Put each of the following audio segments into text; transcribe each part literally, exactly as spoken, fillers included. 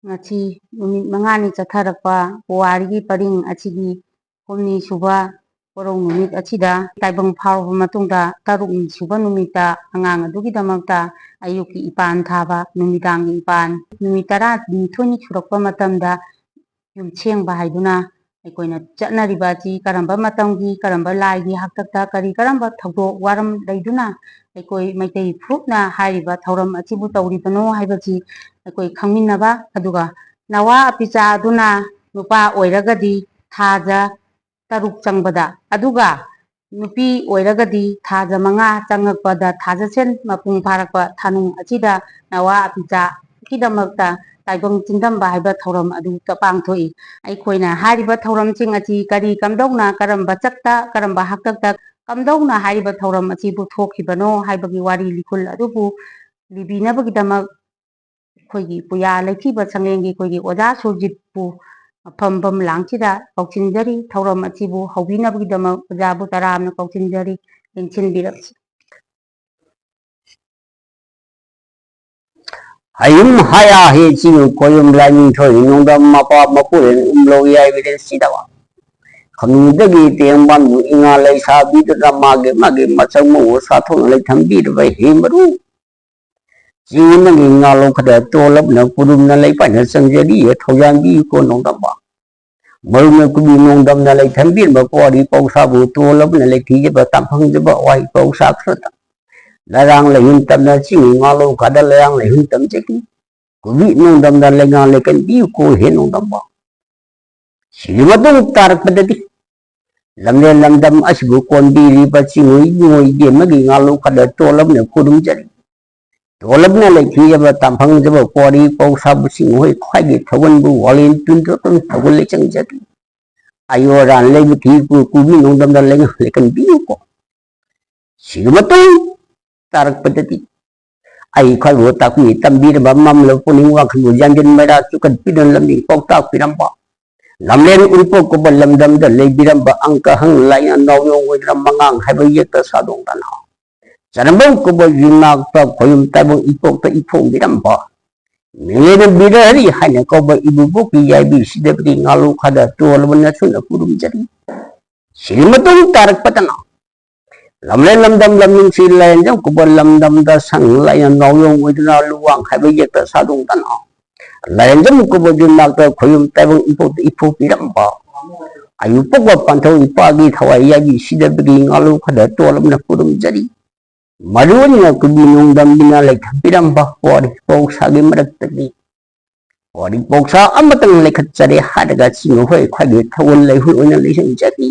ꯉꯁꯤ ꯅꯨꯃꯤꯠ ꯃꯉꯥꯅꯤ ꯆꯠꯊꯔꯛꯄ ꯄꯨꯋꯥꯔꯤꯒꯤ ꯄꯔꯤꯡ ꯑꯁꯤꯒꯤ ꯍꯨꯝꯅꯤ ꯁꯨꯕ ꯄꯣꯔꯧ ꯅꯨꯃꯤꯠ ꯑꯁꯤꯗ ꯇꯥꯏꯕꯪ ꯐꯥꯎꯔꯕ ꯃꯇꯨꯡꯗ, ꯇꯔꯨꯛꯅꯤ ꯁꯨꯕ ꯅꯨꯃꯤꯠꯇ ꯑꯉꯥꯡ ꯑꯗꯨꯒꯤꯗꯃꯛꯇ ꯑꯌꯨꯛꯀꯤ ꯏꯄꯥꯟ ꯊꯥꯕ, ꯅꯨꯃꯤꯗꯥꯡꯒꯤ ꯏꯄꯥꯟ, ꯅꯨꯃꯤꯠ ꯇꯔꯥꯅꯤꯊꯣꯏꯅꯤ ꯁꯨꯔꯛꯄ ꯃꯇꯝꯗ ꯌꯨꯝ ꯁꯦꯡꯕ ꯍꯥꯏꯗꯨꯅ ꯑꯩꯈꯣꯏꯅ ꯆꯠꯅꯔꯤꯕ ꯑꯁꯤ ꯀꯔꯝꯕ ꯃꯇꯝꯒꯤ, ꯀꯔꯝꯕ ꯂꯥꯏꯒꯤ ꯍꯥꯛꯇꯛꯇ ꯀꯔꯤ ꯀꯔꯝꯕ ꯊꯧꯗꯣꯛ ꯋꯥꯔꯝ ꯂꯩꯗꯨꯅ ꯑꯩꯈꯣꯏ ꯃꯩꯇꯩ ꯐꯨꯔꯨꯞꯅ ꯍꯥꯏꯔꯤꯕ ꯊꯧꯔꯝ ꯑꯁꯤꯕꯨ ꯇꯧꯔꯤꯕꯅꯣ ꯍꯥꯏꯕꯁꯤ ꯑꯩꯈꯣꯏ ꯈꯪꯃꯤꯟꯅꯕ, ꯑꯗꯨꯒ ꯅꯋꯥ ꯑꯄꯤꯆꯥ ꯑꯗꯨꯅ ꯅꯨꯄꯥ ꯑꯣꯏꯔꯒꯗꯤ ꯊꯥꯖ ꯇꯔꯨꯛ ꯆꯪꯕꯗ, ꯑꯗꯨꯒ ꯅꯨꯄꯤ ꯑꯣꯏꯔꯒꯗꯤ ꯊꯥꯖ ꯃꯉꯥ ꯆꯪꯉꯛꯄꯗ ꯊꯥꯖꯁꯦꯟ ꯃꯄꯨꯡ ꯐꯥꯔꯛꯄ ꯊꯥꯅꯨꯡ ꯑꯁꯤꯗ ꯅꯋꯥ ꯑꯄꯤꯆꯥꯒꯤꯗꯃꯛꯇ ꯇꯥꯏꯕꯪ ꯆꯤꯟꯗꯝꯕ ꯍꯥꯏꯕ ꯊꯧꯔꯝ ꯑꯗꯨ ꯄꯥꯡꯊꯣꯛꯏ꯫ ꯑꯩꯈꯣꯏꯅ ꯍꯥꯏꯔꯤꯕ ꯊꯧꯔꯝꯁꯤꯡ ꯑꯁꯤ ꯀꯔꯤ ꯀꯝꯗꯧꯅ, ꯀꯔꯝꯕ ꯆꯛꯇ, ꯀꯔꯝꯕ ꯍꯥꯛꯇꯛꯇ ꯀꯝꯗꯧꯅ ꯍꯥꯏꯔꯤꯕ ꯊꯧꯔꯝ ꯑꯁꯤꯕꯨ ꯊꯣꯛꯈꯤꯕꯅꯣ ꯍꯥꯏꯕꯒꯤ ꯋꯥꯔꯤ ꯂꯤꯈꯨꯜ ꯑꯗꯨꯕꯨ ꯂꯤꯕꯤꯅꯕꯒꯤꯗꯃꯛ ꯑꯩꯈꯣꯏꯒꯤ ꯄꯨꯌꯥ ꯂꯩꯊꯤꯕ ꯁꯪꯂꯦꯟꯒꯤ ꯑꯩꯈꯣꯏꯒꯤ ꯑꯣꯖꯥ ꯁꯨꯔꯖꯤꯠꯄꯨ ꯃꯐꯝ ꯃꯐꯝ ꯂꯥꯡꯁꯤꯗ ꯀꯧꯁꯤꯟꯖꯔꯤ꯫ ꯊꯧꯔꯝ ꯑꯁꯤꯕꯨ ꯍꯧꯕꯤꯅꯕꯒꯤꯗꯃꯛ ꯑꯣꯖꯥꯕꯨ ꯇꯔꯥꯝꯅ ꯀꯧꯁꯤꯟꯖꯔꯤ꯫ ꯂꯦꯡꯁꯤꯟꯕꯤꯔꯛꯁꯤ꯫ ꯍꯌꯨꯝ ꯍꯌꯥ ꯍꯦ ꯆꯤꯡ ꯈꯣꯌꯨꯝ ꯂꯥꯏꯅꯤꯡꯊꯧ ꯅꯣꯡꯗꯝ ꯃꯄꯥ ꯃꯄꯨꯔꯦꯟ ꯎꯝꯂꯧ ꯌꯥꯏꯕꯤꯔꯦꯟ ꯁꯤꯗꯕ꯫ ꯈꯝꯅꯨꯡꯗꯒꯤ ꯇꯦꯡꯕꯥꯟꯕꯨ ꯏꯉꯥ ꯂꯩꯁꯥꯕꯤꯗꯨꯅ ꯃꯥꯒꯤ ꯃꯥꯒꯤ ꯃꯆꯪ ꯃꯧ ꯁꯥꯊꯣꯛꯅ ꯂꯩꯊꯝꯕꯤꯔꯕ ꯍꯦ ꯃꯔꯨ꯫ ꯆꯤꯡ ꯑꯃꯒꯤ ꯉꯥꯂꯣꯛ ꯈꯔ ꯇꯣꯂꯞꯅ ꯄꯨꯔꯨꯝꯅ ꯂꯩꯄꯥꯛꯅ ꯆꯪꯖꯔꯤ, ꯊꯧꯖꯥꯟꯕꯤ ꯀꯣꯟ ꯅꯣꯡꯗꯝꯕ꯫ ꯃꯔꯨꯞꯅ ꯀꯨꯕꯤ ꯅꯣꯡꯗꯝꯅ ꯂꯩꯊꯝꯕꯤꯔꯕ ꯄꯨꯋꯥꯔꯤ ꯄꯧꯁꯥꯕꯨ ꯇꯣꯂꯞꯅ ꯂꯩꯊꯤꯖꯕ ꯇꯥꯡꯐꯪꯖꯕ ꯋꯥꯍꯩ ꯄꯧꯁꯥ ꯈꯔꯇ꯫ ꯂꯩꯔꯥꯡ ꯂꯩꯍꯨꯟ ꯇꯝꯅ ꯆꯤꯡ ꯉꯥꯂꯣꯛ ꯈꯔꯗ ꯂꯩꯔꯥꯡ ꯂꯩꯍꯨꯟ ꯇꯝꯖꯈꯤ꯫ ꯀꯨꯕꯤ ꯅꯣꯡꯗꯝꯅ ꯂꯩꯉꯥꯛ ꯂꯩꯀꯟꯕꯤꯌꯨ ꯀꯣ ꯍꯦ ꯅꯣꯡꯗꯝꯕ꯫ ꯁꯤꯒꯤ ꯃꯇꯨꯡ ꯇꯥꯔꯛꯄꯗꯗꯤ ꯂꯝꯂꯦꯟ ꯂꯝꯗꯝ ꯑꯁꯤꯕꯨ ꯀꯣꯟꯕꯤꯔꯤꯕ ꯆꯤꯡꯉꯣꯏ ꯏꯕꯨꯡꯉꯣ ꯏꯕꯦꯝꯃꯒꯤ ꯉꯥꯂꯣꯛ ꯈꯔꯗ ꯇꯣꯂꯞꯅ ꯈꯨꯔꯨꯝꯖꯔꯤ꯫ ꯇꯣꯂꯞꯅ ꯂꯩꯈꯤꯖꯕ ꯇꯥꯡꯐꯪꯖꯕ ꯄꯨꯋꯥꯔꯤ ꯄꯧꯁꯥꯕꯁꯤꯡ ꯍꯣꯏ ꯈ꯭ꯋꯥꯏꯒꯤ ꯊꯧꯒꯟꯕꯨ ꯋꯥꯂꯦꯟ ꯇꯨꯟꯗꯨ ꯑꯗꯨꯝ ꯊꯧꯒꯜ ꯂꯩꯆꯪꯖꯕꯤ꯫ ꯑꯌꯣ ꯑꯔꯥꯟ ꯂꯩꯕ ꯊꯤ ꯀꯨ-, ꯀꯨꯕꯤ ꯅꯣꯡꯗꯝꯗ ꯂꯩꯉꯥꯛ ꯂꯩꯀꯟꯕꯤꯌꯨꯀꯣ꯫ ꯁꯤꯒꯤ ꯃꯇꯨꯡ ꯇꯥꯔꯛꯄꯗꯗꯤ ꯑꯩ ꯈꯔꯕꯨ ꯇꯥꯛꯄꯤ ꯇꯝꯕꯤꯔꯕ ꯃꯝꯂꯕ ꯄꯨꯛꯅꯤꯡ ꯋꯥꯈꯜꯕꯨ ꯌꯥꯟꯖꯤꯟ ꯃꯩꯔꯥ ꯆꯨꯈꯠꯄꯤꯗꯨꯅ ꯂꯝꯕꯤ ꯄꯥꯎꯇꯥꯛ ꯄꯤꯔꯝꯕ ꯂꯝꯂꯦꯟ ꯎꯔꯤꯄꯣꯛ ꯀꯧꯕ ꯂꯝꯗꯝꯗ ꯂꯩꯕꯤꯔꯝꯕ ꯑꯪꯀ ꯍꯪ ꯂꯥꯏꯅ ꯅꯥꯎꯌꯣꯡ ꯑꯣꯏꯗꯨꯅ ꯃꯉꯥꯡ ꯍꯥꯏꯕ ꯌꯦꯛꯇ ꯁꯥꯗꯣꯡꯗꯅ, ꯆꯔꯝꯕꯝ ꯀꯧꯕ ꯌꯨꯝꯅꯥꯛꯇ ꯈꯣꯌꯨꯝ ꯇꯥꯏꯕꯪ ꯏꯄꯣꯛꯇ ꯏꯐꯣꯡꯕꯤꯔꯝꯕ ꯃꯤꯡꯂꯦꯟ ꯕꯤꯔꯍꯔꯤ ꯍꯥꯏꯅ ꯀꯧꯕ ꯏꯕꯨꯕꯣꯛꯀꯤ ꯌꯥꯏꯕꯤ ꯁꯤꯗꯕꯒꯤ ꯉꯥꯂꯨ ꯈꯥꯗ ꯇꯣꯜꯂꯕ ꯅꯁꯨꯅ ꯈꯨꯔꯨꯝꯖꯔꯤ꯫ ꯁꯤꯒꯤ ꯃꯇꯨꯡ ꯇꯥꯔꯛꯄꯗꯅ ꯂꯝꯂꯦꯟ ꯂꯝꯗꯝ ꯂꯝꯅꯤꯡꯁꯤ ꯂꯥꯏꯔꯦꯟꯖꯝ ꯀꯧꯕ ꯂꯝꯗꯝꯗ ꯁꯪ ꯂꯥꯏꯅ ꯅꯥꯎꯌꯣꯡ ꯑꯣꯏꯗꯨꯅ ꯂꯨꯋꯥꯡ ꯍꯥꯏꯕ ꯌꯦꯛꯇ ꯁꯥꯗꯣꯡꯗꯅ, ꯂꯥꯏꯔꯦꯟꯖꯝ ꯀꯧꯕ ꯌꯨꯝꯅꯥꯛꯇ ꯈꯣꯌꯨꯝ ꯇꯥꯏꯕꯪ ꯏꯄꯣꯛꯇ ꯏꯐꯣꯛꯄꯤꯔꯝꯕ ꯑꯌꯨꯛ ꯄꯣꯛꯄ ꯄꯥꯟꯊꯧ ꯏꯄꯥꯒꯤ ꯊꯋꯥꯏ ꯌꯥꯏꯕꯤ ꯁꯤꯗꯕꯒꯤ ꯉꯥꯂꯨ ꯈꯥꯗ ꯇꯣꯜꯂꯕꯅ ꯈꯨꯔꯨꯝꯖꯔꯤ꯫ ꯃꯔꯨ ꯑꯣꯏꯅ ꯀꯨꯕꯤ ꯅꯣꯡꯗꯝꯕꯤꯅ ꯂꯩꯊꯝꯕꯤꯔꯝꯕ ꯋꯥꯔꯤ ꯄꯧꯁꯥꯒꯤ ꯃꯔꯛꯇꯒꯤ ꯋꯥꯔꯤ ꯄꯧꯁꯥ ꯑꯃꯇꯪ ꯂꯩꯈꯠꯆꯔꯦ ꯍꯥꯏꯔꯒ ꯆꯤꯡ ꯍꯣꯏ ꯈ꯭ꯋꯥꯏꯒꯤ ꯊꯧꯒꯜ ꯂꯩꯍꯨ ꯑꯣꯏꯅ ꯂꯩꯁꯤꯟꯖꯔꯤ꯫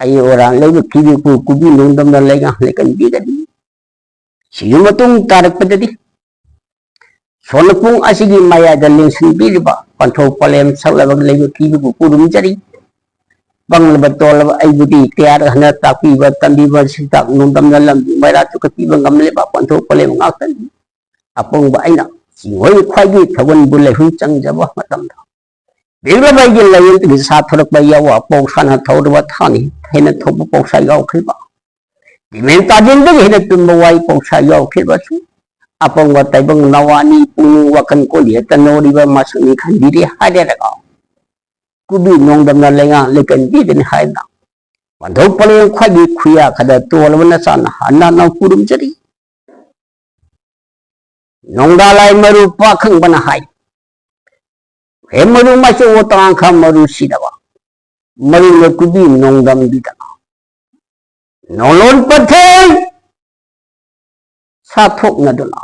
ꯑꯩ ꯑꯣꯔꯥꯡ ꯂꯩꯕ ꯀꯤꯕꯤꯄꯨ ꯀꯨꯕꯤ ꯅꯣꯡꯗꯝꯅ ꯂꯩꯉꯥꯛ ꯂꯩꯀꯟꯕꯤꯒꯅꯤ꯫ ꯁꯤꯒꯤ ꯃꯇꯨꯡ ꯇꯥꯔꯛꯄꯗꯗꯤ ꯁꯣꯟꯅꯄꯨꯡ ꯑꯁꯤꯒꯤ ꯃꯌꯥꯏꯗ ꯂꯦꯡꯁꯤꯟꯕꯤꯔꯤꯕ ꯄꯟꯊꯧ ꯄꯂꯦꯝ ꯁꯛꯂꯕ ꯂꯩꯕ ꯀꯤꯕꯤꯄꯨ ꯈꯨꯔꯨꯝꯖꯔꯤ꯫ ꯄꯪꯂꯕ ꯇꯣꯜꯂꯕ ꯑꯩꯕꯨꯗꯤ ꯀꯌꯥꯔꯛ ꯍꯟꯅ ꯇꯥꯛꯄꯤꯕ ꯇꯝꯕꯤꯕ ꯁꯤꯇꯥꯛ ꯅꯣꯡꯗꯝꯅ ꯂꯝꯕꯤ ꯃꯩꯔꯥ ꯆꯨꯈꯠꯄꯤꯕ ꯉꯝꯂꯤꯕ ꯄꯟꯊꯧ ꯄꯂꯦꯝ ꯉꯥꯛꯇꯅꯤ꯫ ꯑꯄꯪꯕ ꯑꯩꯅ ꯆꯤꯡꯍꯣꯏ ꯈ꯭ꯋꯥꯏꯒꯤ ꯊꯧꯒꯟꯕꯨ ꯂꯩꯍꯨ ꯆꯪꯖꯕ ꯃꯇꯝꯗ ꯄꯤꯛꯂꯕ ꯑꯩꯒꯤ ꯂꯥꯏꯌꯦꯡꯗꯒꯤ ꯁꯥꯊꯣꯔꯛꯄ ꯌꯥꯎꯕ ꯄꯧꯁꯥꯅ ꯊꯧꯔꯕ ꯊꯥꯅꯤ ꯍꯦꯟꯅ ꯊꯧꯕ ꯄꯧꯁꯥ ꯌꯥꯎꯈ꯭ꯔꯤꯕ, ꯇꯤꯃꯦꯟ ꯇꯥꯖꯦꯟꯗꯒꯤ ꯍꯦꯟꯅ ꯇꯨꯝꯕ ꯋꯥꯏ ꯄꯧꯁꯥ ꯌꯥꯎꯈ꯭ꯔꯤꯕꯁꯨ, ꯑꯄꯪꯕ ꯇꯥꯏꯕꯪ ꯅꯋꯥꯅꯤ ꯄꯨꯛꯅꯤꯡ ꯋꯥꯈꯜ ꯀꯣꯜꯂꯤ ꯍꯦꯛꯇ ꯅꯧꯔꯤꯕ ꯃꯁꯛꯅꯤ ꯈꯟꯕꯤꯔꯦ ꯍꯥꯏꯔꯦꯔꯒ ꯀꯨꯕꯤ ꯅꯣꯡꯗꯝꯅ ꯂꯩꯉꯥꯛ ꯂꯩꯀꯟꯕꯤꯒꯅꯤ ꯍꯥꯏꯅ ꯄꯟꯊꯧ ꯄꯂꯦꯝ ꯈ꯭ꯋꯥꯏꯒꯤ ꯈꯨꯌꯥ ꯈꯗ ꯇꯣꯜꯂꯕ ꯅꯆꯥꯅ ꯍꯟꯅ ꯅꯧ ꯈꯨꯔꯨꯝꯖꯔꯤ꯫ ꯅꯣꯡꯗꯥ ꯂꯥꯏ ꯃꯔꯨ ꯄꯥꯈꯪꯕꯅ ꯍꯥꯏ, ꯍꯦ ꯃꯔꯨ ꯃꯆꯧ ꯇꯔꯥꯡꯈꯥ ꯃꯔꯨ ꯁꯤꯗꯕ, ꯃꯔꯨꯅ ꯀꯨꯕꯤ ꯅꯣꯡꯗꯝꯕꯤꯗꯅ ꯅꯣꯡꯂꯣꯟ ꯄꯟꯊꯦꯡ ꯁꯥꯊꯣꯛꯅꯗꯨꯅ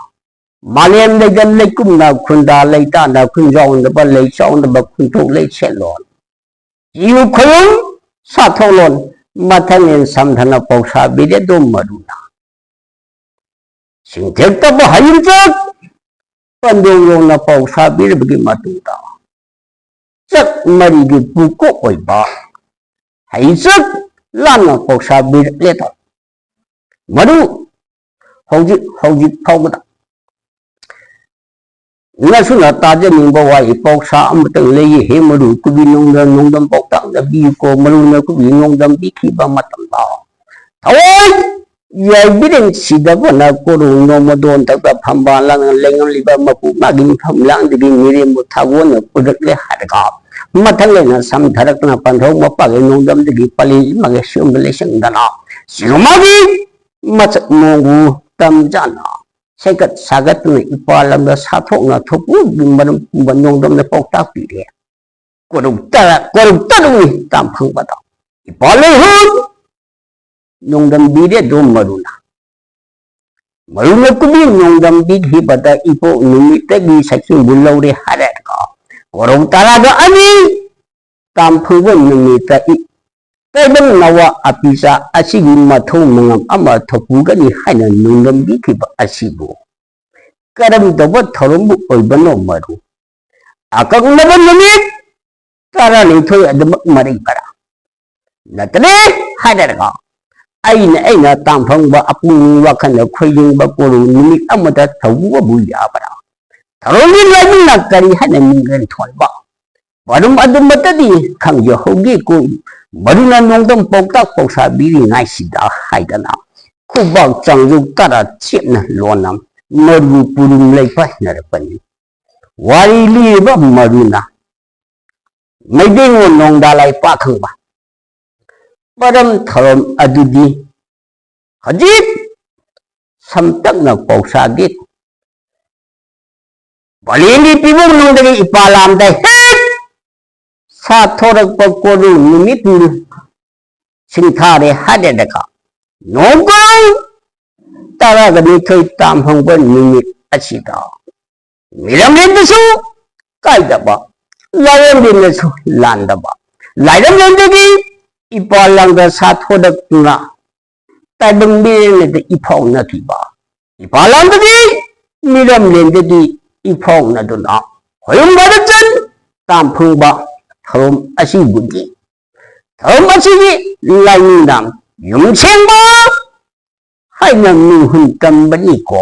ꯃꯥꯂꯦꯝ ꯂꯩꯗ ꯂꯩꯀꯨꯝꯅ ꯈꯨꯟꯗꯥ ꯂꯩꯇꯥꯅ ꯈꯨꯟꯖꯥꯎꯅꯕ ꯂꯩ ꯆꯥꯎꯅꯕ ꯈꯨꯟꯊꯣꯛ ꯂꯩ ꯁꯦꯠꯂꯣꯟ ꯏꯌꯨ ꯈꯨꯌꯨꯝ ꯁꯥꯊꯣꯛꯂꯣꯟ ꯃꯊꯪ ꯁꯝꯊꯅ ꯄꯧꯁꯥꯕꯤꯔꯦ ꯑꯗꯣꯝ ꯃꯔꯨꯅ ꯁꯤꯡꯊꯦꯛꯇꯕ ꯍꯌꯤꯡꯆꯠ ꯄꯟꯗꯣꯡ ꯌꯧꯅ ꯄꯧꯁꯥꯕꯤꯔꯕꯒꯤ ꯃꯇꯨꯡꯗ ꯆꯠ ꯃꯔꯤꯒꯤ ꯄꯨꯀꯣꯛ ꯑꯣꯏꯕ ꯍꯩꯆꯠ ꯂꯥꯟꯅ ꯄꯧꯁꯥꯕꯤꯔꯛꯂꯦꯗꯣ꯫ ꯃꯔꯨ ꯍꯧꯖꯤꯛ ꯍꯧꯖꯤꯛ ꯐꯥꯎꯕꯗ ꯅꯁꯨꯅ ꯇꯥꯖꯅꯤꯡꯕ ꯋꯥꯍꯩ ꯄꯥꯎꯁꯥ ꯑꯃꯇꯪ ꯂꯩꯌꯦ꯫ ꯍꯦ ꯃꯔꯨ ꯀꯨꯕꯤ ꯅꯣꯡꯗꯝ, ꯅꯣꯡꯗꯝ ꯄꯥꯎꯇꯥꯛꯅ ꯄꯤꯌꯨꯀꯣ꯫ ꯃꯔꯨꯅ ꯀꯨꯕꯤ ꯅꯣꯡꯗꯝ ꯄꯤꯈꯤꯕ ꯃꯇꯝꯗ ꯊꯋꯥꯏ ꯌꯥꯏꯕꯤꯔꯦꯟ ꯁꯤꯗꯕꯅ ꯀꯣꯔꯨ ꯅꯣꯡꯃꯗꯣꯟꯗꯒ ꯐꯝꯕꯥꯜ ꯂꯥꯡꯅ ꯂꯩꯉꯝꯂꯤꯕ ꯃꯄꯨ ꯃꯥꯒꯤ ꯃꯐꯝ ꯂꯥꯡꯗꯒꯤ ꯃꯤꯔꯦꯝꯕꯨ ꯊꯥꯒꯣꯟꯅ ꯄꯨꯔꯛꯂꯦ ꯍꯥꯏꯔꯒ ꯃꯊꯪ ꯂꯩꯅ ꯁꯝꯊꯔꯛꯇꯅ ꯄꯟꯊꯧ ꯃꯄꯥꯒꯤ ꯅꯣꯡꯗꯝꯗꯒꯤ ꯄꯂꯤ ꯑꯃꯒꯤ ꯁꯤꯒꯨꯝꯕ ꯂꯩꯁꯤꯡꯗꯅ ꯁꯤꯒꯨꯝꯕꯒꯤ ꯃꯁꯛ ꯃꯑꯣꯡꯕꯨ ꯇꯝꯖꯥꯅ ꯁꯦꯀꯠ ꯁꯥꯒꯠꯇꯨꯅ ꯏꯄꯥ ꯂꯝꯗ ꯁꯥꯊꯣꯛꯅ ꯊꯣꯛꯄꯒꯤ ꯃꯔꯝ ꯄꯨꯝꯕ ꯅꯣꯡꯗꯝꯗ ꯄꯥꯎꯇꯥꯛ ꯄꯤꯔꯦ꯫ ꯀꯣꯔꯧ ꯇꯔꯥ, ꯀꯣꯔꯧ ꯇꯔꯨꯛꯅꯤ ꯇꯥꯝꯐꯪꯕꯗ ꯏꯄꯥ ꯂꯩꯍꯨꯠ ꯅꯣꯡꯗꯝꯕꯤꯔꯦ ꯑꯗꯨ ꯃꯔꯨꯅ꯫ ꯃꯔꯨꯅ ꯀꯨꯕꯤ ꯅꯣꯡꯗꯝꯕꯤꯈꯤꯕꯗ ꯏꯄꯣꯛ ꯅꯨꯃꯤꯠꯇꯒꯤ ꯁꯛꯆꯤꯡꯕꯨ ꯂꯧꯔꯦ ꯍꯥꯏꯔꯒ ꯀꯣꯔꯧ ꯇꯔꯥꯒ ꯑꯅꯤ ꯇꯥꯝꯐꯪꯕ ꯅꯨꯃꯤꯠꯇ ꯏ-, ꯇꯥꯏꯕꯪ ꯅꯋꯥ ꯑꯄꯤꯆꯥ ꯑꯁꯤꯒꯤ ꯃꯊꯧ ꯃꯉꯝ ꯑꯃ ꯊꯣꯛꯄꯨꯒꯅꯤ ꯍꯥꯏꯅ ꯅꯣꯡꯗꯝꯕꯤꯈꯤꯕ ꯑꯁꯤꯕꯨ ꯀꯔꯝ ꯇꯧꯕ ꯊꯧꯔꯝꯕꯨ ꯑꯣꯏꯕꯅꯣ ꯃꯔꯨ? ꯑꯀꯛꯅꯕ ꯅꯨꯃꯤꯠ ꯇꯔꯥꯅꯤꯊꯣꯏ ꯑꯗꯨꯃꯛ ꯃꯔꯩ ꯃꯔꯥ ꯅꯠꯇ꯭ꯔꯦ ꯍꯥꯏꯔꯒ ꯑꯩꯅ, ꯑꯩꯅ ꯇꯥꯝꯐꯪꯕ ꯑꯄꯨꯛꯅꯤꯡ ꯋꯥꯈꯜꯗ ꯈꯣꯏꯅꯤꯡꯕ ꯀꯣꯔꯨ ꯅꯨꯃꯤꯠ ꯑꯃꯗ ꯊꯧꯕꯨ ꯑꯕꯨ ꯌꯥꯕ꯭ꯔꯥ? ꯊꯧꯔꯝꯒꯤ ꯂꯥꯏꯅꯤꯡꯅ ꯀꯔꯤ ꯍꯥꯏꯅ ꯃꯤꯡꯒꯟ ꯊꯣꯟꯕ? ꯃꯔꯝ ꯑꯗꯨꯃꯠꯇꯗꯤ ꯈꯪꯖꯍꯧꯒꯦ ꯀꯣ꯫ ꯃꯔꯨꯅ ꯅꯣꯡꯗꯝ ꯄꯥꯎꯇꯥꯛ ꯄꯥꯎꯁꯥꯕꯤꯔꯤꯉꯥꯏꯁꯤꯗ ꯍꯥꯏꯗꯅ ꯈꯨꯕꯥꯛ ꯆꯥꯡꯖꯨꯛ ꯇꯔꯥ ꯆꯦꯠꯅ ꯂꯣꯟꯅ ꯃꯔꯨ ꯄꯨꯔꯨꯝ ꯂꯩꯄꯥꯏꯅꯔꯛꯄꯅꯤ꯫ ꯋꯥꯔꯤ ꯂꯤꯔꯤꯕ ꯃꯔꯨꯅ ꯃꯩꯇꯩꯉꯣꯟ ꯅꯣꯡꯗꯥ ꯂꯥꯏ ꯄꯥꯈꯪꯕ ꯃꯔꯝ ꯊꯧꯔꯝ ꯑꯗꯨꯗꯤ ꯍꯧꯖꯤꯛ ꯁꯝꯇꯛꯅ ꯄꯥꯎꯁꯥꯒꯤ ꯄꯂꯦꯝꯒꯤ ꯄꯤꯕꯨꯡ ꯅꯨꯡꯗꯒꯤ ꯏꯄꯥ ꯂꯥꯝꯗ ꯍꯦꯛ ꯁꯥꯊꯣꯔꯛꯄ ꯀꯣꯔꯨ ꯅꯨꯃꯤꯠ ꯁꯤꯡꯊꯥꯔꯦ ꯍꯥꯏꯔꯦꯗꯀ ꯅꯣꯡꯀꯣꯡ ꯇꯔꯥꯒ ꯅꯤꯊꯣꯏ ꯇꯥꯝꯐꯪꯕ ꯅꯨꯃꯤꯠ ꯑꯁꯤꯗ ꯃꯤꯔꯝꯂꯦꯟꯗꯁꯨ ꯀꯥꯏꯗꯕ, ꯂꯥꯏꯔꯦꯝꯂꯦꯟꯗꯁꯨ ꯂꯥꯟꯗꯕ, ꯂꯥꯏꯔꯦꯝꯂꯦꯟꯗꯒꯤ ꯏꯄꯥ ꯂꯥꯡꯗ ꯁꯥꯊꯣꯔꯛꯇꯨꯅ ꯇꯥꯏꯕꯪ ꯃꯤꯔꯦꯟꯗ ꯏꯐꯥꯎꯅꯈꯤꯕ, ꯏꯄꯥ ꯂꯥꯡꯗꯒꯤ ꯃꯤꯔꯝꯂꯦꯟꯗꯒꯤ ꯏꯐꯥꯎꯅꯗꯨꯅ ꯈꯣꯏꯔꯨꯝꯕꯗ ꯆꯟ ꯇꯥꯝꯐꯪꯕ ꯊꯧꯔꯝ ꯑꯁꯤꯕꯨꯗꯤ ꯊꯧꯔꯝ ꯑꯁꯤꯒꯤ ꯂꯥꯏꯅꯤꯡꯗ ꯌꯨꯝ ꯁꯦꯡꯕ ꯍꯥꯏꯅ ꯃꯤꯡꯍꯨꯟ ꯇꯝꯕꯅꯤꯀꯣ꯫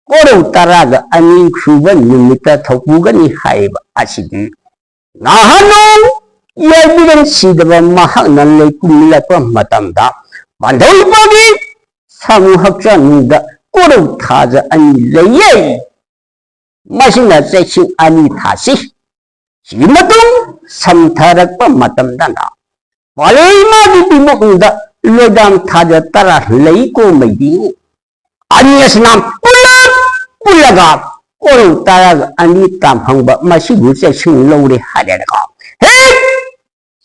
ꯀꯣꯔꯧ ꯇꯔꯥꯒ ꯑꯅꯤ ꯁꯨꯕ ꯅꯨꯃꯤꯠꯇ ꯊꯣꯛꯄꯨꯒꯅꯤ ꯍꯥꯏꯔꯤꯕ ꯑꯁꯤꯗꯤ ꯅꯍꯥꯟ ꯅꯣꯡ ꯌꯥꯏꯕꯤꯔꯦꯟ ꯁꯤꯗꯕ ꯃꯍꯥꯛꯅ ꯂꯩꯄꯨꯡ ꯏꯜꯂꯛꯄ ꯃꯇꯝꯗ ꯄꯥꯟꯊꯧ ꯏꯄꯥꯒꯤ ꯁꯥꯃꯨ ꯍꯛꯆꯥꯡꯗ ꯀꯣꯔꯧ ꯊꯥꯖ ꯑꯅꯤ ꯂꯩꯌꯦ꯫ ꯃꯁꯤꯅ ꯆꯩꯁꯤꯡ ꯑꯅꯤ ꯊꯥꯁꯤ꯫ ꯁꯤꯒꯤ ꯃꯇꯨꯡ ꯁꯝꯊꯔꯛꯄ ꯃꯇꯝꯗꯅ ꯄꯥꯂꯦ ꯏꯃꯥꯒꯤ ꯄꯤꯕꯨꯡꯗ ꯂꯣꯏꯗꯥꯝ ꯊꯥꯖ ꯇꯔꯥ ꯂꯩꯀꯣ ꯃꯩꯗꯤ꯫ ꯑꯅꯤ ꯑꯁꯤꯅ ꯄꯨꯂꯞ ꯄꯨꯜꯂꯒ ꯀꯣꯔꯧ ꯇꯔꯥꯒ ꯑꯅꯤ ꯇꯥꯝꯐꯪꯕ ꯃꯁꯤꯕꯨ ꯆꯩꯁꯤꯡ ꯂꯧꯔꯦ ꯍꯥꯏꯔꯦꯗꯀꯣ꯫ ꯍꯦꯛ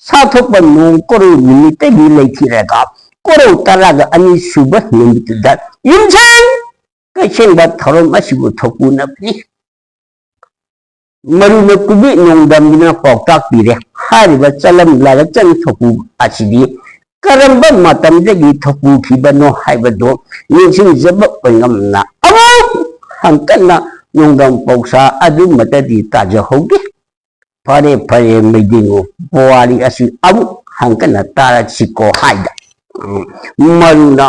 ꯁꯥꯊꯣꯛꯄ ꯅꯣꯡ ꯀꯣꯔꯧ ꯅꯨꯃꯤꯠꯇꯒꯤ ꯂꯩꯊꯤꯔꯒ ꯀꯣꯔꯧ ꯇꯔꯥꯒ ꯑꯅꯤ ꯁꯨꯕ ꯅꯨꯃꯤꯠꯇꯨꯗ ꯌꯨꯝꯁꯦꯡ ꯀꯩꯁꯦꯡꯕ ꯊꯧꯔꯝ ꯑꯁꯤꯕꯨ ꯊꯣꯛꯄꯨꯅꯕꯅꯤ꯫ ꯃꯔꯨꯅ ꯀꯨꯕꯤ ꯅꯣꯡꯗꯝꯕꯤꯅ ꯄꯥꯎꯇꯥꯛ ꯄꯤꯔꯦ꯫ ꯍꯥꯏꯔꯤꯕ ꯆꯂꯝ ꯂꯥꯏꯔꯛꯆꯟ ꯊꯣꯛꯄꯨ ꯑꯁꯤꯗꯤ ꯀꯔꯝꯕ ꯃꯇꯝꯗꯒꯤ ꯊꯣꯛꯄꯨꯈꯤꯕꯅꯣ ꯍꯥꯏꯕꯗꯨ ꯅꯤꯡꯁꯤꯡꯖꯕ ꯑꯣꯏꯉꯝꯅ ꯑꯃꯨꯛ ꯍꯟꯀꯠꯅ ꯅꯣꯡꯗꯝ ꯄꯧꯁꯥ ꯑꯗꯨꯃꯇꯗꯤ ꯇꯥꯖꯍꯧꯗꯦ꯫ ꯐꯔꯦ, ꯐꯔꯦ, ꯃꯩꯗꯤꯡꯉꯨ, ꯄꯨꯋꯥꯔꯤ ꯑꯁꯤ ꯑꯃꯨꯛ ꯍꯟꯀꯠꯅ ꯇꯥꯔꯛꯁꯤꯀꯣ ꯍꯥꯏꯗ꯫ ꯎꯝ, ꯃꯔꯨꯅ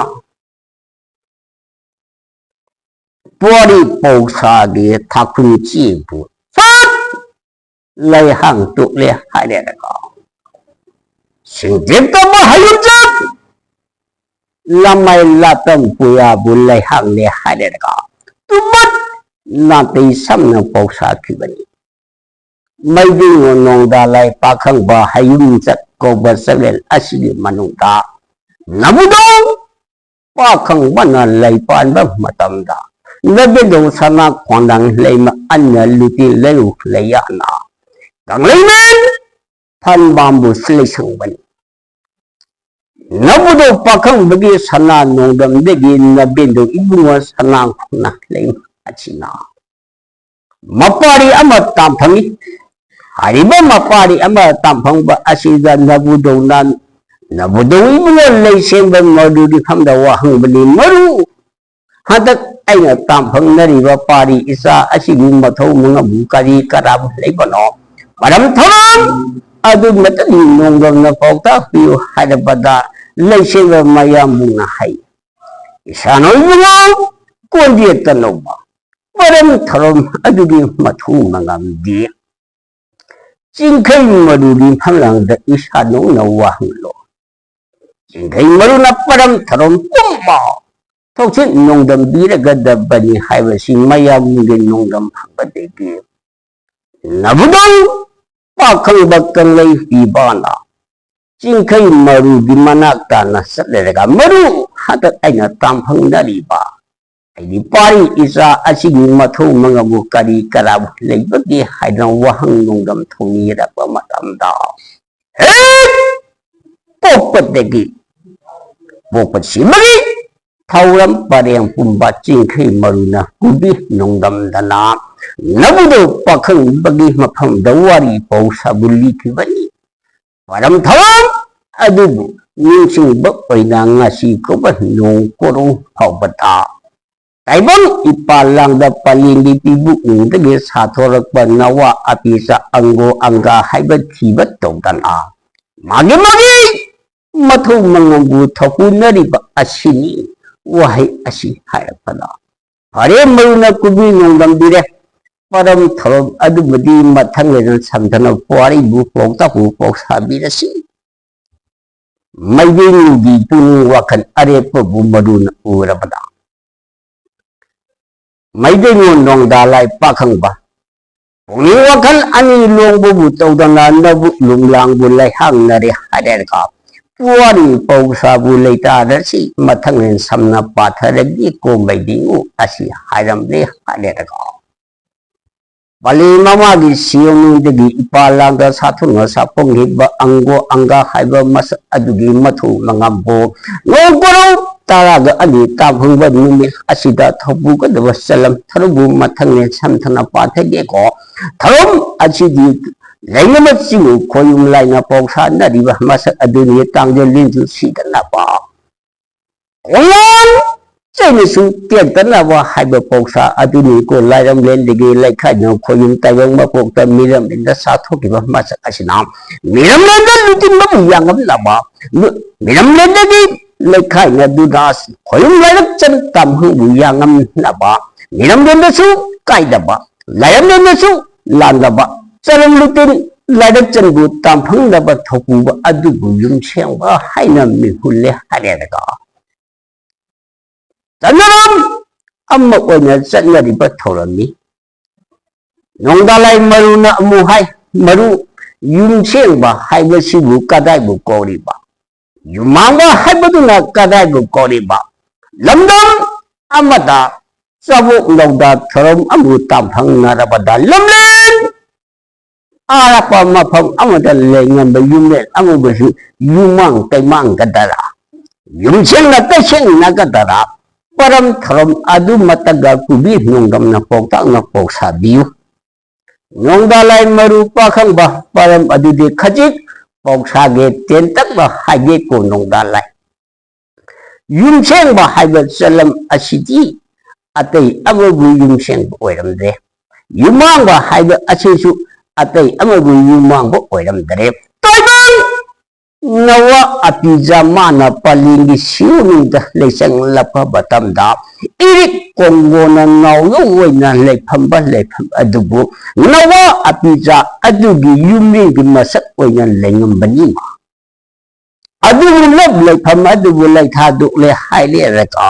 ꯄꯨꯋꯥꯔꯤ ꯄꯧꯁꯥꯒꯤ ꯊꯥꯈꯨꯟ ꯆꯦꯕꯨ ꯁꯠ ꯂꯩꯍꯥꯡ ꯇꯨꯞꯂꯦ ꯍꯥꯏꯔꯦꯗꯀꯣ꯫ ꯁꯤꯡꯖꯤꯠꯇꯕ ꯍꯌꯨꯝꯖꯠ ꯂꯃꯥꯏ ꯂꯥꯇꯝ ꯄꯨꯌꯥꯕꯨ ꯂꯩꯍꯥꯡꯂꯦ ꯍꯥꯏꯔꯦꯗꯀꯣ꯫ ꯇꯨꯃꯠ ꯅꯥꯇꯩ ꯁꯝꯅ ꯄꯧꯁꯥꯈꯤꯕꯅꯤ꯫ ꯃꯩꯗꯤꯡꯉꯨ ꯅꯣꯡꯗꯥ ꯂꯥꯏ ꯄꯥꯈꯪꯕ ꯍꯌꯨꯝꯖꯠ ꯀꯧꯕ ꯆꯒꯦꯜ ꯑꯁꯤꯒꯤ ꯃꯅꯨꯡꯗ ꯅꯕꯨꯗꯧ ꯄꯥꯈꯪꯕꯅ ꯂꯩ ꯄꯥꯟꯕ ꯃꯇꯝꯗ ꯅꯕꯦꯗꯧ ꯁꯅꯥ ꯈꯣꯡꯗꯥꯡ ꯂꯩꯃ ꯑꯟꯅ ꯂꯨꯇꯤ ꯂꯩꯔꯨ ꯂꯩꯌꯥꯅ ꯀꯪꯂꯩꯃꯦꯟ ꯐꯟꯕꯥꯝꯕꯨ ꯂꯩꯁꯪꯕꯅꯤ꯫ ꯅꯕꯨꯗꯧ ꯄꯥꯈꯪꯕꯒꯤ ꯁꯅꯥ ꯅꯣꯡꯗꯝꯗꯒꯤ ꯅꯕꯦꯟꯗꯧ ꯏꯕꯨꯡꯉꯣ ꯁꯅꯥ ꯈꯣꯡꯅ ꯂꯩꯃ ꯑꯁꯤꯅ ꯃꯄꯥꯔꯤ ꯑꯃ ꯇꯥꯝꯐꯪꯏ꯫ ꯍꯥꯏꯔꯤꯕ ꯃꯄꯥꯔꯤ ꯑꯃ ꯇꯥꯝꯐꯪꯕ ꯑꯁꯤꯗ ꯅꯕꯨꯗꯧꯅ, ꯅꯕꯨꯗꯧ ꯏꯕꯨꯡꯉꯣ ꯂꯩꯁꯦꯝꯕ ꯃꯗꯨꯒꯤ ꯐꯝꯗ ꯋꯥꯍꯪꯕꯅꯤ꯫ ꯃꯔꯨ, ꯍꯟꯗꯛ ꯑꯩꯅ ꯇꯥꯝꯐꯪꯅꯔꯤꯕ ꯄꯥꯔꯤ ꯏꯆꯥ ꯑꯁꯤꯒꯤ ꯃꯊꯧ ꯃꯉꯝꯕꯨ ꯀꯔꯤ ꯀꯔꯥꯕꯨ ꯂꯩꯕꯅꯣ? ꯃꯔꯝ ꯊꯧꯔꯝ ꯑꯗꯨꯃꯇꯗꯤ ꯅꯣꯡꯗꯝꯅ ꯄꯥꯎꯇꯥꯛ ꯄꯤꯌꯨ ꯍꯥꯏꯔꯕꯗ ꯂꯩꯁꯦꯝꯕ ꯃꯌꯥꯝꯕꯨꯅ ꯍꯥꯏ꯫ ꯏꯁꯥꯅ ꯏꯕꯨꯡꯉꯣ ꯀꯣꯟꯖꯦꯠꯇ ꯂꯧꯕ ꯄꯔꯝ ꯊꯧꯔꯝ ꯑꯗꯨꯒꯤ ꯃꯊꯧ ꯃꯉꯝꯗꯤ ꯆꯤꯡꯈꯩ ꯃꯔꯨꯒꯤ ꯐꯝꯂꯥꯡꯗ ꯏꯁꯥ ꯅꯧꯅ ꯋꯥꯍꯪꯂꯣ꯫ ꯆꯤꯡꯈꯩ ꯃꯔꯨꯅ ꯄꯔꯝ ꯊꯧꯔꯝ ꯄꯨꯝꯕ ꯊꯧꯁꯤꯜ ꯅꯣꯡꯗꯝꯕꯤꯔꯒꯗꯕꯅꯤ ꯍꯥꯏꯕꯁꯤ ꯃꯌꯥꯝꯒꯤ ꯅꯣꯡꯗꯝ ꯐꯪꯕꯗꯒꯤ ꯅꯕꯨꯗꯧ ꯄꯥꯈꯪꯕ ꯀꯪꯂꯩ ꯄꯤꯕꯥꯅ ꯆꯤꯡꯈꯩ ꯃꯔꯨꯒꯤ ꯃꯅꯥꯛ ꯇꯥꯅ ꯆꯠꯂꯔꯒ, "ꯃꯔꯨ, ꯍꯟꯗꯛ ꯑꯩꯅ ꯇꯥꯝꯐꯪꯅꯔꯤꯕ ꯑꯩꯒꯤ ꯄꯥꯔꯤ ꯏꯆꯥ ꯑꯁꯤꯒꯤ ꯃꯊꯧ ꯃꯉꯝꯕꯨ ꯀꯔꯤ ꯀꯔꯥꯕꯨ ꯂꯩꯕꯒꯦ?" ꯍꯥꯏꯗꯅ ꯋꯥꯍꯪ ꯅꯣꯡꯗꯝ ꯊꯣꯡꯅꯤꯔꯛꯄ ꯃꯇꯝꯗ, ꯍꯦꯛ ꯄꯣꯛꯄꯗꯒꯤ ꯄꯣꯛꯄꯁꯤꯃꯒꯤ ꯊꯧꯔꯝ ꯄꯔꯦꯡ ꯄꯨꯝꯕ ꯆꯤꯡꯈꯩ ꯃꯔꯨꯅ ꯀꯨꯕꯤ ꯅꯣꯡꯗꯝꯗꯅ ꯅꯕꯨꯗꯧ ꯄꯥꯈꯪꯕꯒꯤ ꯃꯐꯝꯗ ꯋꯥꯔꯤ ꯄꯧ ꯁꯥꯕꯨ ꯂꯤꯈꯤꯕꯅꯤ꯫ ꯄꯔꯝ ꯊꯧꯔꯝ ꯑꯗꯨꯕꯨ ꯅꯤꯡꯁꯤꯡꯕ ꯑꯣꯏꯅ ꯉꯁꯤ ꯀꯧꯕ ꯅꯣꯡ ꯀꯣꯔꯧ ꯐꯥꯎꯕꯗ ꯇꯥꯏꯕꯪ ꯏꯄꯥ ꯂꯥꯡꯗ ꯄꯂꯦꯝꯒꯤ ꯄꯤꯕꯨꯛꯅꯨꯡꯗꯒꯤ ꯁꯥꯊꯣꯔꯛꯄ ꯅꯋꯥ ꯑꯄꯤꯆꯥ ꯑꯪꯒꯣ ꯑꯪꯒꯥ ꯍꯥꯏꯕ ꯊꯤꯕ ꯇꯧꯗꯅ ꯃꯥꯒꯤ ꯃꯥꯒꯤ ꯃꯊꯧ ꯃꯉꯝꯕꯨ ꯊꯧꯄꯨꯅꯔꯤꯕ ꯑꯁꯤꯅꯤ꯫ ꯋꯥꯍꯩ ꯑꯁꯤ ꯍꯥꯏꯔꯛꯄꯗ ꯐꯔꯦ, ꯃꯔꯨꯅ ꯀꯨꯕꯤ ꯅꯣꯡꯗꯝꯕꯤꯔꯦ꯫ ꯄꯔꯝ ꯊꯧꯔꯝ ꯑꯗꯨꯃꯗꯤ ꯃꯊꯪ ꯂꯩꯅ ꯁꯝꯗꯅ ꯋꯥꯔꯤꯕꯨ ꯄꯥꯎꯇꯥꯛꯄꯨ ꯄꯥꯎ ꯁꯥꯕꯤꯔꯁꯤ꯫ ꯃꯩꯇꯩꯒꯤ ꯄꯨꯛꯅꯤꯡ ꯋꯥꯈꯜ ꯑꯔꯦꯞꯄꯕꯨ ꯃꯔꯨꯅ ꯎꯔꯕꯗ ꯃꯩꯇꯩꯉꯣꯟ ꯅꯣꯡꯗꯥ ꯂꯥꯏ ꯄꯥꯈꯪꯕ ꯄꯨꯛꯅꯤꯡ ꯋꯥꯈꯜ ꯑꯅꯤ ꯂꯣꯡꯕꯕꯨ ꯇꯧꯗꯅ ꯅꯕꯨꯛ ꯂꯨꯝꯂꯥꯡꯕꯨ ꯂꯩꯍꯥꯡꯅꯔꯦ ꯍꯥꯏꯔꯦꯔꯒ ꯄꯨꯋꯥꯔꯤ ꯄꯧꯁꯥꯕꯨ ꯂꯩꯇꯥꯔꯁꯤ ꯃꯊꯪ ꯂꯦꯟ ꯁꯝꯅ ꯄꯥꯊꯔꯒꯤ ꯀꯣꯝꯕꯩꯗꯤꯉꯨ ꯑꯁꯤ ꯍꯥꯏꯔꯝꯂꯦ ꯍꯥꯏꯔꯦꯔꯒ ꯄꯥꯂꯤ ꯃꯃꯥꯒꯤ ꯁꯤꯌꯣꯡꯅꯨꯡꯗꯒꯤ ꯏꯄꯥ ꯂꯥꯡꯗ ꯁꯥꯊꯨꯅ ꯁꯥꯐꯣꯡꯈꯤꯕ ꯑꯪꯒꯣ ꯑꯪꯒꯥ ꯍꯥꯏꯕ ꯃꯁꯛ ꯑꯗꯨꯒꯤ ꯃꯊꯧ ꯃꯉꯝꯕꯨ ꯅꯣꯡ ꯀꯣꯔꯧ ꯇꯔꯥꯒ ꯑꯅꯤ ꯇꯥꯐꯪꯕ ꯅꯨꯃꯤꯠ ꯑꯁꯤꯗ ꯊꯧꯄꯨꯒꯗꯕ ꯆꯂꯝ ꯊꯔꯨꯕꯨ ꯃꯊꯪꯅꯦ ꯁꯝꯊꯅ ꯄꯥꯊꯒꯦꯀꯣ꯫ ꯊꯧꯔꯝ ꯑꯁꯤꯗꯤ ꯂꯩꯉꯝꯕ ꯆꯤꯡꯉꯨ ꯈꯣꯌꯨꯝ ꯂꯥꯏꯅ ꯄꯥꯎ ꯁꯥꯅꯔꯤꯕ ꯃꯁꯛ ꯑꯗꯨꯅꯤ ꯇꯥꯡꯖꯦꯜ ꯂꯤꯟꯁꯨ ꯁꯤꯗꯅꯕ ꯈꯣꯡꯂꯥꯡ ꯆꯩꯅꯁꯨ ꯇꯦꯛꯇꯅꯕ ꯍꯥꯏꯕ ꯄꯥꯎꯁꯥ ꯑꯗꯨꯅꯤꯀꯣ꯫ ꯂꯥꯏꯔꯝꯂꯦꯟꯗꯒꯤ ꯂꯩꯈꯥꯏꯅ ꯈꯣꯌꯨꯝ ꯇꯥꯏꯕꯪ ꯃꯀꯣꯛꯇ ꯃꯤꯔꯝꯂꯦꯟꯗ ꯁꯥꯊꯣꯛꯈꯤꯕ ꯃꯁꯛ ꯑꯁꯤꯅ ꯃꯤꯔꯝꯂꯦꯟꯗ ꯂꯨꯆꯤꯡꯕꯕꯨ ꯌꯥꯡꯉꯝꯅꯕ, ꯂꯨ-, ꯃꯤꯔꯝꯂꯦꯟꯗꯒꯤ ꯂꯩꯈꯥꯏꯅꯗꯨꯅ ꯈꯣꯌꯨꯝ ꯂꯥꯏꯔꯛꯆꯟ ꯇꯝꯍꯪꯕꯨ ꯌꯥꯉꯝꯅꯕ, ꯃꯤꯔꯝꯂꯦꯟꯗꯁꯨ ꯀꯥꯏꯗꯕ, ꯂꯥꯏꯔꯝꯂꯦꯟꯗꯁꯨ ꯂꯥꯟꯗꯕ, ꯆꯔꯝ ꯂꯨꯇꯤꯟ ꯂꯥꯏꯔꯛꯆꯟꯕꯨ ꯇꯝꯐꯪꯅꯕ ꯊꯧꯄꯨꯕ ꯑꯗꯨꯕꯨ ꯌꯨꯝꯁꯦꯡꯕ ꯍꯥꯏꯅ ꯃꯤꯍꯨꯜꯂꯦ ꯍꯥꯏꯔꯦꯔꯒ, ꯆꯠꯅꯔꯝ ꯑꯃ ꯑꯣꯏꯅ ꯆꯠꯅꯔꯤꯕ ꯊꯧꯔꯝꯅꯤ꯫ ꯅꯣꯡꯗꯥꯂꯥꯏ ꯃꯔꯨꯅ ꯑꯃꯨꯛ ꯍꯥꯏ, ꯃꯔꯨ, ꯌꯨꯝꯁꯦꯡꯕ ꯍꯥꯏꯕꯁꯤꯕꯨ ꯀꯗꯥꯏꯕꯨ ꯀꯧꯔꯤꯕ? ꯌꯨꯝꯃꯥꯡꯕ ꯍꯥꯏꯕꯗꯨꯅ ꯀꯗꯥꯏꯕꯨ ꯀꯧꯔꯤꯕ? ꯂꯝꯗꯝ ꯑꯃꯗ ꯆꯥꯕꯣꯛ ꯂꯧꯗ ꯊꯧꯔꯝ ꯑꯃꯕꯨ ꯇꯥꯐꯪꯅꯔꯕꯗ ꯂꯝꯂꯦꯟ ꯑꯔꯥꯞꯄ ꯃꯐꯝ ꯑꯃꯗ ꯂꯩꯉꯝꯕ ꯌꯨꯝꯂꯦꯟ ꯑꯃꯕꯨꯁꯨ ꯌꯨꯝꯃꯥꯡ ꯀꯩꯃꯥꯡꯒꯗꯔꯥ, ꯌꯨꯝꯁꯦꯡꯅ ꯀꯩꯁꯦꯡꯅꯒꯗꯔꯥ, ꯄꯔꯝ ꯊꯧꯔꯝ ꯑꯗꯨꯃꯠꯇꯒ ꯀꯨꯕꯤ ꯅꯣꯡꯗꯝꯅ ꯄꯥꯎꯇꯥꯛꯅ ꯄꯥꯎꯁꯥꯕꯤꯌꯨ꯫ ꯅꯣꯡꯗꯥꯂꯥꯏ ꯃꯔꯨ ꯄꯥꯈꯪꯕ ꯄꯔꯝ ꯑꯗꯨꯗꯤ ꯈꯖꯤꯛ ꯄꯥꯎꯁꯥꯒꯦ ꯇꯦꯟꯇꯛꯅ ꯍꯥꯏꯒꯦꯀꯣ ꯅꯣꯡꯗꯥꯂꯥꯏ꯫ ꯌꯨꯝꯁꯦꯡꯕ ꯍꯥꯏꯕ ꯆꯂꯝ ꯑꯁꯤꯗꯤ ꯑꯇꯩ ꯑꯃꯕꯨ ꯌꯨꯝꯁꯦꯡꯕ ꯑꯣꯏꯔꯝꯗ꯭ꯔꯦ꯫ ꯌꯨꯝꯃꯥꯡꯕ ꯍꯥꯏꯕ ꯑꯁꯤꯁꯨ ꯑꯇꯩ ꯑꯃꯕꯨ ꯌꯨꯝꯃꯥꯡꯕ ꯑꯣꯏꯔꯝꯗ꯭ꯔꯦ꯫ ꯇꯥꯏꯕꯪ ꯅꯋꯥ ꯑꯄꯤꯖ ꯃꯥꯅ ꯄꯂꯦꯝꯒꯤ ꯁꯤꯌꯨꯅꯨꯡꯗ ꯂꯩꯆꯪꯂꯛꯄ ꯃꯇꯝꯗ ꯏꯔꯤꯛ ꯀꯣꯡꯒꯣꯟꯅ ꯉꯥꯎꯌꯣꯛ ꯑꯣꯏꯅ ꯂꯩꯐꯝꯕ ꯂꯩꯐꯝ ꯑꯗꯨꯕꯨ ꯅꯋꯥ ꯑꯄꯤꯖ ꯑꯗꯨꯒꯤ ꯌꯨꯝꯂꯦꯟꯒꯤ ꯃꯁꯛ ꯑꯣꯏꯅ ꯂꯩꯉꯝꯕꯅꯤ꯫ ꯑꯗꯨꯕꯨ ꯂꯩꯐꯝ ꯑꯗꯨꯕꯨ ꯂꯩꯊꯥꯗꯣꯛꯂꯦ ꯍꯥꯏꯔꯦꯔꯒ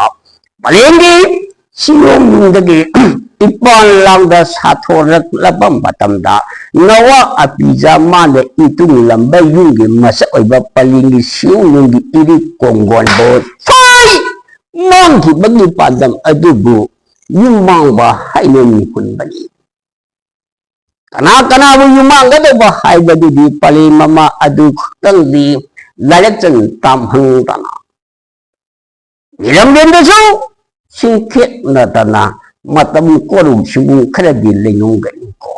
ꯄꯂꯦꯝꯒꯤ ꯁꯤꯌꯣꯝꯗꯒꯤ ꯏꯄꯥꯟ ꯂꯥꯡꯗ ꯁꯥꯊꯣꯔꯛꯂꯕ ꯃꯇꯝꯗ ꯅꯋꯥ ꯑꯄꯤꯖ ꯃꯥꯅ ꯏꯇꯨꯡꯂꯝꯕ ꯌꯨꯝꯒꯤ ꯃꯁꯛ ꯑꯣꯏꯕ ꯄꯂꯦꯝꯒꯤ ꯁꯤꯌꯣꯝꯒꯤ ꯏꯔꯤꯛ ꯀꯣꯡꯒꯣꯟꯕꯨ ꯁꯣꯏ ꯃꯥꯡꯈꯤꯕꯒꯤ ꯄꯥꯟꯗꯝ ꯑꯗꯨꯕꯨ ꯌꯨꯝ ꯃꯥꯡꯕ ꯍꯥꯏꯅ ꯃꯤꯍꯨꯟꯕꯅꯤ꯫ ꯀꯅꯥ ꯀꯅꯥꯕꯨ ꯌꯨꯝꯃꯥꯡꯒꯗꯧꯕ ꯍꯥꯏꯕꯗꯨꯗꯤ ꯄꯔꯦꯡ ꯑꯃ ꯑꯗꯨ ꯈꯛꯇꯪꯗꯤ ꯂꯥꯏꯔꯛꯆꯟ ꯇꯝꯍꯪꯗꯅ ꯃꯤꯔꯝꯂꯦꯟꯗꯁꯨ ꯁꯤꯡꯊꯦꯛꯅꯗꯅ ꯃꯇꯝ ꯀꯣꯔꯧꯁꯤꯕꯨ ꯈꯔꯗꯤ ꯂꯩꯉꯝꯒꯅꯤꯀꯣ꯫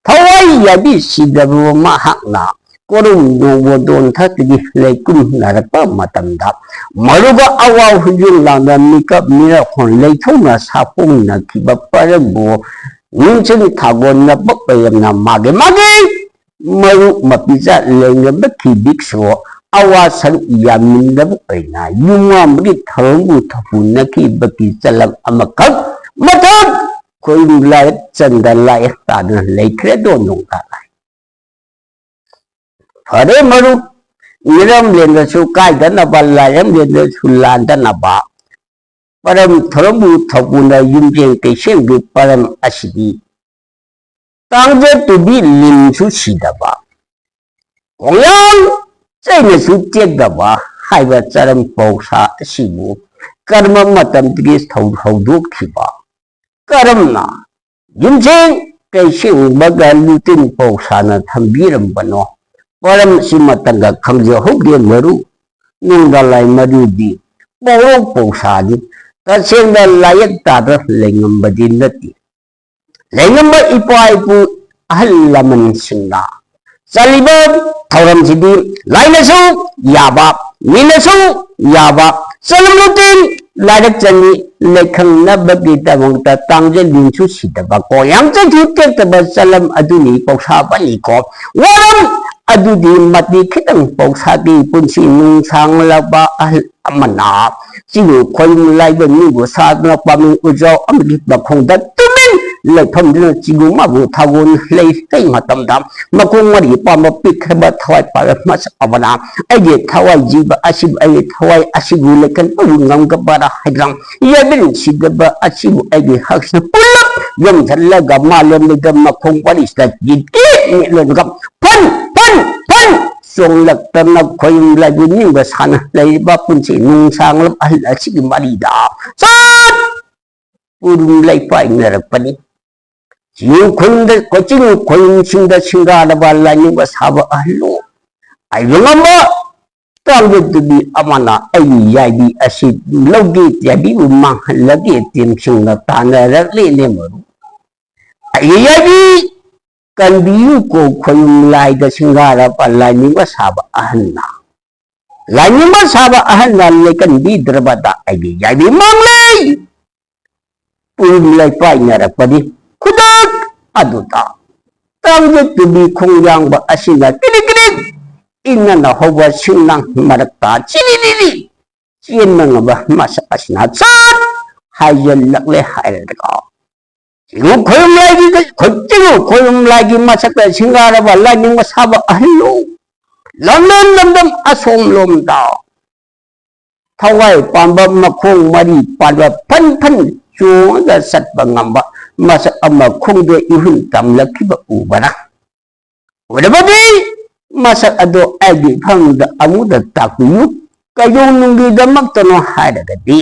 ꯊꯋꯥꯏ ꯌꯥꯕꯤ ꯁꯤꯗꯕ ꯃꯍꯥꯛꯅ ꯀꯣꯔꯧ ꯅꯣꯡꯕꯣꯗꯣꯟ ꯊꯛꯇꯒꯤ ꯂꯩꯀꯨꯝꯅꯔꯛꯄ ꯃꯇꯝꯗ ꯃꯔꯨꯒ ꯑꯋꯥ ꯍꯨꯌꯨꯡ ꯂꯥꯡꯗ ꯃꯤꯀꯞ ꯃꯤꯔꯛꯈꯣꯟ ꯂꯩꯊꯧꯅ ꯁꯥꯐꯣꯡꯅꯈꯤꯕ ꯄꯔꯝꯕꯨ ꯅꯤꯡꯁꯤꯡ ꯊꯥꯒꯣꯟꯅꯕ ꯑꯣꯏꯔꯝꯅ ꯃꯥꯒꯤ ꯃꯥꯒꯤ ꯃꯔꯨꯞ ꯃꯄꯤꯖ ꯂꯩꯔꯝꯕ ꯈꯤꯕꯤꯛꯁꯨ ꯑꯋꯥ ꯁꯔꯨꯛ ꯌꯥꯃꯤꯟꯅꯕ ꯑꯣꯏꯅ ꯌꯨꯝ ꯋꯥꯝꯕꯒꯤ ꯊꯧꯔꯝꯕꯨ ꯊꯧꯄꯨꯅꯈꯤꯕꯒꯤ ꯆꯂꯝ ꯑꯃꯈꯛ ꯃꯊꯛ ꯈꯣꯏꯔꯨꯝ ꯂꯥꯏꯔꯛ ꯆꯟꯗ ꯂꯥꯏꯌꯦꯛ ꯇꯥꯗꯨꯅ ꯂꯩꯈ꯭ꯔꯦꯗꯣ ꯅꯣꯡꯗꯥ ꯂꯥꯏ꯫ ꯐꯔꯦ ꯃꯔꯨꯞ, ꯃꯤꯔꯝꯂꯦꯟꯗꯁꯨ ꯀꯥꯏꯗꯅꯕ, ꯂꯥꯏꯔꯝꯂꯦꯟꯗꯁꯨ ꯂꯥꯟꯗꯅꯕ꯫ ꯄꯔꯝ ꯊꯧꯔꯝꯕꯨ ꯊꯧꯄꯨꯅ ꯌꯨꯝꯖꯦꯡ ꯀꯩꯁꯦꯝꯒꯤ ꯄꯔꯝ ꯑꯁꯤꯗꯤ ꯇꯥꯡꯖ ꯇꯨꯕꯤ ꯂꯤꯟꯁꯨ ꯁꯤꯗꯕ, ꯀꯣꯡꯌꯥꯝ ꯆꯩꯅꯁꯨ ꯇꯦꯛꯇꯕ ꯍꯥꯏꯕ ꯆꯔꯝ ꯄꯧꯁꯥ ꯑꯁꯤꯕꯨ ꯀꯔꯝꯕ ꯃꯇꯝꯗꯒꯤ ꯊꯧ-, ꯍꯧꯗꯣꯛꯈꯤꯕ, ꯀꯔꯝꯅ ꯌꯨꯝꯁꯦꯡ ꯀꯩꯁꯦꯡꯕꯒ ꯂꯨꯇꯤꯟ ꯄꯧꯁꯥꯅ ꯊꯝꯕꯤꯔꯝꯕꯅꯣ? ꯃꯔꯝꯁꯤ ꯃꯇꯝꯒ ꯈꯪꯖꯍꯧꯗꯦ ꯃꯔꯨ꯫ ꯅꯨꯡꯗꯥ ꯂꯥꯏ ꯃꯔꯨꯗꯤ ꯄꯧꯔꯧ ꯄꯧꯁꯥꯅꯤ꯫ ꯇꯁꯦꯡꯅ ꯂꯥꯏꯌꯦꯛ ꯇꯥꯗ ꯂꯩꯉꯝꯕꯗꯤ ꯅꯠꯇꯦ꯫ ꯂꯩꯉꯝꯕ ꯏꯄꯥ ꯏꯄꯨ ꯑꯍꯜ ꯂꯃꯟꯁꯤꯡꯅ ꯆꯜꯂꯤꯕ ꯊꯧꯔꯝꯁꯤꯗꯤ ꯂꯥꯏꯅꯁꯨ ꯌꯥꯕ, ꯃꯤꯅꯁꯨ ꯌꯥꯕ, ꯆꯂꯝ ꯂꯨꯇꯤꯟ ꯂꯥꯏꯔꯛ ꯆꯅꯤ ꯂꯩꯈꯪꯅꯕꯒꯤꯗꯃꯛꯇ ꯇꯥꯡꯖ ꯂꯤꯟꯁꯨ ꯁꯤꯗꯕ, ꯀꯣꯌꯥꯝ ꯆꯩꯁꯨ ꯇꯦꯛꯇꯕ ꯆꯂꯝ ꯑꯗꯨꯅꯤ ꯄꯧꯁꯥꯕꯅꯤꯀꯣ꯫ ꯋꯥꯔꯝ ꯑꯗꯨꯗꯤ ꯃꯇꯤꯛ ꯈꯤꯇꯪ ꯄꯧꯁꯥꯒꯤ ꯄꯨꯟꯁꯤ ꯅꯨꯡꯁꯥꯡꯂꯕ ꯑꯍꯜ ꯑꯃꯅ ꯆꯤꯡ ꯈꯣꯏ ꯂꯥꯏꯕ ꯃꯤꯕꯨ ꯁꯥꯗꯨꯅ ꯄꯥꯝꯃꯤ ꯎꯖꯥꯎ ꯑꯃꯒꯤ ꯃꯈꯣꯡꯗ ꯇꯨꯃꯤꯟ ꯂꯩꯐꯝꯗꯨꯅ ꯆꯤꯡꯒꯨꯝ ꯃꯥꯕꯨ ꯊꯥꯒꯣꯟ ꯂꯩ ꯀꯩ ꯃꯇꯝꯗ ꯃꯈꯣꯡ ꯃꯔꯤ ꯄꯥꯟꯕ ꯄꯤꯛꯈ꯭ꯔꯕ ꯊꯋꯥꯏ ꯄꯥꯟꯕ ꯃꯆꯥ ꯑꯃꯅ ꯑꯩꯒꯤ ꯊꯋꯥꯏ ꯖꯤꯕ ꯑꯁꯤꯕꯨ, ꯑꯩꯒꯤ ꯊꯋꯥꯏ ꯑꯁꯤꯕꯨ ꯂꯩꯀꯟꯕꯕꯨ ꯉꯝꯒꯕꯔꯥ ꯍꯥꯏꯗꯅ ꯌꯥꯕꯤꯔꯤꯁꯤꯗꯕ ꯑꯁꯤꯕꯨ ꯑꯩꯒꯤ ꯍꯛꯁꯤꯅ ꯄꯨꯂꯞ ꯌꯣꯝꯁꯤꯜꯂꯒ ꯃꯥꯂꯦꯝꯗ ꯃꯈꯣꯡ ꯃꯔꯤꯁꯤꯗ ꯌꯦꯠꯀꯦ ꯃꯤꯠꯂꯣꯟꯒ ꯐꯟ ꯐꯟ ꯐꯟ ꯆꯣꯡꯂꯛꯇꯅ ꯈꯣꯏꯔꯨꯝ ꯂꯥꯏꯕꯨ ꯅꯤꯡꯕ ꯁꯥꯅ ꯂꯩꯔꯤꯕ ꯄꯨꯟꯁꯤ ꯅꯨꯡꯁꯥꯡꯂꯕ ꯑꯍꯜ ꯑꯁꯤꯒꯤ ꯃꯔꯤꯗ ꯆꯠ ꯎꯔꯨꯝ ꯂꯩꯄꯥꯏꯅꯔꯛꯄꯅꯤ꯫ ꯆꯤꯡ ꯈꯨꯟꯗ, ꯆꯤꯡ ꯈꯨꯟꯁꯤꯡꯗ ꯁꯤꯡꯒꯥꯔꯕ ꯂꯥꯏꯅꯤꯡꯕ ꯁꯥꯕ ꯑꯍꯜꯂꯣ, ꯍꯥꯏꯕ ꯉꯝꯕ ꯇꯥꯡꯖ ꯇꯨꯕꯤ ꯑꯃꯅ ꯑꯩꯒꯤ ꯌꯥꯏꯕꯤ ꯑꯁꯤ ꯂꯧꯒꯦ, ꯌꯥꯏꯕꯤꯕꯨ ꯃꯥꯡꯍꯜꯂꯒꯦ ꯇꯦꯝꯁꯤꯡꯅ ꯇꯥꯟꯅꯔꯛꯂꯦꯅꯦ ꯃꯔꯨꯞ꯫ ꯑꯩꯒꯤ ꯌꯥꯏꯕꯤ ꯀꯟꯕꯤꯌꯨꯀꯣ ꯈꯣꯏꯔꯨꯝ ꯂꯥꯏꯗ ꯁꯤꯡꯒꯥꯔꯕ ꯂꯥꯏꯅꯤꯡꯕ ꯁꯥꯕ ꯑꯍꯟꯅ꯫ ꯂꯥꯏꯅꯤꯡꯕ ꯁꯥꯕ ꯑꯍꯟꯅ ꯂꯩꯀꯟꯕꯤꯗ꯭ꯔꯕꯗ ꯑꯩꯒꯤ ꯌꯥꯏꯕꯤ ꯃꯥꯡꯂꯦ꯫ ꯎꯔꯨꯝ ꯂꯩꯄꯥꯏꯅꯔꯛꯄꯅꯤ꯫ ꯈꯨꯗꯛ ꯑꯗꯨꯗ ꯇꯥꯡꯖ ꯇꯨꯕꯤ ꯈꯣꯡꯌꯥꯡꯕ ꯑꯁꯤꯅ ꯀꯤꯔꯤꯛ ꯀꯤꯔꯤꯛ ꯏꯟꯅꯅ ꯍꯧꯕ ꯁꯤꯡꯅꯥꯡ ꯃꯔꯛꯇ ꯆꯤꯂꯤꯂꯤꯂꯤ ꯆꯦꯟꯕ ꯉꯝꯕ ꯃꯁꯛ ꯑꯁꯤꯅ ꯆꯠ ꯍꯥꯏꯖꯤꯜꯂꯛꯂꯦ ꯍꯥꯏꯔꯒ, ꯌꯦꯡꯉꯨ, ꯈꯣꯏꯔꯨꯝ ꯂꯥꯏꯒꯤ, ꯈꯣꯏ-, ꯌꯦꯡꯉꯨ, ꯈꯣꯏꯔꯨꯝ ꯂꯥꯏꯒꯤ ꯃꯁꯛꯇ ꯁꯤꯡꯒꯥꯔꯕ ꯂꯥꯏꯅꯤꯡꯕ ꯁꯥꯕ ꯑꯍꯜꯂꯣ, ꯂꯝꯗꯝ ꯂꯝꯗꯝ ꯑꯁꯣꯝꯂꯣꯝꯗ ꯊꯋꯥꯏ ꯄꯥꯟꯕ ꯃꯈꯣꯡ ꯃꯔꯤ ꯄꯥꯟꯕ ꯐꯟ ꯐꯟ ꯆꯣꯡꯉꯒ ꯆꯠꯄ ꯉꯝꯕ ꯃꯁꯛ ꯑꯃ ꯈꯣꯡꯗ ꯏꯍꯨꯟ ꯇꯝꯂꯛꯈꯤꯕ ꯎꯕꯗ, ꯎꯔꯕꯗꯤ ꯃꯁꯛ ꯑꯗꯣ ꯑꯩꯒꯤ ꯏꯐꯝꯗ ꯑꯃꯨꯛꯇ ꯇꯥꯛꯄꯤꯌꯨ꯫ ꯀꯩꯗꯧꯅꯨꯡꯒꯤꯗꯃꯛꯇꯅꯣ ꯍꯥꯏꯔꯒꯗꯤ,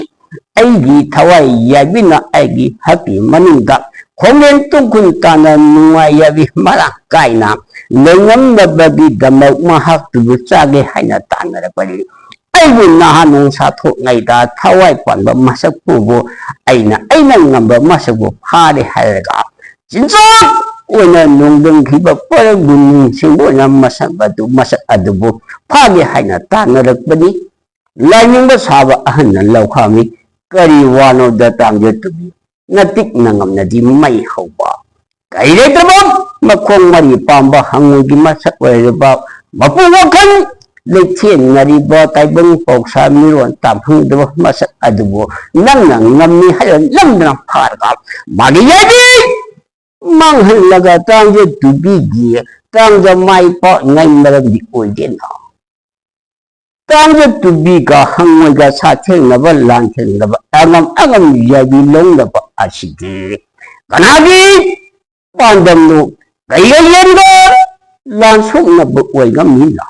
ꯑꯩꯒꯤ ꯊꯋꯥꯏ ꯌꯥꯏꯕꯤꯅ ꯑꯩꯒꯤ ꯍꯛꯀꯤ ꯃꯅꯨꯡꯗ ꯈꯣꯡꯂꯦꯟ ꯇꯨꯡꯈꯨꯜ ꯇꯥꯅ ꯅꯨꯡꯉꯥꯏ ꯌꯥꯏꯕꯤ ꯃꯔꯥꯡ ꯀꯥꯏꯅ ꯂꯩꯉꯝꯅꯕꯒꯤꯗꯃꯛ ꯃꯍꯥꯛꯇꯨꯕꯨ ꯆꯥꯒꯦ ꯍꯥꯏꯅ ꯇꯥꯟꯅꯔꯛꯄꯅꯤ꯫ ꯑꯩꯕꯨ ꯅꯍꯥ ꯅꯣꯡꯁꯥ ꯊꯣꯛꯉꯩꯗ ꯊꯋꯥꯏ ꯄꯥꯟꯕ ꯃꯁꯛꯄꯨꯕꯨ ꯑꯩꯅ, ꯑꯩꯅ ꯉꯝꯕ ꯃꯁꯛꯄꯨ ꯐꯥꯔꯦ ꯍꯥꯏꯔꯒ ꯆꯤꯟꯖꯥꯛ ꯑꯣꯏꯅ ꯅꯣꯡꯗꯝꯈꯤꯕ ꯄꯔꯝꯒꯤ ꯅꯤꯡꯁꯤꯡꯕ ꯑꯣꯏꯅ ꯃꯁꯛ ꯑꯗꯨ, ꯃꯁꯛ ꯑꯗꯨꯕꯨ ꯐꯥꯒꯦ ꯍꯥꯏꯅ ꯇꯥꯟꯅꯔꯛꯄꯅꯤ꯫ ꯂꯥꯏꯅꯤꯡꯕ ꯁꯥꯕ ꯑꯍꯟꯅ ꯂꯧꯈꯥꯝꯃꯤ꯫ ꯀꯔꯤ ꯋꯥꯅꯣꯗ ꯇꯥꯡꯖ ꯇꯨꯕꯤ? ꯅꯇꯤꯛ ꯅꯉꯝꯅꯗꯤ ꯃꯩ ꯍꯧꯕ꯫ ꯀꯔꯤ ꯂꯩꯇ꯭ꯔꯕ ꯃꯈꯣꯡ ꯃꯔꯤ ꯄꯥꯝꯕ ꯍꯪꯉꯣꯏꯒꯤ ꯃꯁꯛ ꯑꯣꯏꯔꯕ ꯃꯄꯨ ꯋꯥꯈꯜ ꯂꯩꯊꯦꯡꯅꯔꯤꯕ ꯇꯥꯏꯕꯪ ꯄꯥꯎꯁꯥ ꯃꯤꯔꯣꯟ ꯇꯥꯐꯝꯗꯕ ꯃꯁꯛ ꯑꯗꯨꯕꯨ ꯅꯪꯅ ꯉꯝꯃꯤ ꯍꯥꯏꯔ ꯅꯝꯗꯅ ꯐꯥꯔꯒ ꯃꯥꯒꯤ ꯌꯥꯏꯕꯤ ꯃꯥꯡꯍꯜꯂꯒ ꯇꯥꯡꯖ ꯇꯨꯕꯤꯒꯤ ꯇꯥꯡꯖ ꯃꯥꯏ ꯄꯥꯛꯅꯉꯥꯏ ꯃꯔꯝꯗꯤ ꯑꯣꯏꯗꯦꯅ꯫ ꯇꯥꯡꯖ ꯇꯨꯕꯤꯒ ꯍꯪꯉꯣꯏꯒ ꯁꯥꯊꯦꯡꯅꯕ ꯂꯥꯟꯊꯦꯡꯅꯕ ꯑꯉꯝ ꯑꯉꯝ ꯌꯥꯏꯕꯤ ꯂꯧꯅꯕ ꯑꯁꯤꯗꯤ ꯀꯅꯥꯒꯤ ꯄꯥꯟꯗꯝꯅꯣ? ꯀꯩꯒ ꯌꯦꯟꯒ ꯂꯥꯟ ꯁꯣꯛꯅꯕ ꯑꯣꯏꯒ ꯃꯤꯅ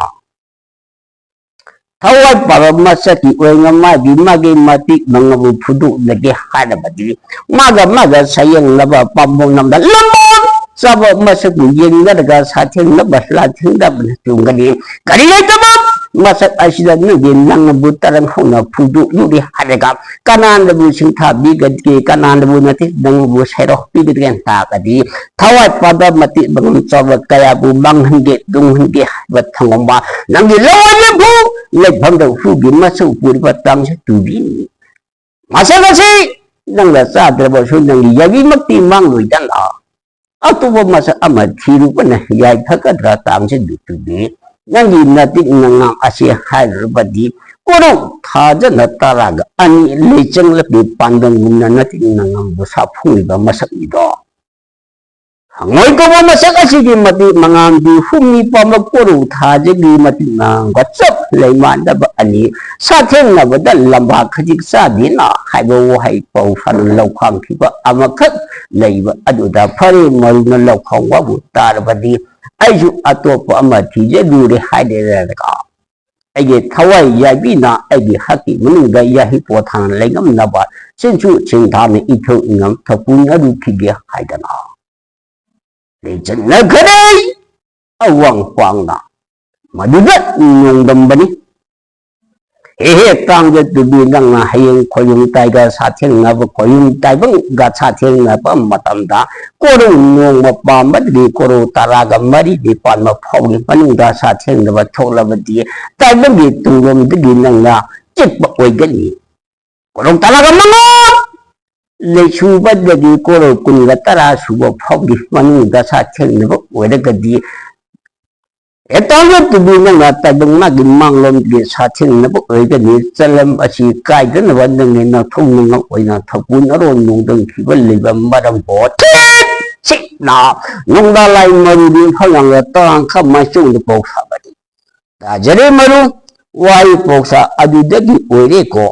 ꯊꯋꯥꯏ ꯄꯥꯕ ꯃꯁꯛꯀꯤ ꯑꯣꯏꯅ ꯃꯥꯒꯤ, ꯃꯥꯒꯤ ꯃꯇꯤꯛ ꯃꯉꯥꯕꯨ ꯐꯨꯗꯣꯛꯂꯒꯦ ꯍꯥꯏꯔꯕꯗꯤ, ꯃꯥꯒ, ꯃꯥꯒ ꯁꯥꯌꯦꯡꯅꯕ ꯄꯥꯝꯕꯣꯝ ꯅꯝꯕ ꯂꯝꯕꯣꯠ ꯆꯥꯕ ꯃꯁꯛꯄꯨ ꯌꯦꯡꯅꯔꯒ ꯁꯥꯊꯦꯡꯅꯕ ꯂꯥꯟꯊꯦꯡꯅꯕꯅ ꯆꯨꯝꯒꯅꯤ꯫ ꯀꯔꯤ ꯂꯩꯇꯕ ꯃꯁꯛ ꯑꯁꯤꯗ ꯅꯪꯗꯤ ꯅꯪꯕꯨ ꯇꯔꯪ ꯍꯧꯅ ꯐꯨꯗꯣꯛꯂꯨꯔꯦ ꯍꯥꯏꯔꯒ ꯀꯅꯥꯅꯕꯨ ꯁꯤꯡꯊꯥꯕꯤꯒꯗꯒꯦ? ꯀꯅꯥꯅꯕꯨ ꯅꯠꯇꯦ ꯅꯪꯕꯨ ꯁꯩꯔꯧ ꯄꯤꯒꯗꯒꯦ ꯇꯥꯔꯒꯗꯤ, ꯊꯋꯥꯏ ꯄꯥꯟꯕ ꯃꯇꯤꯛ ꯃꯉꯝ ꯆꯥꯎꯕ ꯀꯌꯥꯕꯨ ꯃꯥꯡꯍꯟꯒꯦ, ꯇꯨꯡꯍꯟꯒꯦ ꯍꯥꯏꯕ ꯊꯧꯉꯝꯕ ꯅꯪꯒꯤ ꯂꯋꯥꯏ ꯂꯦꯝꯐꯨ ꯂꯩꯐꯝꯗ ꯍꯨꯒꯤ ꯃꯆꯨ ꯄꯨꯔꯤꯕ ꯇꯥꯡꯁꯦ ꯇꯨꯕꯤꯅꯤ꯫ ꯃꯁꯛ ꯑꯁꯤ ꯅꯪꯅ ꯆꯥꯗ꯭ꯔꯕꯁꯨ ꯅꯪꯒꯤ ꯌꯥꯏꯕꯤꯃꯛꯇꯤ ꯃꯥꯡꯂꯣꯏꯗꯅ ꯑꯇꯣꯞꯄ ꯃꯁꯛ ꯑꯃ ꯊꯤꯔꯨꯕꯅ ꯌꯥꯏꯐꯒꯗ꯭ꯔꯥ ꯇꯥꯡꯁꯦ ꯇꯨꯕꯤ? ꯅꯪꯒꯤ ꯅꯇꯤꯛ ꯅꯉꯥꯡ ꯑꯁꯤ ꯍꯥꯏꯔꯨꯔꯕꯗꯤ ꯀꯣꯔꯧ ꯊꯥꯖꯅ ꯇꯔꯥꯒ ꯑꯅꯤ ꯂꯩꯆꯪꯂꯛꯀꯤ ꯄꯥꯟꯗꯝꯒꯨꯝꯅ ꯅꯇꯤꯛ ꯅꯉꯥꯡꯕꯨ ꯁꯥꯐꯣꯡꯂꯤꯕ ꯃꯁꯛꯅꯤꯗꯣ꯫ ꯍꯪꯉꯣꯏ ꯀꯧꯕ ꯃꯁꯛ ꯑꯁꯤꯒꯤ ꯃꯇꯤꯛ ꯃꯉꯥꯜꯗꯤ ꯍꯨꯝꯅꯤ ꯄꯥꯝꯕ ꯀꯣꯔꯧ ꯊꯥꯖꯒꯤ ꯃꯇꯤꯛ ꯃꯉꯥꯜꯒ ꯆꯞ ꯂꯩ ꯃꯥꯟꯅꯕ ꯑꯅꯤ ꯁꯥꯊꯦꯡꯅꯕꯗ ꯂꯝꯕꯥ ꯈꯖꯤꯛ ꯆꯥꯗꯦꯅ ꯍꯥꯏꯕ ꯋꯥꯍꯩ ꯄꯧ ꯁꯥꯅ ꯂꯧꯈꯥꯡꯈꯤꯕ ꯑꯃꯈꯛ ꯂꯩꯕ ꯑꯗꯨꯗ ꯐꯔꯦ ꯃꯔꯨꯅ ꯂꯧꯈꯥꯡ ꯋꯥꯕꯨ ꯇꯥꯔꯕꯗꯤ ꯑꯩꯁꯨ ꯑꯇꯣꯞꯄ ꯑꯃ ꯊꯤꯖꯂꯨꯔꯦ ꯍꯥꯏꯔꯦꯔꯒ ꯑꯩꯒꯤ ꯊꯋꯥꯏ ꯌꯥꯏꯕꯤꯅ ꯑꯩꯒꯤ ꯍꯛꯀꯤ ꯃꯅꯨꯡꯗ ꯌꯥꯍꯤꯞ ꯄꯣꯊꯥꯅ ꯂꯩꯉꯝꯅꯕ ꯆꯤꯟꯁꯨ ꯆꯤꯟꯊꯥꯅ ꯏꯊꯧ ꯏꯉꯝ ꯊꯧꯄꯨꯅꯔꯨꯈꯤꯒꯦ ꯍꯥꯏꯗꯅ ꯂꯩꯆꯠꯅꯈ꯭ꯔꯦ꯫ ꯑꯋꯥꯡ ꯄꯥꯡꯅ ꯃꯗꯨꯗ ꯅꯣꯡꯗꯝꯕꯅꯤ꯫ ꯍꯦ ꯍꯦ ꯇꯥꯡꯖ ꯇꯨꯕꯤ, ꯅꯪꯅ ꯍꯌꯦꯡ ꯈꯣꯌꯨꯝ ꯇꯥꯏꯒ ꯁꯥꯊꯦꯡꯅꯕ, ꯈꯣꯌꯨꯝ ꯇꯥꯏꯕꯪꯒ ꯁꯥꯊꯦꯡꯅꯕ ꯃꯇꯝꯗ ꯀꯣꯔꯧ ꯅꯣꯡꯃ ꯄꯥꯝꯕꯗꯒꯤ ꯀꯣꯔꯧ ꯇꯔꯥꯒ ꯃꯔꯤ ꯅꯤꯄꯥꯟ ꯐꯥꯎꯒꯤ ꯃꯅꯨꯡꯗ ꯁꯥꯊꯦꯡꯅꯕ ꯊꯣꯛꯂꯕꯗꯤ ꯇꯥꯏꯕꯪꯒꯤ ꯇꯨꯡꯂꯣꯝꯗꯒꯤ ꯅꯪꯅ ꯆꯤꯛꯄ ꯑꯣꯏꯒꯅꯤ꯫ ꯀꯣꯔꯧ ꯇꯔꯥꯒ ꯃꯉꯥ ꯂꯩꯁꯨꯕꯗꯒꯤ ꯀꯣꯔꯧ ꯀꯨꯟꯒ ꯇꯔꯥ ꯁꯨꯕ ꯐꯥꯎꯒꯤ ꯃꯅꯨꯡꯗ ꯁꯥꯊꯦꯡꯅꯕ ꯑꯣꯏꯔꯒꯗꯤ ꯍꯦꯛꯇ ꯇꯨꯕꯤ ꯅꯪꯅ ꯇꯥꯏꯕꯪ ꯃꯥꯒꯤ ꯃꯥꯡꯂꯣꯝꯒꯤ ꯁꯥꯊꯦꯡꯅꯕ ꯑꯣꯏꯒꯅꯤ꯫ ꯆꯂꯝ ꯑꯁꯤ ꯀꯥꯏꯗꯅꯕ ꯅꯪꯒꯤ ꯅꯊꯧ ꯅꯉꯛ ꯑꯣꯏꯅ ꯊꯧꯄꯨ ꯅꯔꯣꯟ ꯅꯣꯡꯗꯝꯈꯤꯕ ꯂꯩꯕ ꯃꯔꯝꯕꯣ ꯊꯤꯠ ꯁꯤꯠꯅ ꯅꯣꯡꯗꯥ ꯂꯥꯏ ꯃꯔꯨꯗꯤ ꯐꯪꯂꯝꯒ ꯇꯔꯥꯡꯈ ꯃꯥꯏꯆꯧꯗ ꯄꯥꯎ ꯁꯥꯕꯅꯤ꯫ ꯇꯥꯖꯔꯦ ꯃꯔꯨ, ꯋꯥꯍꯩ ꯄꯥꯎꯁꯥ ꯑꯗꯨꯗꯒꯤ ꯑꯣꯏꯔꯦꯀꯣ꯫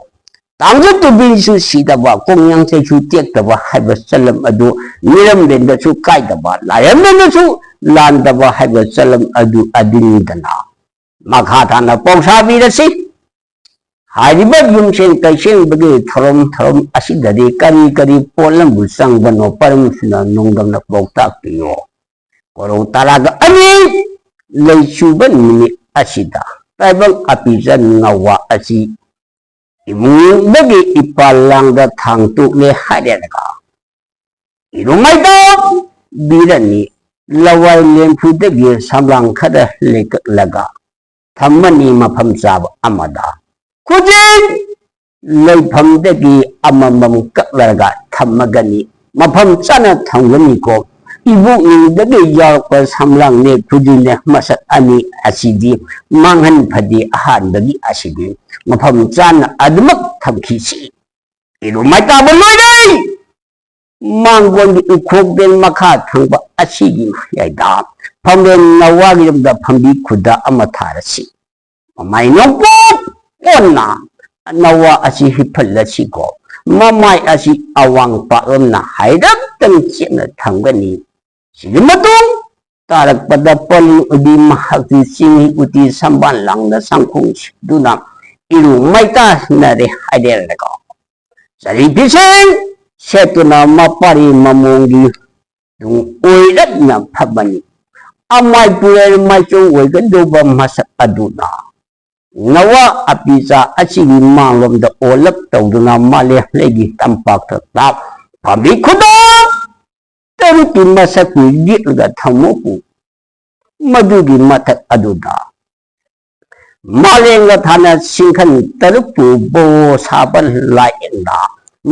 ꯇꯥꯡꯖ ꯇꯨꯕꯤꯁꯨ ꯁꯤꯗꯕ, ꯀꯣꯡꯌꯥꯡꯊꯩꯁꯨ ꯇꯦꯛꯇꯕ ꯍꯥꯏꯕ ꯆꯂꯝ ꯑꯗꯨ ꯃꯤꯔꯝꯕꯦꯟꯗꯁꯨ ꯀꯥꯏꯗꯕ, ꯂꯥꯏꯔꯦꯝꯕꯦꯟꯗꯁꯨ ꯂꯥꯟꯗꯕ ꯍꯥꯏꯕ ꯆꯂꯝ ꯑꯗꯨ ꯑꯗꯨꯅꯤꯗꯅ꯫ ꯃꯈꯥ ꯇꯥꯅ ꯄꯥꯎꯁꯥꯕꯤꯔꯁꯤ꯫ ꯍꯥꯏꯔꯤꯕ ꯌꯨꯝꯁꯦꯡ ꯀꯩꯁꯦꯡꯕꯒꯤ ꯊꯧꯔꯝ ꯊꯧꯔꯝ ꯑꯁꯤꯗꯗꯤ ꯀꯔꯤ ꯀꯔꯤ ꯄꯣꯠꯂꯝꯕꯨ ꯆꯪꯕꯅꯣ ꯄꯔꯝꯁꯤꯅ ꯅꯣꯡꯗꯝꯅ ꯄꯥꯎꯇꯥꯛꯄꯤꯌꯣ꯫ ꯀꯣꯔꯧ ꯇꯔꯥꯒ ꯑꯅꯤ ꯂꯩꯆꯨꯕ ꯅꯨꯃꯤꯠ ꯑꯁꯤꯗ ꯇꯥꯏꯕꯪ ꯑꯄꯤꯖ ꯅꯋꯥ ꯑꯁꯤ ꯏꯃꯨꯡꯗꯒꯤ ꯏꯄꯥꯜ ꯂꯥꯡꯗ ꯊꯥꯡ ꯇꯣꯛꯂꯦ ꯍꯥꯏꯔꯦꯔꯒ ꯏꯔꯨꯃꯥꯏꯗ ꯕꯤꯔꯅꯤ ꯂꯋꯥꯏ ꯂꯦꯝꯐꯨꯗꯒꯤ ꯁꯝꯂꯥꯡ ꯈꯔ ꯂꯩꯀꯠꯂꯒ ꯊꯝꯃꯅꯤ ꯃꯐꯝ ꯆꯥꯕ ꯑꯃꯗ꯫ ꯈꯨꯖꯤꯡ ꯂꯩꯐꯝꯗꯒꯤ ꯑꯃꯃꯝ ꯀꯛꯂꯒ ꯊꯝꯃꯒꯅꯤ꯫ ꯃꯐꯝ ꯆꯥꯅ ꯊꯝꯒꯅꯤꯀꯣ꯫ ꯏꯕꯣꯛꯅꯤꯡꯗꯒꯤ ꯌꯥꯎꯔꯛꯄ ꯁꯝꯂꯥꯡꯅꯦ ꯈꯨꯖꯤꯅꯦ ꯃꯁꯛ ꯑꯅꯤ ꯑꯁꯤꯗꯤ ꯃꯥꯡꯍꯟ ꯐꯗꯦ ꯑꯍꯥꯟꯕꯒꯤ ꯑꯁꯤꯗꯤ ꯃꯐꯝ ꯆꯥꯅ ꯑꯗꯨꯃꯛ ꯊꯝꯈꯤꯁꯤ꯫ ꯏꯔꯨ ꯃꯥꯏ ꯇꯥꯕ ꯂꯣꯏꯔꯦ꯫ ꯃꯥꯡꯒꯣꯟꯒꯤ ꯎꯈꯣꯡꯗꯩ ꯃꯈꯥ ꯊꯪꯕ ꯑꯁꯤꯒꯤ ꯃꯌꯥꯏꯗ ꯐꯝꯂꯦꯟ ꯅꯋꯥꯒꯤ ꯌꯨꯝꯗ ꯐꯝꯕꯤ ꯈꯨꯗꯥ ꯑꯃ ꯊꯥꯔꯁꯤ꯫ ꯃꯃꯥꯏ ꯅꯣꯡꯄꯣꯛ ꯑꯣꯟꯅ ꯅꯋꯥ ꯑꯁꯤ ꯍꯤꯞꯍꯜꯂꯁꯤꯀꯣ꯫ ꯃꯃꯥꯏ ꯑꯁꯤ ꯑꯋꯥꯡ ꯄꯥꯛꯂꯣꯝꯅ ꯍꯥꯏꯔꯞꯇꯪ ꯆꯦꯠꯅ ꯊꯝꯒꯅꯤ꯫ ꯁꯤꯒꯤ ꯃꯇꯨꯡ ꯇꯥꯔꯛꯄꯗ ꯄꯂꯤ ꯎꯕꯤ ꯃꯍꯥꯛꯇꯤ ꯆꯤꯡꯍꯤ ꯎꯇꯤ ꯁꯝꯕꯥꯜ ꯂꯥꯡꯅ ꯁꯪꯈꯣꯡ ꯁꯤꯗꯨꯅ ꯏꯔꯨ ꯃꯩꯇꯥꯅꯔꯦ ꯍꯥꯏꯔꯦꯔꯒ ꯆꯔꯤ ꯐꯤꯁꯦꯡ ꯁꯦꯠꯇꯨꯅ ꯃꯄꯥꯔꯤ ꯃꯃꯣꯡꯒꯤ ꯇꯨꯡ ꯑꯣꯏꯔꯞꯅ ꯐꯝꯃꯅꯤ꯫ ꯑꯃꯥꯏ ꯄꯨꯔꯦꯜ ꯃꯥꯏꯆꯧ ꯑꯣꯏꯒꯗꯧꯕ ꯃꯁꯛ ꯑꯗꯨꯅ ꯅꯋꯥ ꯑꯄꯤꯆꯥ ꯑꯁꯤꯒꯤ ꯃꯥꯡꯂꯣꯝꯗ ꯑꯣꯜꯂꯞ ꯇꯧꯗꯨꯅ ꯃꯥꯂꯦꯝꯂꯩꯒꯤ ꯇꯝꯄꯥꯛꯇ ꯇꯥꯞ ꯄꯥꯝꯕꯤ ꯈꯨꯗꯣꯡ ꯇꯔꯨꯛꯀꯤ ꯃꯁꯛꯄꯨ ꯌꯦꯛꯂꯒ ꯊꯝꯃꯨ꯫ ꯃꯗꯨꯒꯤ ꯃꯊꯛ ꯑꯗꯨꯗ ꯃꯥꯂꯦꯝꯒ ꯊꯥꯅ ꯁꯤꯡꯈꯟ ꯇꯔꯨꯛꯄꯨ ꯕꯣ ꯁꯥꯕ ꯂꯥꯏꯌꯦꯡꯗ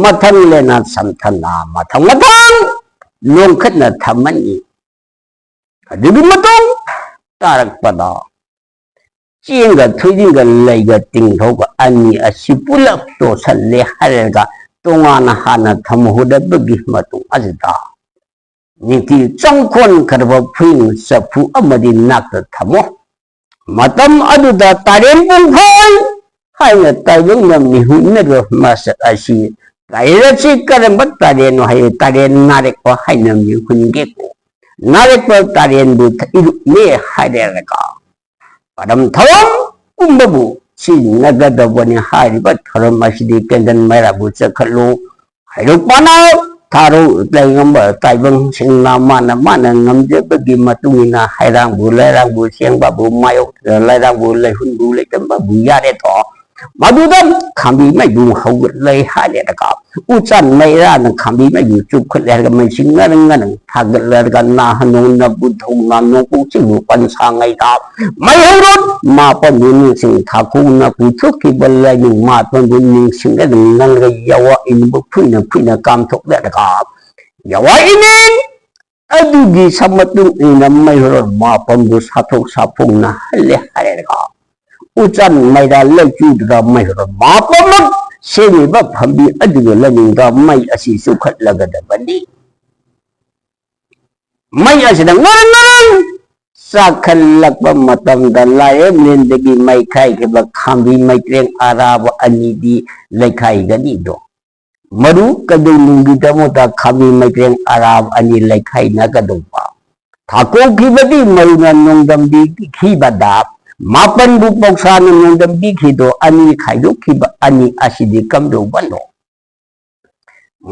ꯃꯊꯪ ꯂꯦꯅ ꯁꯝꯊꯅ ꯃꯊꯪ ꯃꯊꯪ ꯂꯣꯡꯈꯠꯅ ꯊꯝꯃꯅꯤ꯫ ꯑꯗꯨꯒꯤ ꯃꯇꯨꯡ ꯇꯥꯔꯛꯄꯗ ꯆꯦꯡꯒ ꯊꯣꯏꯗꯤꯡꯒ ꯂꯩꯒ ꯇꯤꯡꯊꯧꯒ ꯑꯅꯤ ꯑꯁꯤ ꯄꯨꯂꯞ ꯇꯣꯠꯁꯜꯂꯦ ꯍꯥꯏꯔꯒ ꯇꯣꯉꯥꯟꯅ ꯍꯥꯟꯅ ꯊꯝꯍꯧꯗꯕꯒꯤ ꯃꯇꯨꯡ ꯑꯗꯨꯗ ꯅꯤꯡꯊꯤ ꯆꯪꯈꯣꯟ ꯈꯔꯕ ꯐꯨꯏꯡ ꯆꯐꯨ ꯑꯃꯗꯤ ꯅꯥꯛꯇ ꯊꯝꯃꯣ꯫ ꯃꯇꯝ ꯑꯗꯨꯗ ꯇꯥꯔꯦꯟ ꯄꯨꯡꯐꯥꯏ ꯍꯥꯏꯅ ꯇꯥꯏꯕꯪꯅ ꯃꯤꯍꯨꯟꯅꯕ ꯃꯁꯛ ꯑꯁꯤ ꯇꯥꯔꯦꯟ ꯑꯁꯤ ꯀꯔꯝꯕ ꯇꯥꯔꯦꯟꯅꯣ ꯍꯥꯏꯔꯦ ꯇꯥꯔꯦꯟ ꯅꯥꯔꯛꯄ ꯍꯥꯏꯅ ꯃꯤꯍꯨꯟꯒꯦꯀꯣ꯫ ꯅꯥꯔꯛꯄ ꯇꯥꯔꯦꯟꯕꯨ ꯏꯔꯨꯞꯅꯦ ꯍꯥꯏꯔꯦꯔꯒ ꯄꯔꯝ ꯊꯧꯔꯝ ꯄꯨꯝꯕꯕꯨ ꯁꯤꯖꯤꯟꯅꯒꯗꯕꯅꯤ꯫ ꯍꯥꯏꯔꯤꯕ ꯊꯧꯔꯝ ꯑꯁꯤꯗꯤ ꯀꯦꯟꯗꯜ ꯃꯩꯔꯥꯕꯨ ꯆꯠꯈꯠꯂꯨ, ꯍꯩꯔꯨꯛ ꯄꯥꯅ ꯊꯥꯔꯨ, ꯂꯩꯉꯝꯕ ꯇꯥꯏꯕꯪꯁꯤꯡꯅ ꯃꯥꯅ ꯃꯥꯅ ꯉꯝꯖꯕꯒꯤ ꯃꯇꯨꯡ ꯏꯟꯅ ꯍꯩꯔꯥꯡꯕꯨ ꯂꯩꯔꯥꯡꯕꯨ ꯁꯦꯡꯕꯕꯨ ꯃꯥꯌꯣꯛꯇ ꯂꯩꯔꯥꯡꯕꯨ ꯂꯩꯍꯨꯟꯕꯨ ꯂꯩꯇꯝꯕꯕꯨ ꯌꯥꯔꯦꯗꯣ꯫ ꯃꯗꯨꯗ ꯈꯥꯝꯕꯤ ꯃꯩꯕꯨ ꯍꯧꯒꯠꯂꯦ ꯍꯥꯏꯔꯦꯗꯀ ꯎꯆꯥꯟ ꯃꯩꯔꯥꯅ ꯈꯥꯝꯕꯤ ꯃꯩꯕꯨ ꯆꯨꯞꯈꯠꯂꯦ ꯍꯥꯏꯔꯒ ꯃꯩꯁꯤ ꯉꯔꯪ ꯉꯔꯪ ꯊꯥꯒꯠꯂꯔꯒ ꯅꯥꯍꯟꯅꯣꯡꯅ ꯕꯨꯙꯧꯅ ꯅꯣꯡꯄꯣꯛ ꯆꯤꯡꯕꯨ ꯄꯟꯁꯥꯉꯩꯗ ꯃꯩ ꯍꯧꯔꯣꯠ ꯃꯥꯄꯟꯕꯨ ꯅꯤꯡꯁꯤꯡ ꯊꯥꯈꯣꯡꯅ ꯄꯨꯊꯣꯛꯈꯤꯕ ꯂꯥꯏꯅꯤꯡ ꯃꯥꯄꯟꯕꯨ ꯅꯤꯡꯁꯤꯡꯂꯗꯨꯅ ꯅꯪꯒ ꯌꯥꯋꯥ ꯏꯟꯕꯨ ꯐꯨꯏꯅ ꯐꯨꯏꯅ ꯀꯥꯝꯊꯣꯛꯂꯔꯒ ꯌꯥꯋꯥ ꯏꯅꯤꯡ ꯑꯗꯨꯒꯤ ꯁꯛ ꯃꯇꯨꯡ ꯏꯟꯅ ꯃꯩꯍꯧꯔꯣꯟ ꯃꯥꯄꯟꯕꯨ ꯁꯥꯊꯣꯛ ꯁꯥꯐꯣꯡꯅꯍꯜꯂꯦ ꯍꯥꯏꯔꯒ, ꯎꯆꯥꯟ ꯃꯩꯔꯥ ꯂꯩꯆꯨꯗꯨꯗ ꯃꯩꯍꯧꯔꯣꯟ ꯃꯥꯄꯟꯃꯛ ꯁꯦꯝꯃꯤꯕ ꯐꯝꯕꯤ ꯑꯗꯨꯒꯤ ꯂꯥꯏꯅꯤꯡꯗ ꯃꯩ ꯑꯁꯤ ꯆꯨꯈꯠꯂꯒꯗꯕꯅꯤ꯫ ꯃꯩ ꯑꯁꯤꯅ ꯉꯔꯪ ꯉꯔꯪ ꯆꯥꯛꯈꯠꯂꯛꯄ ꯃꯇꯝꯗ ꯂꯥꯏꯔꯦꯝꯂꯦꯟꯗꯒꯤ ꯃꯩꯈꯥꯏꯈꯤꯕ ꯈꯥꯝꯕꯤ ꯃꯩꯇ꯭ꯔꯦꯡ ꯑꯔꯥꯕ ꯑꯅꯤꯗꯤ ꯂꯩꯈꯥꯏꯒꯅꯤꯗꯣ꯫ ꯃꯔꯨ ꯀꯩꯗꯧꯅꯨꯡꯒꯤꯗꯃꯛꯇ ꯈꯥꯝꯕꯤ ꯃꯩꯇ꯭ꯔꯦꯡ ꯑꯔꯥꯕ ꯑꯅꯤ ꯂꯩꯈꯥꯏꯅꯒꯗꯧꯕ? ꯊꯥꯀꯣꯛꯈꯤꯕꯗꯤ ꯃꯔꯨꯅ ꯅꯣꯡꯗꯝꯕꯤꯈꯤꯕꯗ ꯃꯥꯄꯟꯕꯨ ꯄꯧꯁꯥꯅ ꯅꯣꯡꯗꯝꯕꯤꯈꯤꯗꯣ ꯑꯅꯤ ꯈꯥꯏꯗꯣꯛꯈꯤꯕ ꯑꯅꯤ ꯑꯁꯤꯗꯤ ꯀꯝꯗꯧꯕꯅꯣ?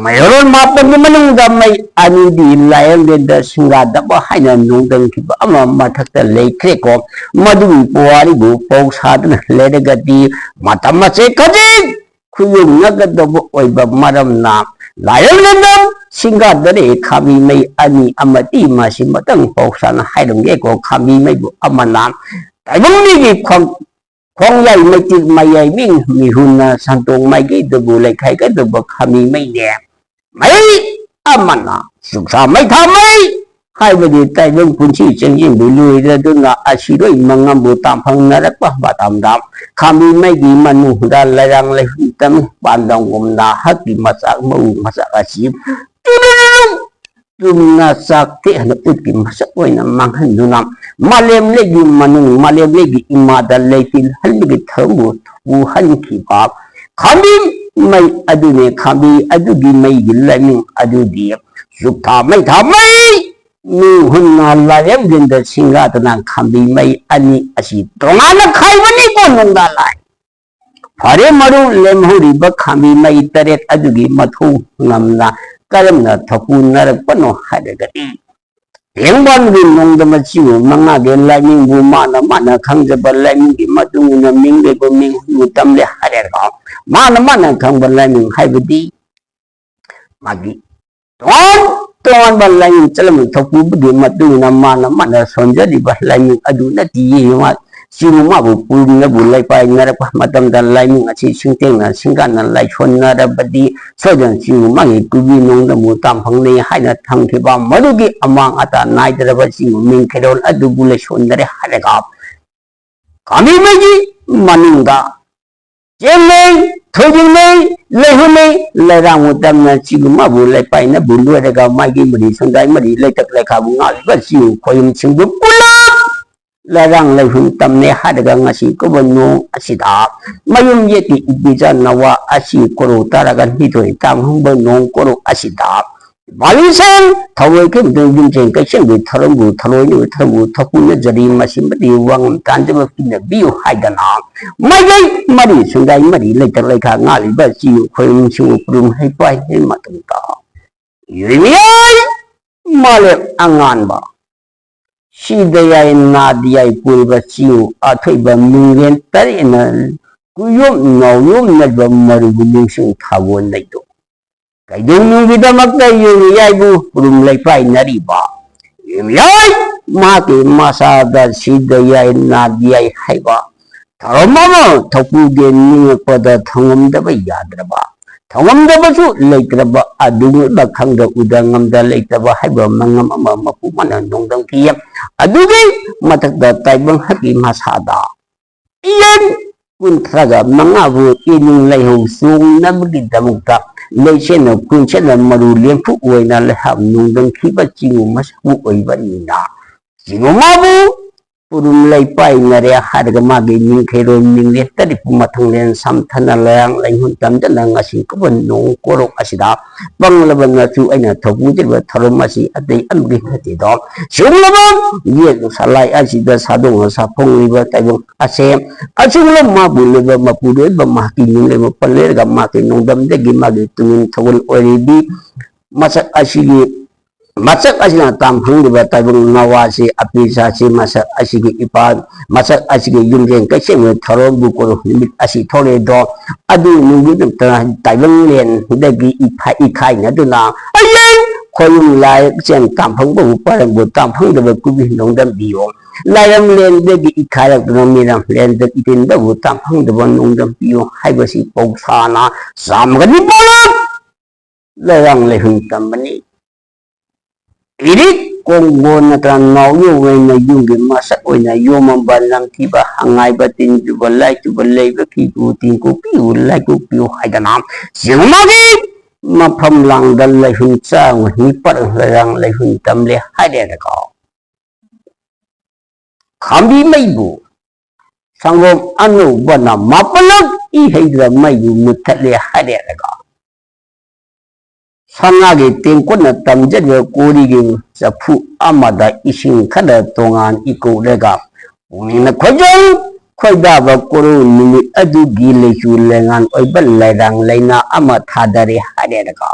ꯃꯩꯍꯧꯔꯣꯟ ꯃꯥꯄꯟꯒꯤ ꯃꯅꯨꯡꯗ ꯃꯩ ꯑꯅꯤꯗꯤ ꯂꯥꯏꯌꯦꯡꯂꯦꯟꯗ ꯁꯤꯡꯒꯥꯗꯕ ꯍꯥꯏꯅ ꯅꯣꯡꯗꯝꯈꯤꯕ ꯑꯃ ꯃꯊꯛꯇ ꯂꯩꯈ꯭ꯔꯦꯀꯣ꯫ ꯃꯗꯨꯒꯤ ꯄꯨꯋꯥꯔꯤꯕꯨ ꯄꯧ ꯁꯥꯗꯨꯅ ꯂꯩꯔꯒꯗꯤ ꯃꯇꯝ ꯑꯁꯦ ꯈꯖꯤꯛ ꯈꯨꯌꯨꯡꯅꯒꯗꯕ ꯑꯣꯏꯕ ꯃꯔꯝꯅ ꯂꯥꯏꯌꯦꯡꯂꯦꯟꯗ ꯁꯤꯡꯒꯥꯗꯔꯦ ꯈꯥꯝꯕꯤ ꯃꯩ ꯑꯅꯤ ꯑꯃꯗꯤ ꯃꯁꯤꯃꯇꯪ ꯄꯧ ꯁꯥꯅ ꯍꯥꯏꯔꯝꯒꯦꯀꯣ꯫ ꯈꯥꯝꯕꯤ ꯃꯩꯕꯨ ꯑꯃꯅ ꯇꯥꯏꯕꯪ ꯃꯤꯒꯤ ꯈꯣꯡ ꯈꯣꯡꯌꯥꯏ ꯃꯩꯇꯤꯛ ꯃꯌꯥꯏ ꯃꯤ ꯃꯤꯍꯨꯟꯅ ꯁꯟꯇꯣꯡ ꯃꯥꯏꯀꯩꯗꯕꯨ ꯂꯩꯈꯥꯏꯒꯗꯕ ꯈꯥꯝꯕꯤ ꯃꯩꯅꯦ꯫ ꯃꯩ ꯑꯃꯅ ꯆꯨꯞꯁꯥ ꯃꯩꯊꯥ ꯃꯩ ꯍꯥꯏꯕꯗꯤ ꯇꯥꯏꯕꯪ ꯄꯨꯟꯁꯤ ꯆꯪꯁꯤꯟꯕꯨ ꯂꯣꯏꯔꯗꯨꯅ ꯑꯁꯤꯔꯣꯏ ꯃꯉꯝꯕꯨ ꯇꯥꯟꯐꯪꯅꯔꯛꯄ ꯃꯇꯝꯗ ꯈꯥꯝꯕꯤ ꯃꯩꯒꯤ ꯃꯅꯨꯡꯗ ꯂꯩꯔꯥꯡ ꯂꯩꯍꯨꯝ ꯇꯝ ꯄꯥꯟꯗꯝꯒꯨꯝꯅ ꯍꯛꯀꯤ ꯃꯆꯥꯛ ꯃꯎ ꯃꯆꯥꯛ ꯑꯁꯤ ꯇꯨꯝꯅ ꯆꯥꯛ ꯇꯦꯛꯍꯟꯅ ꯎꯠꯀꯤ ꯃꯁꯛ ꯑꯣꯏꯅ ꯃꯥꯡꯍꯟꯗꯨꯅ ꯃꯥꯂꯦꯝꯂꯩꯒꯤ ꯃꯅꯨꯡ ꯃꯥꯂꯦꯝꯂꯩꯒꯤ ꯏꯃꯥꯗ ꯂꯩꯆꯤꯜꯍꯟꯕꯒꯤ ꯊꯧꯔꯝꯕꯨ ꯊꯣꯛꯍꯟꯈꯤꯕ ꯈꯥꯝꯕꯤ ꯃꯩ ꯑꯗꯨꯅꯤ꯫ ꯈꯥꯝꯕꯤ ꯑꯗꯨꯒꯤ ꯃꯩꯒꯤ ꯂꯥꯏꯅꯤꯡ ꯑꯗꯨꯗꯤ ꯆꯨꯞꯊꯥ ꯃꯩꯊꯥ ꯃꯩ ꯃꯤꯍꯨꯟꯅ ꯂꯥꯏꯔꯦꯝꯂꯦꯟꯗ ꯁꯤꯡꯒꯥꯗꯅ ꯈꯥꯝꯕꯤ ꯃꯩ ꯑꯅꯤ ꯑꯁꯤ ꯇꯣꯉꯥꯟꯅ ꯈꯥꯏꯕꯅꯤꯀꯣ ꯅꯨꯡꯗꯥ ꯂꯥꯏ꯫ ꯐꯔꯦ ꯃꯔꯨꯞ, ꯂꯦꯝꯍꯧꯔꯤꯕ ꯈꯥꯝꯕꯤ ꯃꯩ ꯇꯔꯦꯠ ꯑꯗꯨꯒꯤ ꯃꯊꯧ ꯉꯝꯅ ꯀꯔꯝꯅ ꯊꯣꯛꯄꯨꯅꯔꯛꯄꯅꯣ ꯍꯥꯏꯔꯒꯗꯤ, ꯂꯦꯡꯕꯥꯟꯒꯤ ꯅꯣꯡꯗꯝ ꯑꯁꯤꯕꯨ ꯃꯉꯥꯒꯤ ꯂꯥꯏꯅꯤꯡꯕꯨ ꯃꯥꯅ ꯃꯥꯅ ꯈꯪꯖꯕ ꯂꯥꯏꯅꯤꯡꯒꯤ ꯃꯇꯨꯡ ꯏꯟꯅ ꯃꯤꯡ ꯂꯩꯕ ꯃꯤꯡ ꯇꯝꯂꯦ ꯍꯥꯏꯔꯒ ꯃꯥꯅ ꯃꯥꯅ ꯈꯪꯕ ꯂꯥꯏꯅꯤꯡ ꯍꯥꯏꯕꯗꯤ ꯃꯥꯒꯤ ꯇꯣꯉꯥꯟ ꯇꯣꯉꯥꯟꯕ ꯂꯥꯏꯅꯤꯡ ꯆꯠꯂꯝ ꯊꯣꯛꯄꯕꯨꯗꯤ ꯃꯇꯨꯡ ꯏꯟꯅ ꯃꯥꯅ ꯃꯥꯅ ꯁꯣꯟꯖꯔꯤꯕ ꯂꯥꯏꯅꯤꯡ ꯑꯗꯨ ꯅꯠꯇꯦ꯫ ꯃꯥ ꯆꯤꯡ ꯃꯥꯕꯨ ꯄꯨꯝꯅꯕꯨ ꯂꯩꯄꯥꯏꯅꯔꯛꯄ ꯃꯇꯝꯗ ꯂꯥꯏꯅꯤꯡ ꯑꯁꯤ ꯁꯤꯡꯇꯦꯡꯅ ꯁꯤꯡꯀꯥꯟꯅ ꯂꯥꯏꯁꯣꯟꯅꯔꯕꯗꯤ ꯁꯣꯏꯗꯅ ꯆꯤꯡ ꯃꯥꯒꯤ ꯀꯨꯕꯤ ꯅꯣꯡꯗꯃꯨ ꯇꯥꯝꯐꯪꯅꯩ ꯍꯥꯏꯅ ꯊꯝꯈꯤꯕ ꯃꯗꯨꯒꯤ ꯑꯃꯥꯡ ꯑꯇꯥ ꯅꯥꯏꯗ꯭ꯔꯕ ꯆꯤꯡ ꯃꯤꯡ ꯈꯩꯔꯣꯜ ꯑꯗꯨꯕꯨ ꯂꯩꯁꯣꯟꯅꯔꯦ ꯍꯥꯏꯔꯒ ꯀꯥꯃꯤꯃꯩꯒꯤ ꯃꯅꯤꯡꯗ ꯆꯦꯡꯅꯩ, ꯊꯣꯏꯗꯤꯡꯅꯩ, ꯂꯩꯍꯨꯅꯩ, ꯂꯩꯔꯥꯡ ꯃꯇꯝꯅ ꯆꯤꯡ ꯃꯥꯕꯨ ꯂꯩꯄꯥꯏꯅꯕꯨ ꯂꯣꯏꯔꯒ ꯃꯥꯒꯤ ꯃꯔꯤ ꯁꯪꯗꯥꯏ ꯃꯔꯤ ꯂꯩꯇꯛ ꯂꯩꯈꯥꯕꯨ ꯉꯥꯛꯂꯤꯕ ꯆꯤꯡ ꯈꯣꯌꯨꯝꯁꯤꯡꯕꯨ ꯄꯨꯂꯞ ꯂꯩꯔꯥꯡ ꯂꯩꯍꯨꯟ ꯇꯝꯅꯦ ꯍꯥꯏꯔꯒ ꯉꯁꯤ ꯀꯧꯕ ꯅꯣꯡ ꯑꯁꯤꯗ ꯃꯌꯨꯝ ꯌꯦꯠꯀꯤ ꯏꯄꯤꯆꯥ ꯅꯋꯥ ꯑꯁꯤ ꯀꯣꯔꯧ ꯇꯥꯔꯒ ꯅꯤꯊꯣꯏ ꯇꯥꯡ ꯍꯨꯝꯕ ꯅꯣꯡ ꯀꯣꯔꯧ ꯑꯁꯤꯗ ꯕꯥꯂꯤꯁꯦꯡ ꯊꯧꯔꯣꯏ ꯈꯦꯝꯗꯣꯡ ꯌꯨꯝꯁꯦꯡ ꯀꯩꯁꯦꯡꯕꯤ ꯊꯔꯝꯕꯨ ꯊꯔꯣꯏꯅꯨ ꯊꯔꯝꯕꯨ ꯊꯧꯄꯨꯅ ꯖꯔꯤ ꯃꯁꯤꯃꯗꯤ ꯋꯥꯉꯝ ꯇꯥꯟꯖꯕ ꯄꯤꯅꯕꯤꯌꯨ ꯍꯥꯏꯗꯅ ꯃꯥꯏꯀꯩ ꯃꯔꯤ ꯁꯨꯡꯗꯥꯏ ꯃꯔꯤ ꯂꯩꯇꯛ ꯂꯩꯈꯥ ꯉꯥꯜꯂꯤꯕ ꯆꯤꯌꯨ ꯈꯣꯏꯔꯨꯝ ꯁꯤꯡꯎ ꯄꯨꯔꯨꯝ ꯍꯩꯄꯥꯏ ꯍꯩ ꯃꯇꯨꯡꯗ ꯌꯨꯔꯤꯃꯤꯌꯥꯏ ꯃꯥꯂꯦꯝ ꯑꯉꯥꯟꯕ ꯁꯤꯗ ꯌꯥꯏ ꯅꯥꯗ ꯌꯥꯏ ꯄꯨꯔꯤꯕ ꯆꯤꯌꯨ ꯑꯊꯣꯏꯕ ꯃꯤꯡꯂꯦꯟ ꯇꯔꯦꯠꯅ ꯀꯨꯌꯣꯝ ꯅꯥꯎꯌꯣꯝꯅꯔꯤꯕ ꯃꯔꯨꯕꯨ ꯅꯤꯡꯁꯤꯡ ꯊꯥꯒꯣꯟ ꯂꯩꯇꯣꯛ ꯀꯩꯗꯧꯅꯨꯡꯒꯤꯗꯃꯛꯇ ꯌꯨꯝ ꯌꯥꯏꯕꯨ ꯄꯨꯔꯨꯝ ꯂꯩꯄꯥꯏꯅꯔꯤꯕ ꯌꯨꯝ ꯌꯥꯏ ꯃꯍꯥꯛꯀꯤ ꯃꯁꯥꯗ ꯁꯤꯗ ꯌꯥꯏ ꯅꯥꯗ ꯌꯥꯏ ꯍꯥꯏꯕ ꯊꯧꯔꯝ ꯑꯃ ꯊꯧꯄꯨꯒꯦ ꯅꯤꯡꯉꯛꯄꯗ ꯊꯧꯉꯝꯗꯕ ꯌꯥꯗ꯭ꯔꯕ ꯊꯧꯉꯝꯗꯕꯁꯨ ꯂꯩꯇ꯭ꯔꯕ ꯑꯗꯨꯒꯨꯝꯕ ꯈꯪꯗ ꯎꯗ ꯉꯝꯗ ꯂꯩꯇꯕ ꯍꯥꯏꯕ ꯃꯉꯝ ꯑꯃ ꯃꯄꯨ ꯃꯅ ꯅꯣꯡꯗꯝꯈꯤ꯫ ꯑꯗꯨꯒꯤ ꯃꯊꯛꯇ ꯇꯥꯏꯕꯪ ꯍꯛꯀꯤ ꯃꯁꯥꯗ ꯏꯌꯦꯟ ꯀꯨꯟꯊ꯭ꯔꯥꯒ ꯃꯉꯥꯕꯨ ꯏꯅꯤꯡ ꯂꯩꯍꯧ ꯆꯣꯡꯅꯕꯒꯤꯗꯃꯛꯇ ꯂꯩꯁꯦꯟꯅ ꯀꯨꯟꯁꯦꯟꯅ ꯃꯔꯨ ꯂꯦꯝꯐꯨ ꯑꯣꯏꯅ ꯂꯩꯍꯥꯎ ꯅꯨꯡꯗꯪꯈꯤꯕ ꯆꯤꯡꯉꯨ ꯃꯁꯛꯄꯨ ꯑꯣꯏꯕꯅꯤꯅ ꯆꯤꯡꯉꯨ ꯃꯥꯕꯨ ꯄꯨꯔꯨꯝ ꯂꯩꯄꯥꯏꯅꯔꯦ ꯍꯥꯏꯔꯒ ꯃꯥꯒꯤ ꯅꯤꯡꯈꯩꯔꯣꯜ ꯅꯤꯡꯂꯦꯟ ꯇꯔꯤꯛꯄꯨ ꯃꯊꯪꯂꯦꯟ ꯁꯝꯊꯅ ꯂꯌꯥꯡ ꯂꯩꯉꯨꯟ ꯇꯝꯗꯅ ꯉꯁꯤ ꯀꯧꯕ ꯅꯣꯡ ꯀꯣꯔꯣꯛ ꯑꯁꯤꯗ ꯄꯪꯂꯕꯅꯁꯨ ꯑꯩꯅ ꯊꯧꯕꯨꯖꯔꯤꯕ ꯊꯧꯔꯝ ꯑꯁꯤ ꯑꯇꯩ ꯑꯃꯒꯤ ꯅꯠꯇꯦꯗꯣ꯫ ꯁꯤꯒꯨꯝꯂꯕ ꯌꯦꯛ ꯁꯂꯥꯏ ꯑꯁꯤꯗ ꯁꯥꯗꯣꯡꯅ ꯁꯥꯐꯣꯡꯂꯤꯕ ꯇꯥꯏꯕꯪ ꯑꯁꯦ ꯑꯁꯤꯒꯨꯝꯂꯕ ꯃꯥꯕꯨ ꯂꯣꯏꯕ ꯃꯄꯨꯔꯣꯏꯕ ꯃꯍꯥꯛꯀꯤ ꯅꯤꯡꯂꯩꯕ ꯄꯜꯂꯦꯔꯒ ꯃꯍꯥꯛꯀꯤ ꯅꯣꯡꯗꯝꯗꯒꯤ ꯃꯥꯒꯤ ꯇꯨꯡ ꯊꯧꯒꯜ ꯑꯣꯏꯔꯤꯕꯤ ꯃꯁꯛ ꯑꯁꯤꯒꯤ ꯃꯁꯛ ꯑꯁꯤꯅ ꯇꯥꯝꯐꯪꯂꯤꯕ ꯇꯥꯏꯕꯪ ꯅꯋꯥꯁꯤ ꯑꯄꯤꯁꯥꯁꯤ ꯃꯁꯛ ꯑꯁꯤꯒꯤ ꯏꯄꯥ ꯃꯁꯛ ꯑꯁꯤꯒꯤ ꯌꯨꯝꯖꯦꯟ ꯀꯩꯁꯦꯝꯕ ꯊꯧꯔꯝꯕꯨ ꯀꯣꯔꯧ ꯅꯨꯃꯤꯠ ꯑꯁꯤ ꯊꯣꯛꯂꯛꯏꯗꯣ꯫ ꯑꯗꯨ ꯅꯨꯃꯤꯠ ꯇꯥꯏꯕꯪꯂꯦꯟꯗꯒꯤ ꯏꯈꯥꯏꯅꯗꯨꯅ ꯍꯌꯦꯡ ꯈꯣꯌꯨꯝ ꯂꯥꯏ ꯆꯦꯟ ꯇꯥꯝꯐꯪꯕꯕꯨ ꯄꯔꯝꯕꯨ ꯇꯥꯝꯐꯪꯗꯕ ꯀꯨꯕꯤ ꯅꯣꯡꯗꯝꯕꯤꯌꯣ꯫ ꯂꯥꯏꯔꯝꯂꯦꯟꯗꯒꯤ ꯏꯈꯥꯏꯔꯛꯇꯨꯅ ꯃꯤꯔꯝꯂꯦꯟꯗ ꯏꯇꯤꯟꯗꯕꯨ ꯇꯥꯡꯐꯪꯗꯕ ꯅꯨꯡꯗꯝ ꯄꯤꯌꯨ ꯍꯥꯏꯕꯁꯤ ꯄꯧꯁꯥꯅ ꯆꯥꯝꯃꯒ ꯅꯤꯄꯥꯜ ꯂꯩꯔꯥꯡ ꯂꯩꯍꯨꯟ ꯇꯝꯕꯅꯤ꯫ ꯏꯔꯤꯛ ꯀꯣꯡꯒꯣꯟ ꯅꯠꯇ꯭ꯔꯒ ꯅꯥꯎꯌꯣ ꯑꯣꯏꯅ ꯌꯨꯝꯒꯤ ꯃꯁꯛ ꯑꯣꯏꯅ ꯌꯣꯝꯃꯝꯕ ꯅꯝꯊꯤꯕ ꯍꯪꯉꯥꯏꯕ ꯇꯤꯟ ꯆꯨꯕ ꯂꯥꯏ ꯆꯨꯕ ꯂꯩꯕ ꯀꯤꯕꯨ ꯇꯤꯟ ꯀꯣꯛꯄꯤꯌꯨ ꯂꯥꯏ ꯀꯣꯛꯄꯤꯌꯨ ꯍꯥꯏꯗꯅ ꯆꯤꯡꯃꯒꯤ ꯃꯐꯝ ꯂꯥꯡꯗ ꯂꯩꯍꯨꯟ ꯆꯥꯡ ꯅꯤꯄꯥꯜ ꯂꯩꯔꯥꯡ ꯂꯩꯍꯨꯟ ꯇꯝꯂꯦ ꯍꯥꯏꯔꯦꯗꯀꯣ꯫ ꯈꯥꯝꯕꯤ ꯃꯩꯕꯨ ꯁꯪꯒꯣꯝ ꯑꯅꯧꯕꯅ ꯃꯥꯄꯜꯂꯛ ꯏꯍꯩꯗ꯭ꯔ ꯃꯩꯕꯨ ꯃꯨꯠꯊꯠꯂꯦ ꯍꯥꯏꯔꯦꯗꯀꯣ꯫ ꯁꯅꯥꯒꯤ ꯇꯦꯡꯀꯣꯠꯅ ꯇꯝꯖꯔꯤꯕ ꯀꯣꯔꯤꯒꯤ ꯆꯐꯨ ꯑꯃꯗ ꯏꯁꯤꯡ ꯈꯔ ꯇꯣꯉꯥꯟ ꯏꯀꯧꯔꯒ ꯄꯨꯛꯅꯤꯡꯅ ꯈꯣꯏꯖꯪ ꯈꯣꯏꯗꯥꯕ ꯀꯣꯔꯧ ꯅꯨꯃꯤꯠ ꯑꯗꯨꯒꯤ ꯂꯩꯆꯨ ꯂꯩꯉꯥꯟ ꯑꯣꯏꯕ ꯂꯩꯔꯥꯡ ꯂꯩꯅꯥ ꯑꯃ ꯊꯥꯗꯔꯦ ꯍꯥꯏꯔꯦꯗꯀꯣ꯫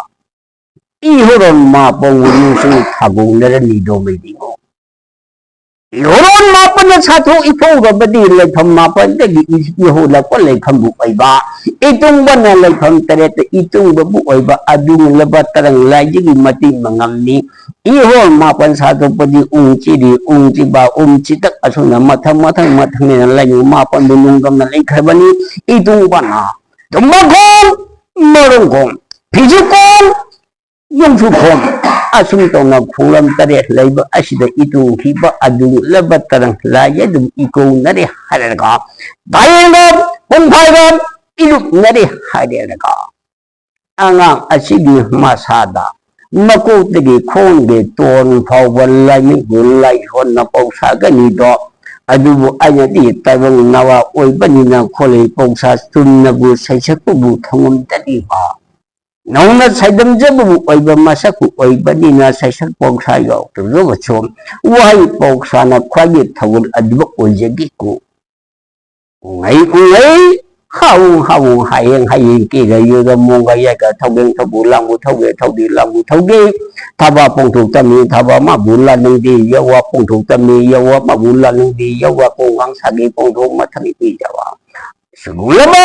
ꯏꯍꯣꯔꯣꯟ ꯃꯥꯄꯧ ꯅꯨꯡꯁꯤꯡ ꯊꯥꯒꯣꯡꯅꯔꯅꯤꯗꯣ ꯃꯩꯕꯤꯉꯣ꯫ ꯏꯍꯣꯔꯣꯟ ꯃꯥꯄꯟꯅ ꯁꯥꯊꯣꯛ ꯏꯐꯧꯔꯕꯗꯤ ꯂꯩꯐꯝ ꯃꯥꯄꯟꯗꯒꯤ ꯏ-, ꯏꯍꯧꯂꯛꯄ ꯂꯩꯐꯝꯕꯨ ꯑꯣꯏꯕ, ꯏꯇꯨꯡꯕꯅ ꯂꯩꯐꯝ ꯇꯔꯦꯠꯇ ꯏꯇꯨꯡꯕꯕꯨ ꯑꯣꯏꯕ ꯑꯗꯨꯒꯨꯝꯂꯕ ꯇꯔꯪ ꯂꯥꯏꯖꯒꯤ ꯃꯇꯤꯛ ꯃꯉꯝꯅꯤ꯫ ꯏꯍꯣꯔꯣꯟ ꯃꯥꯄꯟ ꯁꯥꯊꯣꯛꯄꯗꯤ ꯎꯡ ꯆꯤꯔꯤ, ꯎꯡ ꯆꯤꯕ, ꯎꯝ ꯆꯤꯇꯛ ꯑꯁꯨꯝꯅ ꯃꯊꯪ ꯃꯊꯪ ꯃꯊꯪ ꯂꯩꯅ ꯂꯩꯅꯨ ꯃꯥꯄꯟꯕꯨ ꯅꯨꯡꯗꯝꯅ ꯂꯩꯈ꯭ꯔꯕꯅꯤ꯫ ꯏꯇꯨꯡꯕꯅ ꯇꯨꯝꯕꯈꯣꯡ, ꯃꯔꯨꯝꯈꯣꯡ, ꯐꯤꯖꯨꯈꯣꯡ, ꯌꯨꯝꯁꯨ ꯈꯣꯝ꯫ ꯑꯁꯨꯝ ꯇꯧꯅ ꯈꯣꯡꯂꯝ ꯇꯔꯦꯠ ꯂꯩꯕ ꯑꯁꯤꯗ ꯏꯇꯨꯡꯈꯤꯕ ꯑꯗꯨꯒꯨꯝꯂꯕ ꯇꯔꯪ ꯂꯥꯏ ꯑꯗꯨꯝ ꯏꯀꯧꯅꯔꯦ ꯍꯥꯏꯔꯒ, ꯇꯥꯌꯦꯡꯕ ꯄꯨꯡꯐꯥꯏꯕ ꯏꯂꯨꯞꯅꯔꯦ ꯍꯥꯏꯔꯒ, ꯑꯉꯥꯡ ꯑꯁꯤꯒꯤ ꯃꯁꯥꯗ ꯃꯀꯣꯛꯇꯒꯤ ꯈꯣꯡꯒꯤ ꯇꯣꯟ ꯐꯥꯎꯕ ꯂꯥꯏꯃꯤꯠꯕꯨ ꯂꯥꯏꯁꯣꯟꯅ ꯄꯧꯁꯥꯒꯅꯤꯗꯣ꯫ ꯑꯗꯨꯕꯨ ꯑꯩꯅꯗꯤ ꯇꯥꯏꯕꯪ ꯅꯋꯥ ꯑꯣꯏꯕꯅꯤꯅ ꯈꯣꯂꯩ ꯄꯧꯁꯥ ꯆꯨꯝꯅꯕꯨ ꯁꯩꯁꯛꯄꯕꯨ ꯊꯧꯉꯝꯗꯔꯤꯕ ꯅꯧꯅ ꯁꯩꯗꯝꯖꯕꯕꯨ ꯑꯣꯏꯕ ꯃꯁꯛꯄꯨ ꯑꯣꯏꯕꯅꯤꯅ ꯁꯩꯁꯛ ꯄꯧꯁꯥ ꯌꯥꯎꯗ꯭ꯔꯒꯁꯨ ꯋꯥꯍꯩ ꯄꯧꯁꯥꯅ ꯈ꯭ꯋꯥꯏꯒꯤ ꯊꯧꯒꯜ ꯑꯗꯨꯃꯛ ꯑꯣꯏꯖꯒꯦꯀꯣ꯫ ꯎꯉꯩ ꯎꯉꯩ, ꯍꯥꯎ ꯍꯥꯎ, ꯍꯌꯦꯡ ꯍꯌꯦꯡ ꯀꯦꯒ ꯌꯣꯒ ꯃꯣꯡꯒ ꯌꯥꯏꯒ ꯊꯧꯒꯦꯡ ꯊꯧꯕꯨ ꯂꯥꯡꯕꯨ ꯊꯧꯒꯦ ꯊꯧꯗꯤ ꯂꯥꯡꯕꯨ ꯊꯧꯒꯦ꯫ ꯊꯕ ꯄꯣꯡꯊꯣꯛ ꯇꯝꯃꯤ ꯊꯕ ꯃꯥꯕꯨ ꯂꯥꯟꯅꯤꯡꯗꯦ ꯌꯧꯋ ꯄꯣꯡꯊꯣꯛ ꯇꯝꯃꯤ ꯌꯧꯋ ꯃꯥꯕꯨ ꯂꯥꯟꯅꯤꯡꯗꯦ ꯌꯧꯋ ꯀꯣꯡꯒꯥꯡ ꯁꯥꯒꯦ ꯄꯣꯡꯊꯣꯛ ꯃꯊꯪ ꯄꯤꯖꯕ꯫ ꯁꯤꯒꯨꯝꯂꯕ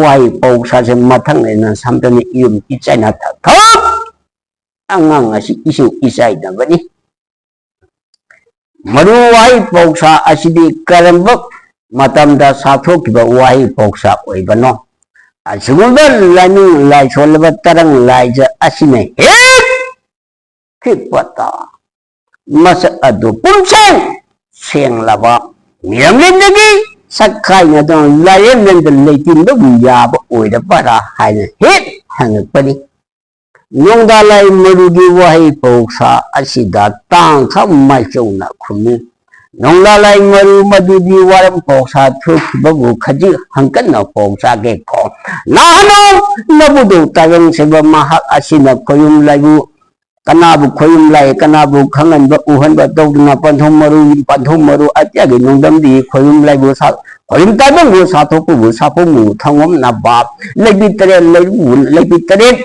ꯋꯥꯍꯩ ꯄꯧꯁꯥꯁꯦ ꯃꯊꯪ ꯂꯩꯅ ꯁꯝꯇꯅ ꯏꯔꯨꯝ ꯏꯆꯥꯏꯅ ꯊꯛꯊꯛ ꯑꯉꯥꯡ ꯑꯁꯤ ꯏꯁꯤꯡ ꯏꯆꯥꯏꯅꯕꯅꯤ꯫ ꯃꯔꯨ ꯋꯥꯍꯩ ꯄꯧꯁꯥ ꯑꯁꯤꯗꯤ ꯀꯔꯝꯕ ꯃꯇꯝꯗ ꯁꯥꯊꯣꯛꯈꯤꯕ ꯋꯥꯍꯩ ꯄꯧꯁꯥ ꯑꯣꯏꯕꯅꯣ? ꯑꯁꯤꯒꯨꯝꯕ ꯂꯥꯏꯅꯤꯡ ꯂꯥꯏꯁꯣꯜꯂꯕ ꯇꯔꯪ ꯂꯥꯏꯖ ꯑꯁꯤꯅ ꯍꯦꯛ ꯍꯤꯞꯄꯗ ꯃꯁꯛ ꯑꯗꯨ ꯄꯨꯝꯁꯦꯡ ꯁꯦꯡꯂꯕ ꯃꯤꯔꯝꯂꯦꯟꯗꯒꯤ ꯁꯛꯈꯥꯏꯅꯗꯨꯅ ꯂꯥꯏꯔꯦꯝꯂꯦꯟꯗ ꯂꯩꯇꯤꯟꯕꯕꯨ ꯌꯥꯕ ꯑꯣꯏꯔꯕꯔꯥ ꯍꯥꯏꯅ ꯍꯦꯛ ꯍꯪꯉꯛꯄꯅꯤ꯫ ꯅꯣꯡꯗꯥ ꯂꯥꯏ ꯃꯔꯨꯒꯤ ꯋꯥꯍꯩ ꯄꯧꯁꯥ ꯑꯁꯤꯗ ꯇꯥꯡꯈ ꯃꯥꯏꯆꯧꯅ ꯈꯨꯝꯃꯤ꯫ ꯅꯣꯡꯗꯥ ꯂꯥꯏ ꯃꯔꯨ ꯃꯗꯨꯗꯤ ꯋꯥꯔꯝ ꯄꯧꯁꯥ ꯊꯣꯛꯈꯤꯕꯕꯨ ꯈꯖꯤꯛ ꯍꯪꯀꯠꯅ ꯄꯧꯁꯥꯒꯦꯀꯣ꯫ ꯅꯍꯥꯟ ꯅꯕꯨꯗꯧ ꯇꯥꯏꯕꯪ ꯁꯦꯝꯕ ꯃꯍꯥꯛ ꯑꯁꯤꯅ ꯈꯣꯌꯨꯝ ꯂꯥꯏꯕꯨ ꯀꯅꯥꯕꯨ ꯈꯣꯌꯨꯝ ꯂꯥꯏ, ꯀꯅꯥꯕꯨ ꯈꯪꯍꯟꯕ ꯎꯍꯟꯕ ꯇꯧꯗꯨꯅ ꯄꯟꯊꯨꯡ ꯃꯔꯨ, ꯄꯟꯊꯨꯡ ꯃꯔꯨ ꯑꯇꯤꯌꯥꯒꯤ ꯅꯣꯡꯗꯝꯗꯤ ꯈꯣꯌꯨꯝ ꯂꯥꯏꯕꯨ ꯁꯥ-, ꯈꯣꯌꯨꯝ ꯇꯥꯏꯕꯪꯕꯨ ꯁꯥꯊꯣꯛꯄꯕꯨ ꯁꯥꯐꯨ ꯊꯪꯉꯝꯅꯕ ꯂꯩꯕꯤ ꯇꯔꯦꯠ ꯂꯩꯕꯨ, ꯂꯩꯕꯤ ꯇꯔꯦꯠ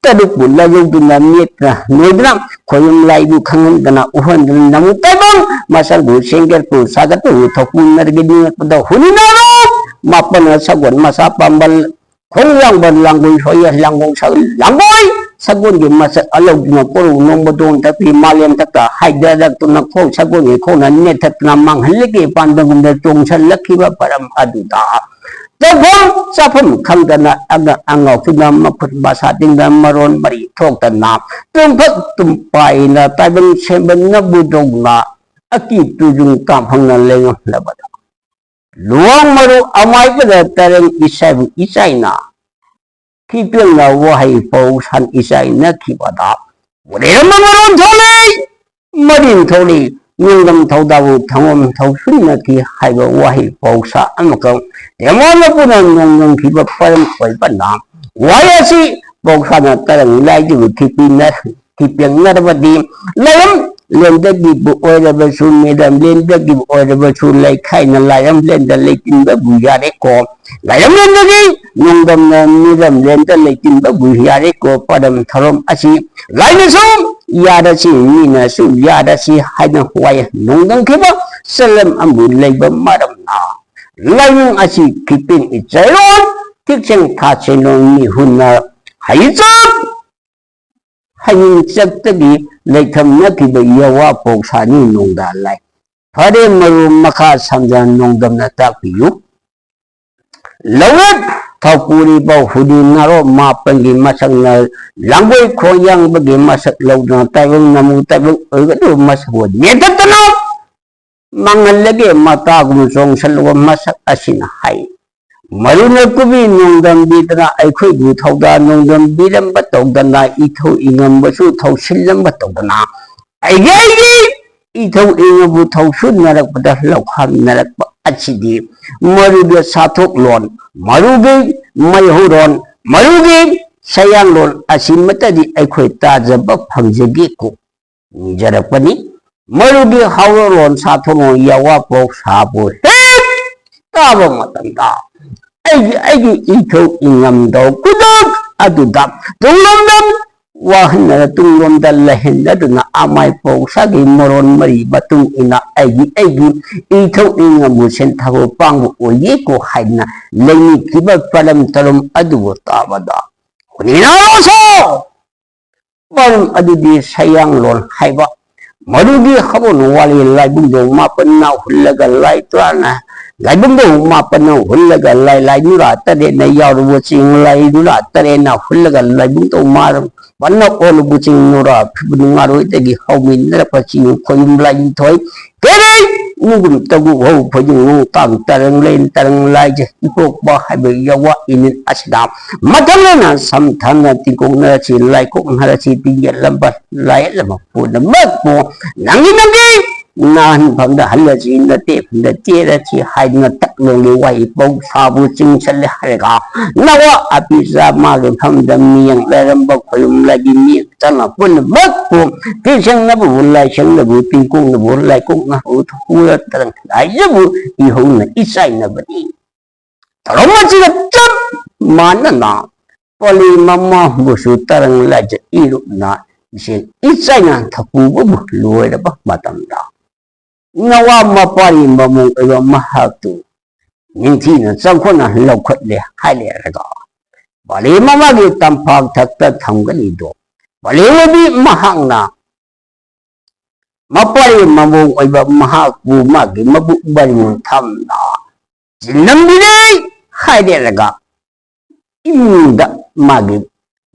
ꯇꯔꯨꯛꯄꯨ ꯂꯥꯏꯌꯧꯗꯨꯅ ꯃꯤꯠꯅ ꯅꯣꯏꯗꯨꯅ ꯈꯣꯌꯨꯝ ꯂꯥꯏꯕꯨ ꯈꯪꯍꯟꯗꯅ ꯎꯍꯟꯗꯨꯅ ꯅꯃꯨ ꯇꯥꯏꯕꯪ ꯃꯁꯛꯕꯨ ꯁꯦꯡꯒꯠꯄꯨ ꯁꯥꯒꯠꯄꯕꯨ ꯊꯣꯛꯄꯨ ꯅꯔꯒꯤ ꯅꯤꯡꯉꯛꯄꯗ ꯍꯨꯅꯤꯅꯥꯔꯣ ꯃꯥꯄꯟꯅ ꯁꯒꯣꯜ ꯃꯁꯥ ꯄꯥꯝꯕ ꯈꯣꯡꯖꯥꯡꯕ ꯂꯥꯡꯒꯣꯏ ꯍꯣꯏ ꯂꯥꯡꯒꯣꯡ ꯁ-, ꯂꯥꯡꯒꯣꯏ ꯁꯒꯣꯜꯒꯤ ꯃꯁꯛ ꯑꯂꯧꯗꯨꯅ ꯀꯣꯔꯧ ꯅꯣꯡꯕꯗꯣꯟ ꯊꯛꯄꯤ ꯃꯥꯂꯦꯝ ꯊꯛꯇ ꯍꯥꯏꯗꯔꯛꯇꯨꯅ ꯈꯣꯡ ꯁꯒꯣꯜꯒꯤ ꯈꯣꯡꯅ ꯅꯦꯠꯊꯛꯇꯨꯅ ꯃꯥꯡꯍꯜꯂꯒꯦ ꯄꯥꯟꯗꯒꯨꯝꯗ ꯆꯣꯡꯁꯜꯂꯛꯈꯤꯕ ꯄꯔꯝ ꯑꯗꯨꯗ ꯇꯧꯐꯝ ꯆꯥꯐꯝ ꯈꯪꯗꯅ ꯑꯉ-, ꯑꯉꯥꯎꯇꯨꯅ ꯃꯈꯨꯠ ꯃꯁꯥ ꯇꯤꯡꯗꯅ ꯃꯔꯣꯟ ꯃꯔꯤ ꯊꯣꯛꯇꯅ ꯇꯨꯝꯐꯛ ꯇꯨꯝꯄꯥꯏꯅ ꯇꯥꯏꯕꯪ ꯁꯦꯝꯕ ꯅꯕꯨꯗꯧꯅ ꯑꯀꯤ ꯇꯨꯖꯨꯡ ꯀꯥꯝꯐꯪꯅ ꯂꯩꯉꯝꯂꯕꯗ ꯂꯨꯋꯥꯡ ꯃꯔꯨ ꯑꯃꯥꯏꯕꯗ ꯇꯔꯦꯡ ꯏꯁꯥꯕꯨ ꯏꯆꯥꯏꯅ ꯊꯤꯄꯦꯡꯅ ꯋꯥꯍꯩ ꯄꯧ ꯁꯟ ꯏꯆꯥꯏꯅꯈꯤꯕꯗ ꯎꯔꯦꯝꯕ ꯃꯔꯣꯟ ꯊꯣꯛꯂꯤ, ꯃꯔꯤꯟ ꯊꯣꯛꯂꯤ, ꯅꯣꯡꯗꯝ ꯊꯧꯗꯥꯕꯨ ꯊꯪꯒꯣꯝ ꯊꯧꯁꯨꯅꯈꯤ ꯍꯥꯏꯕ ꯋꯥꯍꯩ ꯄꯧꯁꯥ ꯑꯃꯈꯛ ꯇꯦꯃꯣꯅ ꯄꯨꯅ ꯅꯣꯡꯗꯝꯈꯤꯕ ꯄꯔꯝ ꯑꯣꯏꯕꯅ ꯋꯥꯍꯩ ꯑꯁꯤ ꯄꯧꯁꯥꯅ ꯇꯔꯪ ꯂꯥꯏꯗꯨꯕꯨ ꯊꯤꯄꯤꯅ ꯊꯤꯄꯦꯡꯅꯔꯕꯗꯤ ꯂꯩꯔꯝ ꯂꯦꯟꯗꯒꯤꯕꯨ ꯑꯣꯏꯔꯕꯁꯨ, ꯃꯤꯔꯝ ꯂꯦꯟꯗꯒꯤꯕꯨ ꯑꯣꯏꯔꯕꯁꯨ, ꯂꯩꯈꯥꯏꯅ ꯂꯥꯏꯔꯝ ꯂꯦꯟꯗ ꯂꯩꯇꯤꯟꯕꯕꯨ ꯌꯥꯔꯦꯀꯣ꯫ ꯂꯥꯏꯔꯝ ꯂꯦꯟꯗꯒꯤ ꯅꯣꯡꯗꯝꯅ ꯃꯤꯔꯝ ꯂꯦꯟꯗ ꯂꯩꯇꯤꯟꯕꯕꯨ ꯌꯥꯔꯦꯀꯣ꯫ ꯄꯔꯝ ꯊꯧꯔꯝ ꯑꯁꯤ ꯂꯥꯏꯅꯁꯨ ꯌꯥꯔꯁꯤ, ꯃꯤꯅꯁꯨ ꯌꯥꯔꯁꯤ ꯍꯥꯏꯅ ꯋꯥꯌꯦꯜ ꯅꯣꯡꯗꯝꯈꯤꯕ ꯆꯂꯝ ꯑꯃꯕꯨ ꯂꯩꯕ ꯃꯔꯝꯅ ꯂꯥꯏꯅꯤꯡ ꯑꯁꯤ ꯈꯤꯄꯤꯡ ꯏꯆꯩꯔꯣꯟ, ꯊꯤꯛꯆꯦꯡ ꯊꯥꯆꯦꯡꯂꯣꯟ ꯃꯤꯍꯨꯟꯅ ꯍꯩꯆꯞ ꯍꯌꯤꯡ ꯆꯠꯇꯒꯤ ꯂꯩꯊꯝꯅꯈꯤꯕ ꯌꯋꯥ ꯄꯧꯁꯥꯅꯤ ꯅꯣꯡꯗꯥ ꯂꯥꯏ꯫ ꯐꯔꯦ, ꯃꯔꯨꯞ, ꯃꯈꯥ ꯁꯝꯖ ꯅꯣꯡꯗꯝꯅ ꯇꯥꯛꯄꯤꯌꯨ꯫ ꯂꯧꯔꯦꯞ ꯊꯧꯄꯨꯔꯤꯕ ꯍꯨꯗꯤ ꯅꯥꯔꯣꯞ ꯃꯥꯄꯟꯒꯤ ꯃꯁꯛꯅ ꯂꯥꯡꯒꯣꯏ ꯈꯣꯡꯌꯥꯡꯕꯒꯤ ꯃꯁꯛ ꯂꯧꯗꯨꯅ ꯇꯥꯏꯕꯪ ꯅꯃꯨ ꯇꯥꯏꯕꯪ ꯑꯣꯏꯒꯗꯕ ꯃꯁꯛ ꯑꯣꯏ ꯅꯦꯇꯠꯇꯅ ꯃꯥꯡꯍꯜꯂꯒꯦ ꯃꯇꯥꯒꯨꯝ ꯆꯣꯡꯁꯜꯂꯨꯕ ꯃꯁꯛ ꯑꯁꯤꯅ ꯍꯥꯏ꯫ ꯃꯔꯨꯅ ꯀꯨꯕꯤ ꯅꯣꯡꯗꯝꯕꯤꯗꯅ ꯑꯩꯈꯣꯏꯕꯨ ꯊꯧꯗꯥ ꯅꯣꯡꯗꯝꯕꯤꯔꯝꯕ ꯇꯧꯗꯅ ꯏꯊꯧ ꯏꯉꯝꯕꯁꯨ ꯊꯧꯁꯤꯜꯂꯝꯕ ꯇꯧꯗꯅ ꯑꯩꯒꯤ ꯑꯩꯒꯤ ꯏꯊꯧ ꯏꯉꯝꯕꯨ ꯊꯧꯁꯨꯟꯅꯔꯛꯄꯗ ꯂꯧꯈꯥꯝꯅꯔꯛꯄ ꯑꯁꯤꯗꯤ ꯃꯔꯨꯒꯤ ꯁꯥꯊꯣꯛꯂꯣꯟ, ꯃꯔꯨꯒꯤ ꯃꯩꯍꯧꯔꯣꯟ, ꯃꯔꯨꯒꯤ ꯁꯌꯥꯡꯂꯣꯟ ꯑꯁꯤꯃꯠꯇꯗꯤ ꯑꯩꯈꯣꯏ ꯇꯥꯖꯕ ꯐꯪꯖꯒꯦꯀꯣ꯫ ꯅꯤꯖꯔꯛꯄꯅꯤ꯫ ꯃꯔꯨꯒꯤ ꯍꯧꯔꯛꯂꯣꯟ ꯁꯥꯊꯣꯛꯂꯣꯟ ꯌꯥꯋꯥ ꯄꯥꯎ ꯁꯥꯕꯨ ꯍꯦꯛ ꯇꯥꯕ ꯃꯇꯝꯗ ꯑꯩꯒꯤ ꯑꯩꯒꯤ ꯏꯊꯧ ꯏꯉꯝꯗꯧ ꯈꯨꯗꯛ ꯑꯗꯨꯗ ꯇꯨꯡꯂꯣꯝꯗ ꯋꯥꯍꯟꯅꯔ ꯇꯨꯡꯂꯣꯝꯗ ꯂꯩꯍꯟꯗꯗꯨꯅ ꯑꯃꯥꯏ ꯄꯥꯎꯁꯥꯒꯤ ꯃꯔꯣꯟ ꯃꯔꯤ ꯃꯇꯨꯡ ꯏꯟꯅ ꯑꯩꯒꯤ ꯑꯩꯒꯤ ꯏꯊꯧ ꯏꯉꯝꯕꯨ ꯁꯦꯟꯊꯥꯕ ꯄꯥꯡꯕ ꯑꯣꯏꯌꯦꯀꯣ ꯍꯥꯏꯗꯅ ꯂꯩꯅꯤꯡꯈꯤꯕ ꯄꯔꯝ ꯇꯔꯝ ꯑꯗꯨꯕꯨ ꯇꯥꯕꯗ ꯍꯨꯅꯤꯅꯥꯁꯣ ꯃꯔꯝ ꯑꯗꯨꯗꯤ ꯁꯌꯥꯡꯂꯣꯟ ꯍꯥꯏꯕ ꯃꯗꯨꯒꯤ ꯍꯧꯅ ꯋꯥꯔꯤ ꯂꯥꯏꯕꯨꯡꯗꯣ ꯃꯥꯄꯟꯅ ꯍꯨꯜꯂꯒ ꯂꯥꯏ ꯇꯔꯥꯅ ꯂꯥꯏꯕꯨꯡꯗꯣ ꯃꯥꯄꯟꯅ ꯍꯨꯜꯂꯒ ꯂꯥꯏ ꯂꯥꯏ ꯅꯨꯔꯥ ꯇꯔꯦꯠꯅ ꯌꯥꯎꯔꯨꯕ ꯆꯤꯡ ꯂꯥꯏ ꯅꯨꯔꯥ ꯇꯔꯦꯠꯅ ꯍꯨꯜꯂꯒ ꯂꯥꯏꯕꯨꯡꯗꯣ ꯃꯥꯄꯟꯅ ꯑꯣꯜꯂꯨꯕ ꯆꯤꯡ ꯅꯨꯔꯥ ꯐꯤꯕꯨ ꯉꯥꯔꯣꯏꯗꯒꯤ ꯍꯧꯃꯤꯟꯅꯔꯛꯄ ꯆꯤꯡ ꯈꯣꯏꯌꯨꯝ ꯂꯥꯏꯅꯤꯡꯊꯣꯏ ꯀꯦꯔꯤ ꯅꯨꯡꯒꯨꯝ ꯇꯧꯕ ꯍꯧ ꯐꯣꯏꯖꯤꯡ ꯅꯨꯡ ꯇꯥꯡ ꯇꯔꯪ ꯂꯩ ꯇꯔꯪ ꯂꯥꯏꯖꯦ ꯏꯄꯣꯛꯄ ꯍꯥꯏꯕ ꯌꯥꯋꯥ ꯏꯅꯤꯠ ꯑꯁꯤꯗ ꯃꯊꯪꯅ ꯁꯝꯊꯅ ꯇꯤꯡꯀꯣꯛꯅꯔꯁꯤ ꯂꯥꯏꯀꯣꯛꯅꯔꯁꯤ ꯇꯤꯡꯒꯦꯜꯂꯝꯕ ꯂꯥꯏꯌꯦꯠꯂꯝꯕ ꯄꯨꯝꯅꯃꯛꯄꯨ ꯅꯪꯒꯤ ꯅꯪꯒꯤ ꯅꯥꯍꯟ ꯐꯝꯗ ꯍꯜꯂꯁꯤ ꯅꯠꯇꯦ ꯐꯝꯗ ꯇꯦꯔꯁꯤ ꯍꯥꯏꯗꯨꯅ ꯇꯛꯂꯣꯡꯒꯤ ꯋꯥꯍꯩ ꯄꯧ ꯁꯥꯕꯨ ꯆꯤꯡꯁꯤꯜꯂꯦ ꯍꯥꯏꯔꯒ ꯅꯋꯥ ꯑꯄꯤꯆꯥ ꯃꯥꯒꯤ ꯐꯝꯗ ꯃꯤꯌꯦꯡ ꯂꯩꯔꯝꯕ ꯈꯣꯏꯌꯨꯝ ꯂꯥꯏꯒꯤ ꯃꯤꯌꯦꯡ ꯆꯪꯉꯛꯄꯅ ꯃꯛꯄꯨ ꯇꯤꯟꯁꯪꯅꯕꯕꯨ ꯂꯥꯏꯁꯪꯅꯕꯨ ꯇꯤꯡꯀꯣꯡꯅꯕꯨ ꯂꯥꯏꯀꯣꯛꯅꯕꯨ ꯊꯣꯛꯄꯨꯔ ꯇꯔꯪ ꯂꯥꯏꯖꯕꯨ ꯏꯍꯧꯅ ꯏꯆꯥꯏꯅꯕꯅꯤ꯫ ꯊꯧꯔꯝ ꯑꯁꯤꯒ ꯆꯞ ꯃꯥꯟꯅꯅ ꯄꯥꯂꯤ ꯃꯃꯥꯕꯨꯁꯨ ꯇꯔꯪ ꯂꯥꯏꯖ ꯏꯔꯨꯞꯅ ꯏꯆꯦꯜ ꯏꯆꯥꯏꯅ ꯊꯛꯄꯨꯕꯕꯨ ꯂꯣꯏꯔꯕ ꯃꯇꯝꯗ ꯅꯋꯥ ꯃꯄꯥꯔꯤ ꯃꯃꯣꯡ ꯑꯣꯏꯕ ꯃꯍꯥꯛꯇꯨ ꯅꯤꯡꯊꯤꯅ ꯆꯪꯈꯣꯠꯅ ꯂꯧꯈꯠꯂꯦ ꯍꯥꯏꯔꯦꯔꯒ ꯄꯥꯂꯤ ꯃꯃꯥꯒꯤ ꯇꯝꯄꯥꯛ ꯊꯛꯇ ꯊꯝꯒꯅꯤꯗꯣ ꯄꯥꯂꯤ ꯃꯃꯤ ꯃꯍꯥꯛꯅ ꯃꯄꯥꯔꯤ ꯃꯃꯣꯡ ꯑꯣꯏꯕ ꯃꯍꯥꯛꯄꯨ ꯃꯥꯒꯤ ꯃꯕꯨꯛ ꯃꯔꯤꯡ ꯊꯝꯅ ꯆꯤꯟꯅꯝꯕꯤꯔꯦ ꯍꯥꯏꯔꯦꯔꯒ, ꯏꯃꯨꯡꯗ ꯃꯥꯒꯤ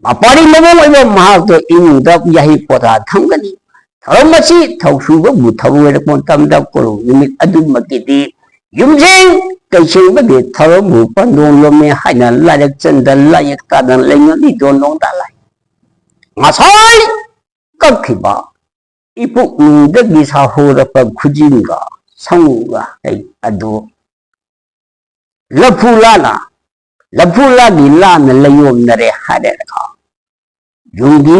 ꯃꯄꯥꯔꯤ ꯃꯃꯣꯡ ꯑꯣꯏꯕ ꯃꯍꯥꯛꯇꯣ ꯏꯃꯨꯡꯗ ꯌꯥꯍꯩ ꯄꯣꯊꯥ ꯊꯝꯒꯅꯤ꯫ ꯊꯧꯔꯝ ꯑꯁꯤ ꯊꯧꯁꯨꯕꯕꯨ ꯊꯧꯑꯣꯏꯔꯛꯄ ꯃꯇꯝꯗ ꯀꯣꯔꯧ ꯅꯨꯃꯤꯠ ꯑꯗꯨꯃꯛꯀꯤꯗꯤ ꯌꯨꯝꯖꯦꯡ ꯀꯩꯁꯦꯡꯕꯒꯤ ꯊꯧꯔꯝꯕꯨ ꯄꯟꯗꯣꯡ ꯂꯣꯝꯃꯤ ꯍꯥꯏꯅ ꯂꯥꯏꯔꯤꯛ ꯆꯟꯗ ꯂꯥꯏꯌꯦꯛ ꯇꯥꯗꯅ ꯂꯩꯉꯝꯃꯤ ꯗꯣꯟ ꯅꯣꯡꯗꯥ ꯂꯥꯏ꯫ ꯉꯁꯥꯏ ꯀꯛꯈꯤꯕ ꯏꯄꯨꯛꯅꯤꯡꯗꯒꯤ ꯁꯥꯍꯧꯔꯛꯄ ꯈꯨꯖꯤꯟꯒ ꯁꯃꯨꯒ ꯍꯩ ꯑꯗꯨ ꯂꯐꯨ ꯂꯥꯅ, ꯂꯐꯨ ꯂꯥꯒꯤ ꯂꯥꯅ ꯂꯩꯌꯣꯝꯅꯔꯦ ꯍꯥꯏꯔꯦꯔꯒ, ꯌꯨꯝꯒꯤ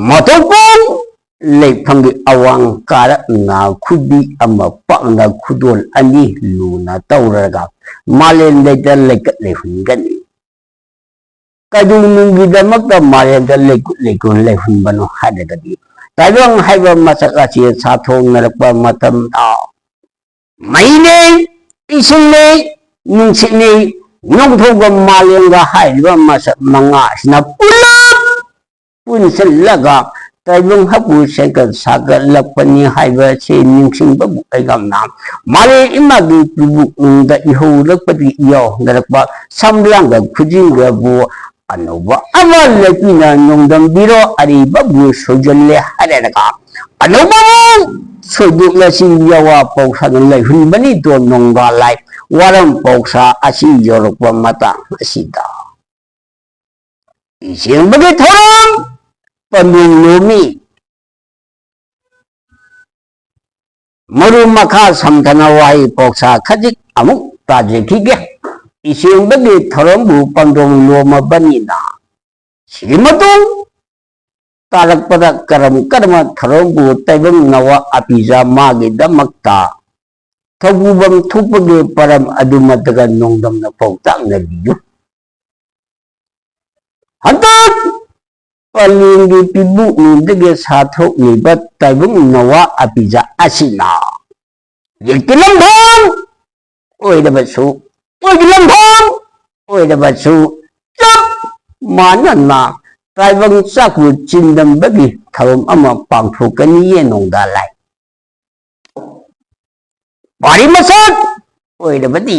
ꯃꯊꯧꯀꯣꯜ ꯂꯩꯐꯝꯒꯤ ꯑꯋꯥꯡ ꯀꯥꯔꯛꯅ ꯈꯨꯕꯤ ꯑꯃ ꯄꯥꯛꯅ ꯈꯨꯗꯣꯜ ꯑꯅꯤ ꯂꯨꯅ ꯇꯧꯔꯒ ꯃꯥꯂꯦꯝ ꯂꯩꯇ ꯂꯩꯀꯠ ꯂꯩꯍꯨꯟꯒꯅꯤ꯫ ꯀꯩꯗꯧꯅꯨꯡꯒꯤꯗꯃꯛꯇ ꯃꯥꯂꯦꯝꯗ ꯂꯩꯀꯨꯠ ꯂꯩꯀꯨꯟ ꯂꯩꯍꯨꯟꯕꯅꯣ ꯍꯥꯏꯔꯒꯗꯤ, ꯇꯥꯏꯕꯪ ꯍꯥꯏꯕ ꯃꯁꯛ ꯑꯁꯤ ꯁꯥꯊꯣꯛꯅꯔꯛꯄ ꯃꯇꯝꯗ, ꯃꯩꯅꯤ, ꯏꯁꯤꯡꯅꯤ, ꯅꯨꯡꯁꯤꯠꯅꯤ, ꯅꯣꯡꯊꯣꯛꯄ ꯃꯥꯂꯦꯝꯒ ꯍꯥꯏꯔꯤꯕ ꯃꯁꯛ ꯃꯉꯥ ꯑꯁꯤꯅ ꯄꯨꯂꯞ ꯄꯨꯟꯁꯤꯜꯂꯒ ꯇꯥꯏꯕꯪ ꯍꯥꯏꯕꯨ ꯁꯦꯝꯒꯠ ꯁꯥꯒꯠꯂꯛꯄꯅꯤ ꯍꯥꯏꯕ ꯑꯁꯤ ꯅꯤꯡꯁꯤꯡꯕꯕꯨ ꯑꯩꯒꯝꯅ ꯃꯥꯂꯦꯝ ꯏꯃꯥꯒꯤ ꯄꯤꯕꯨꯛꯅꯨꯡꯗ ꯏꯍꯧꯔꯛꯄꯗꯒꯤ ꯌꯥꯎꯅꯔꯛꯄ ꯁꯝꯂꯥꯡꯒ ꯈꯨꯖꯤꯟꯒꯕꯨ ꯑꯅꯧꯕ ꯑꯃ ꯂꯦꯞꯄꯤꯅ ꯅꯣꯡꯗꯝꯕꯤꯔꯣ, ꯑꯔꯤꯕꯕꯨ ꯁꯣꯏꯖꯜꯂꯦ ꯍꯥꯏꯔꯒ ꯑꯅꯧꯕꯕꯨ ꯁꯣꯏꯗꯣꯛꯂꯁꯤ ꯌꯥꯋꯥ ꯄꯧꯁꯥꯅ ꯂꯩꯍꯨꯟꯕꯅꯤ ꯗꯣꯟ ꯅꯣꯡꯒꯥ ꯂꯥꯏ꯫ ꯋꯥꯔꯝ ꯄꯧꯁꯥ ꯑꯁꯤ ꯌꯧꯔꯛꯄ ꯃꯇꯥꯡ ꯑꯁꯤꯗ ꯏꯁꯦꯡꯕꯒꯤ ꯊꯧꯔꯝ ꯄꯟꯗꯨꯡ ꯂꯣꯝꯃꯤ꯫ ꯃꯔꯨ ꯃꯈꯥ ꯁꯝꯊꯅ ꯋꯥꯍꯩ ꯄꯥꯎꯁꯥ ꯈꯖꯤꯛ ꯑꯃꯨꯛ ꯇꯥꯖꯈꯤꯒꯦ꯫ ꯏꯁꯦꯡꯕꯒꯤ ꯊꯧꯔꯝꯕꯨ ꯄꯟꯗꯣꯡ ꯂꯣꯝꯃꯕꯅꯤꯅ, ꯁꯤꯒꯤ ꯃꯇꯨꯡ ꯇꯥꯔꯛꯄꯗ ꯀꯔꯝ ꯀꯔꯝꯕ ꯊꯧꯔꯝꯕꯨ ꯇꯥꯏꯕꯪ ꯅꯋꯥ ꯑꯄꯤꯖ ꯃꯥꯒꯤꯗꯃꯛꯇ ꯊꯧꯕꯨꯕꯝ ꯊꯣꯛꯄꯒꯤ ꯄꯔꯝ ꯑꯗꯨꯃꯠꯇꯒ ꯅꯣꯡꯗꯝꯅ ꯄꯥꯎꯇꯥꯛꯅꯕꯤꯌꯨ꯫ ꯍꯟꯗꯛ ꯄꯂꯦꯝꯒꯤ ꯄꯤꯕꯨꯛꯅꯨꯡꯗꯒꯤ ꯁꯥꯊꯣꯛꯂꯤꯕ ꯇꯥꯏꯕꯪ ꯅꯋꯥ ꯑꯄꯤꯖ ꯑꯁꯤꯅ ꯌꯦꯛꯇꯤ ꯂꯝꯊꯣꯡ ꯑꯣꯏꯔꯕꯁꯨ, ꯑꯣꯏꯗꯤ ꯂꯝꯊꯣꯡ ꯑꯣꯏꯔꯕꯁꯨ, ꯆꯞ ꯃꯥꯟꯅꯅ ꯇꯥꯏꯕꯪ ꯆꯥꯛꯄꯨ ꯆꯤꯟꯗꯝꯕꯒꯤ ꯊꯧꯔꯝ ꯑꯃ ꯄꯥꯡꯊꯣꯛꯀꯅꯤꯌꯦ ꯅꯣꯡꯗꯥ ꯂꯥꯏ꯫ ꯄꯥꯔꯤ ꯃꯁꯛ ꯑꯣꯏꯔꯕꯗꯤ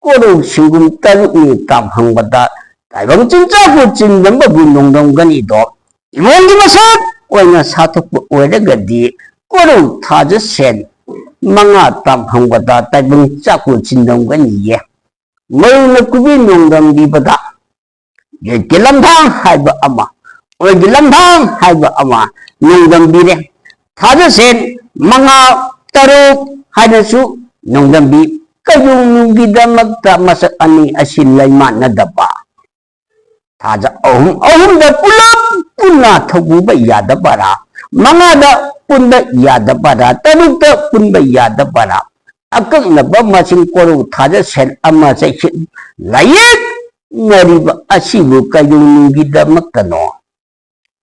ꯀꯣꯔꯧ ꯁꯤꯡꯒꯨꯝ ꯇꯔꯨꯛꯅꯤ ꯇꯥꯝ ꯍꯪꯕꯗ ꯇꯥꯏꯕꯪ ꯆꯤꯟꯖꯥꯛꯄꯨ ꯆꯤꯟꯗꯝꯕꯕꯨ ꯅꯣꯡꯗꯝꯒꯅꯤꯗꯣ꯫ ꯏꯃꯣꯟꯒꯤ ꯃꯁꯛ ꯑꯣꯏꯅ ꯁꯥꯊꯣꯛꯄ ꯑꯣꯏꯔꯒꯗꯤ ꯀꯣꯔꯧ ꯊꯥꯖ ꯁꯦꯟ ꯃꯉꯥ ꯇꯥꯝ ꯍꯪꯕꯗ ꯇꯥꯏꯕꯪ ꯆꯥꯛꯄꯨ ꯆꯤꯟꯗꯝꯒꯅꯤꯌꯦ꯫ ꯃꯔꯨꯅ ꯀꯨꯕꯤ ꯅꯣꯡꯗꯝꯕꯤꯕꯗ ꯌꯦꯠꯀꯤ ꯂꯝꯊꯥꯡ ꯍꯥꯏꯕ ꯑꯃ, ꯑꯣꯏꯒꯤ ꯂꯝꯊꯥꯡ ꯍꯥꯏꯕ ꯑꯃ ꯅꯣꯡꯗꯝꯕꯤꯔꯦ꯫ ꯊꯥꯖꯁꯦꯟ ꯃꯉꯥ ꯇꯔꯨꯛ ꯍꯥꯏꯅꯁꯨ ꯅꯣꯡꯗꯝꯕꯤ꯫ ꯀꯩꯗꯧꯅꯨꯡꯒꯤꯗꯃꯛꯇ ꯃꯁꯛ ꯑꯅꯤ ꯑꯁꯤ ꯂꯩꯃꯥꯟꯅꯗꯕ? ꯊꯥꯖ ꯑꯍꯨꯝ ꯑꯍꯨꯝꯗ ꯄꯨꯂꯞ ꯄꯨꯟꯅ ꯊꯧꯕꯨꯕ ꯌꯥꯗꯕꯔꯥ? ꯃꯉꯥꯗ ꯄꯨꯟꯕ ꯌꯥꯗꯕꯔꯥ? ꯇꯔꯨꯛꯇ ꯄꯨꯟꯕ ꯌꯥꯗꯕꯔꯥ? ꯑꯀꯛꯅꯕ ꯃꯁꯤꯡ ꯀꯣꯔꯧ ꯊꯥꯖ ꯁꯦꯟ ꯑꯃ ꯆꯩꯁꯤꯟ ꯂꯥꯏꯌꯦꯛꯅꯔꯤꯕ ꯑꯁꯤꯕꯨ ꯀꯩꯗꯧꯅꯨꯡꯒꯤꯗꯃꯛꯇꯅꯣ?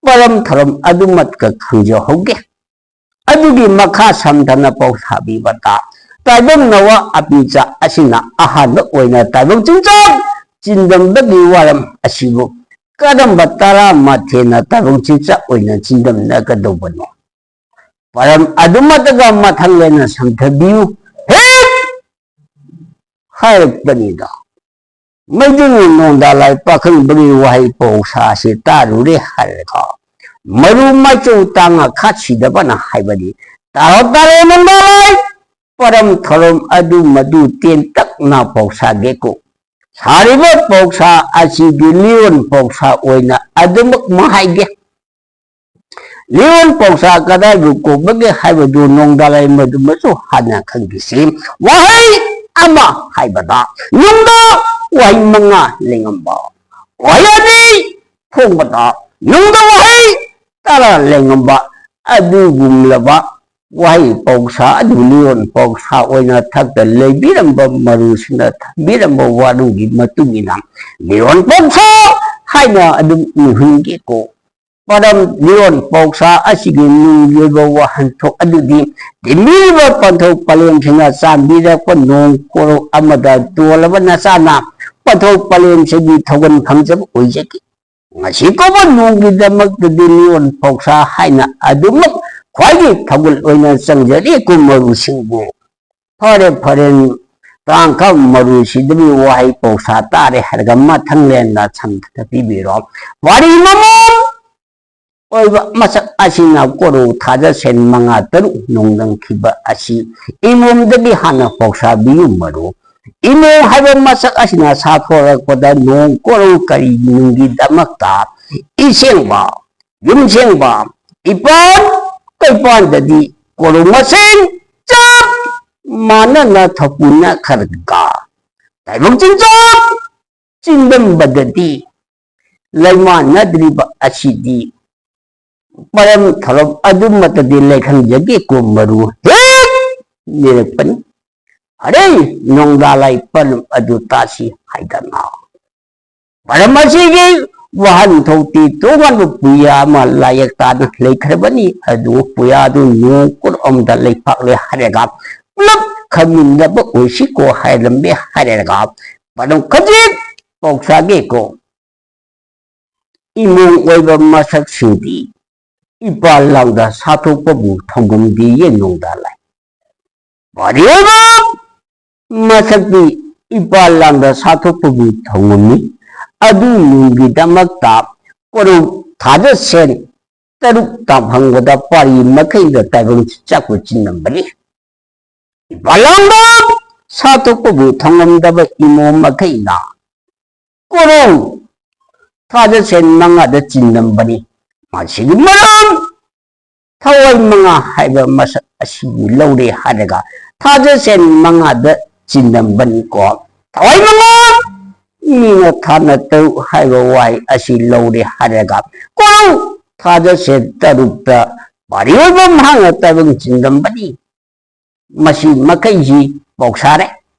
ꯃꯔꯝ ꯊꯧꯔꯝ ꯑꯗꯨꯃꯛꯀ ꯈꯪꯖꯍꯧꯒꯦ꯫ ꯑꯗꯨꯒꯤ ꯃꯈꯥ ꯁꯝꯊꯅ ꯄꯥꯎ ꯁꯥꯕꯤꯕꯗ, ꯇꯥꯏꯕꯪ ꯅꯋꯥ ꯑꯄꯤꯆꯥ ꯑꯁꯤꯅ ꯑꯍꯥꯟꯕ ꯑꯣꯏꯅ ꯇꯥꯏꯕꯪ ꯆꯤꯟꯖꯥꯛ ꯆꯤꯟꯗꯝꯕꯒꯤ ꯋꯥꯔꯝ ꯑꯁꯤꯕꯨ ꯀꯔꯝꯕ ꯇꯔꯥꯃꯥꯊꯣꯏꯅ ꯇꯥꯏꯕꯪ ꯆꯤꯟꯖꯥꯛ ꯑꯣꯏꯅ ꯆꯤꯟꯗꯝꯅꯒꯗꯧꯕꯅꯣ? ꯃꯔꯝ ꯑꯗꯨꯃꯛꯇꯒ ꯃꯊꯪ ꯂꯩꯅ ꯁꯝꯊꯕꯤꯌꯨ꯫ ꯍꯦꯛ ꯍꯥꯏꯔꯛꯄꯅꯤꯗ꯫ ꯃꯩꯇꯩꯂꯣꯟ ꯅꯣꯡꯗꯥ ꯂꯥꯏ ꯄꯥꯈꯪꯕꯒꯤ ꯋꯥꯍꯩ ꯄꯧꯁꯥꯁꯤ ꯇꯥꯔꯨꯔꯦ ꯍꯥꯏꯔꯒ, ꯃꯔꯨ ꯃꯆꯧ ꯇꯥꯡꯉ ꯈꯥꯠꯁꯤꯗꯕꯅ ꯍꯥꯏꯕꯗꯤ, ꯇꯥꯔꯣ ꯇꯥꯔꯣ ꯅꯣꯡꯗꯥ ꯂꯥꯏ, ꯄꯔꯝ ꯊꯧꯔꯝ ꯑꯗꯨ ꯃꯗꯨ ꯇꯦꯟꯇꯛꯅ ꯄꯧꯁꯥꯒꯦꯀꯣ꯫ ꯁꯥꯔꯤꯕ ꯄꯧꯁꯥ ꯑꯁꯤꯗꯤ ꯂꯤꯌꯣꯟ ꯄꯧꯁꯥ ꯑꯣꯏꯅ ꯑꯗꯨꯃꯛ ꯍꯥꯏꯒꯦ꯫ ꯂꯤꯌꯣꯟ ꯄꯧꯁꯥ ꯀꯗꯥꯏꯕꯨ ꯀꯣꯡꯕꯒꯦ ꯍꯥꯏꯕꯗꯨ ꯅꯣꯡꯗꯥ ꯂꯥꯏ ꯃꯗꯨꯃꯁꯨ ꯍꯥꯟꯅ ꯈꯪꯈꯤꯁꯤ꯫ ꯋꯥꯍꯩ ꯑꯃ ꯍꯥꯏꯕꯗ ꯅꯨꯡꯗ ꯋꯥꯍꯩ ꯃꯉꯥ ꯂꯦꯡꯉꯝꯕ, ꯋꯥꯍꯩ ꯑꯅꯤ ꯐꯣꯡꯕꯗ ꯅꯨꯡꯗ ꯋꯥꯍꯩ ꯇꯔꯥ ꯂꯦꯡꯉꯝꯕ ꯑꯗꯨꯒꯨꯝꯂꯕ ꯋꯥꯍꯩ ꯄꯧꯁꯥ ꯑꯗꯨ ꯂꯤꯌꯣꯟ ꯄꯧꯁꯥ ꯑꯣꯏꯅ ꯊꯛꯇ ꯂꯩꯕꯤꯔꯝꯕ ꯃꯔꯨꯁꯤꯡꯅ ꯊꯝꯕꯤꯔꯝꯕ ꯋꯥꯔꯨꯒꯤ ꯃꯇꯨꯡ ꯏꯟꯅ ꯂꯤꯌꯣꯟ ꯄꯧꯁꯥ ꯍꯥꯏꯅ ꯑꯗꯨꯝ ꯃꯤꯍꯨꯟꯒꯤ ꯀꯣ ꯄꯔꯝ ꯂꯤꯌꯣꯟ ꯄꯧꯁꯥ ꯑꯁꯤꯒꯤ ꯅꯨꯡꯒꯤ ꯑꯣꯏꯕ ꯋꯥꯍꯟꯊꯣꯛ ꯑꯗꯨꯗꯤ ꯇꯤꯟꯕꯤꯔꯤꯕ ꯄꯟꯊꯧ ꯄꯂꯦꯝꯁꯤꯡꯅ ꯆꯥꯟꯕꯤꯔꯛꯄ ꯅꯣꯡ ꯀꯣꯔꯧ ꯑꯃꯗ ꯇꯣꯜꯂꯕ ꯅꯆꯥꯅ ꯄꯟꯊꯧ ꯄꯂꯦꯝꯁꯤꯒꯤ ꯊꯧꯒꯜ ꯐꯪꯖꯕ ꯑꯣꯏꯖꯈꯤ꯫ ꯉꯁꯤ ꯀꯧꯕ ꯅꯣꯡꯒꯤꯗꯃꯛꯇꯗꯤ ꯃꯤꯑꯣꯟ ꯄꯧꯁꯥ ꯍꯥꯏꯅ ꯑꯗꯨꯃꯛ ꯈ꯭ꯋꯥꯏꯒꯤ ꯊꯧꯒꯜ ꯑꯣꯏꯅ ꯆꯪꯖꯔꯤ ꯀꯨꯝꯃꯔꯨꯁꯤꯡꯕꯨ꯫ ꯐꯔꯦ, ꯐꯔꯦ, ꯇꯥꯡꯈ ꯃꯔꯨꯁꯤꯗꯕꯨ ꯋꯥꯍꯩ ꯄꯧꯁꯥ ꯇꯥꯔꯦ ꯍꯥꯏꯔꯒ ꯃꯊꯪ ꯂꯦꯟꯗ ꯁꯝꯊ ꯄꯤꯕꯤꯔꯣ꯫ ꯋꯥꯔꯤ ꯃꯃꯣꯟ ꯑꯣꯏꯕ ꯃꯁꯛ ꯑꯁꯤꯅ ꯀꯣꯔꯧ ꯊꯥꯖꯁꯦꯟ ꯃꯉꯥ ꯇꯔꯨꯛ ꯅꯣꯡꯗꯝꯈꯤꯕ ꯑꯁꯤ ꯏꯃꯣꯝꯗꯒꯤ ꯍꯥꯟꯅ ꯄꯧꯁꯥꯕꯤꯌꯨ ꯃꯔꯨ꯫ ꯏꯃꯣꯝ ꯍꯥꯏꯕ ꯃꯁꯛ ꯑꯁꯤꯅ ꯁꯥꯊꯣꯔꯛꯄꯗ ꯅꯣꯡ ꯀꯣꯔꯧ ꯀꯔꯤ ꯅꯨꯡꯒꯤꯗꯃꯛꯇ ꯏꯁꯦꯡꯕ, ꯌꯨꯝꯁꯦꯡꯕ, ꯏꯄꯥꯟ ꯀꯩꯄꯥꯟꯗꯗꯤ ꯀꯣꯔꯧ ꯃꯁꯦꯟ ꯆꯞ ꯃꯥꯟꯅꯅ ꯊꯧꯄꯨꯅꯈ꯭ꯔꯒ ꯇꯥꯏꯕꯪ ꯆꯤꯟꯖꯥꯛ ꯆꯤꯟꯗꯝꯕꯗꯗꯤ ꯂꯩꯃꯥꯟꯅꯗ꯭ꯔꯤꯕ ꯑꯁꯤꯗꯤ ꯃꯔꯝ ꯊꯧꯔꯝ ꯑꯗꯨꯃꯠꯇꯗꯤ ꯂꯩꯈꯪꯖꯒꯦ ꯀꯨꯝꯃꯔꯨ ꯍꯦꯛ ꯅꯤꯔꯛꯄꯅꯤ꯫ ꯑꯔꯦ, ꯅꯣꯡꯗꯥ ꯂꯥꯏ ꯄꯟ ꯑꯗꯨ ꯇꯥꯁꯤ ꯍꯥꯏꯗꯅ꯫ ꯃꯔꯝ ꯑꯁꯤꯒꯤ ꯋꯥꯍꯟꯊꯣꯛꯇꯤ ꯇꯣꯉꯥꯟꯕ ꯄꯨꯌꯥ ꯑꯃ ꯂꯥꯏꯌꯦꯛ ꯇꯥꯅ ꯂꯩꯈ꯭ꯔꯕꯅꯤ꯫ ꯑꯗꯨ ꯄꯨꯌꯥꯗꯨ ꯅꯣꯡ ꯀꯨꯟ ꯑꯃꯗ ꯂꯩꯄꯥꯛꯂꯦ ꯍꯥꯏꯔꯒ ꯄꯨꯂꯞ ꯈꯪꯃꯤꯟꯅꯕ ꯑꯣꯏꯁꯤꯀꯣ ꯍꯥꯏꯔꯝꯃꯦ ꯍꯥꯏꯔꯒ ꯃꯔꯝ ꯈꯖꯤꯛ ꯄꯥꯎꯁꯥꯒꯦꯀꯣ꯫ ꯏꯃꯣꯡ ꯑꯣꯏꯕ ꯃꯁꯛꯁꯤꯡꯗꯤ ꯏꯄꯥ ꯂꯥꯡꯗ ꯁꯥꯊꯣꯛꯄꯕꯨ ꯊꯧꯉꯝꯗꯦ ꯌꯦꯟꯅꯨꯡꯗ ꯂꯥꯏ꯫ ꯋꯥꯔꯤ ꯑꯣꯏꯕ ꯃꯁꯛꯇꯤ ꯏꯄꯥ ꯂꯥꯡꯗ ꯁꯥꯊꯣꯛꯄꯕꯨ ꯊꯧꯉꯝꯃꯤ꯫ ꯑꯗꯨ ꯅꯨꯡꯒꯤꯗꯃꯛꯇ ꯀꯣꯔꯧ ꯊꯥꯖꯁꯦꯟ ꯇꯔꯨꯛ ꯇꯥꯐꯪꯕꯗ ꯄꯥꯔꯤ ꯃꯈꯩꯗ ꯇꯥꯏꯕꯪ ꯆꯥꯛꯄ ꯆꯤꯟꯅꯝꯕꯅꯤ꯫ ꯏꯄꯥ ꯂꯥꯡꯗ ꯁꯥꯊꯣꯛꯄꯕꯨ ꯊꯧꯉꯝꯗꯕ ꯏꯃꯣꯝ ꯃꯈꯩꯅ ꯀꯣꯔꯧ ꯊꯥꯖꯁꯦꯟ ꯃꯉꯥꯗ ꯆꯤꯟꯅꯝꯕꯅꯤ꯫ ꯃꯁꯤꯒꯤ ꯃꯔꯝ ꯊꯋꯥꯏ ꯃꯉꯥ ꯍꯥꯏꯕ ꯃꯁꯛ ꯑꯁꯤꯕꯨ ꯂꯧꯔꯦ ꯍꯥꯏꯔꯒ ꯊꯥꯖꯁꯦꯟ ꯃꯉꯥꯗ ꯆꯤꯟꯅꯝꯕꯅꯤꯀꯣ꯫ ꯊꯋꯥꯏ ꯃꯉꯥ ꯃꯤꯅ ꯊꯥꯅ ꯇꯔꯨꯛ ꯍꯥꯏꯕ ꯋꯥꯍꯩ ꯑꯁꯤ ꯂꯧꯔꯦ ꯍꯥꯏꯔꯒ ꯀꯣꯔꯧ ꯊꯥꯖꯁꯦꯟ ꯇꯔꯨꯛꯇ ꯄꯥꯔꯤ ꯑꯣꯏꯕ ꯃꯍꯥꯛꯅ ꯇꯥꯏꯕꯪ ꯆꯤꯟꯗꯝꯕꯅꯤ꯫ ꯃꯁꯤ ꯃꯈꯩꯁꯤ ꯄꯥꯎꯁꯥꯔꯦ꯫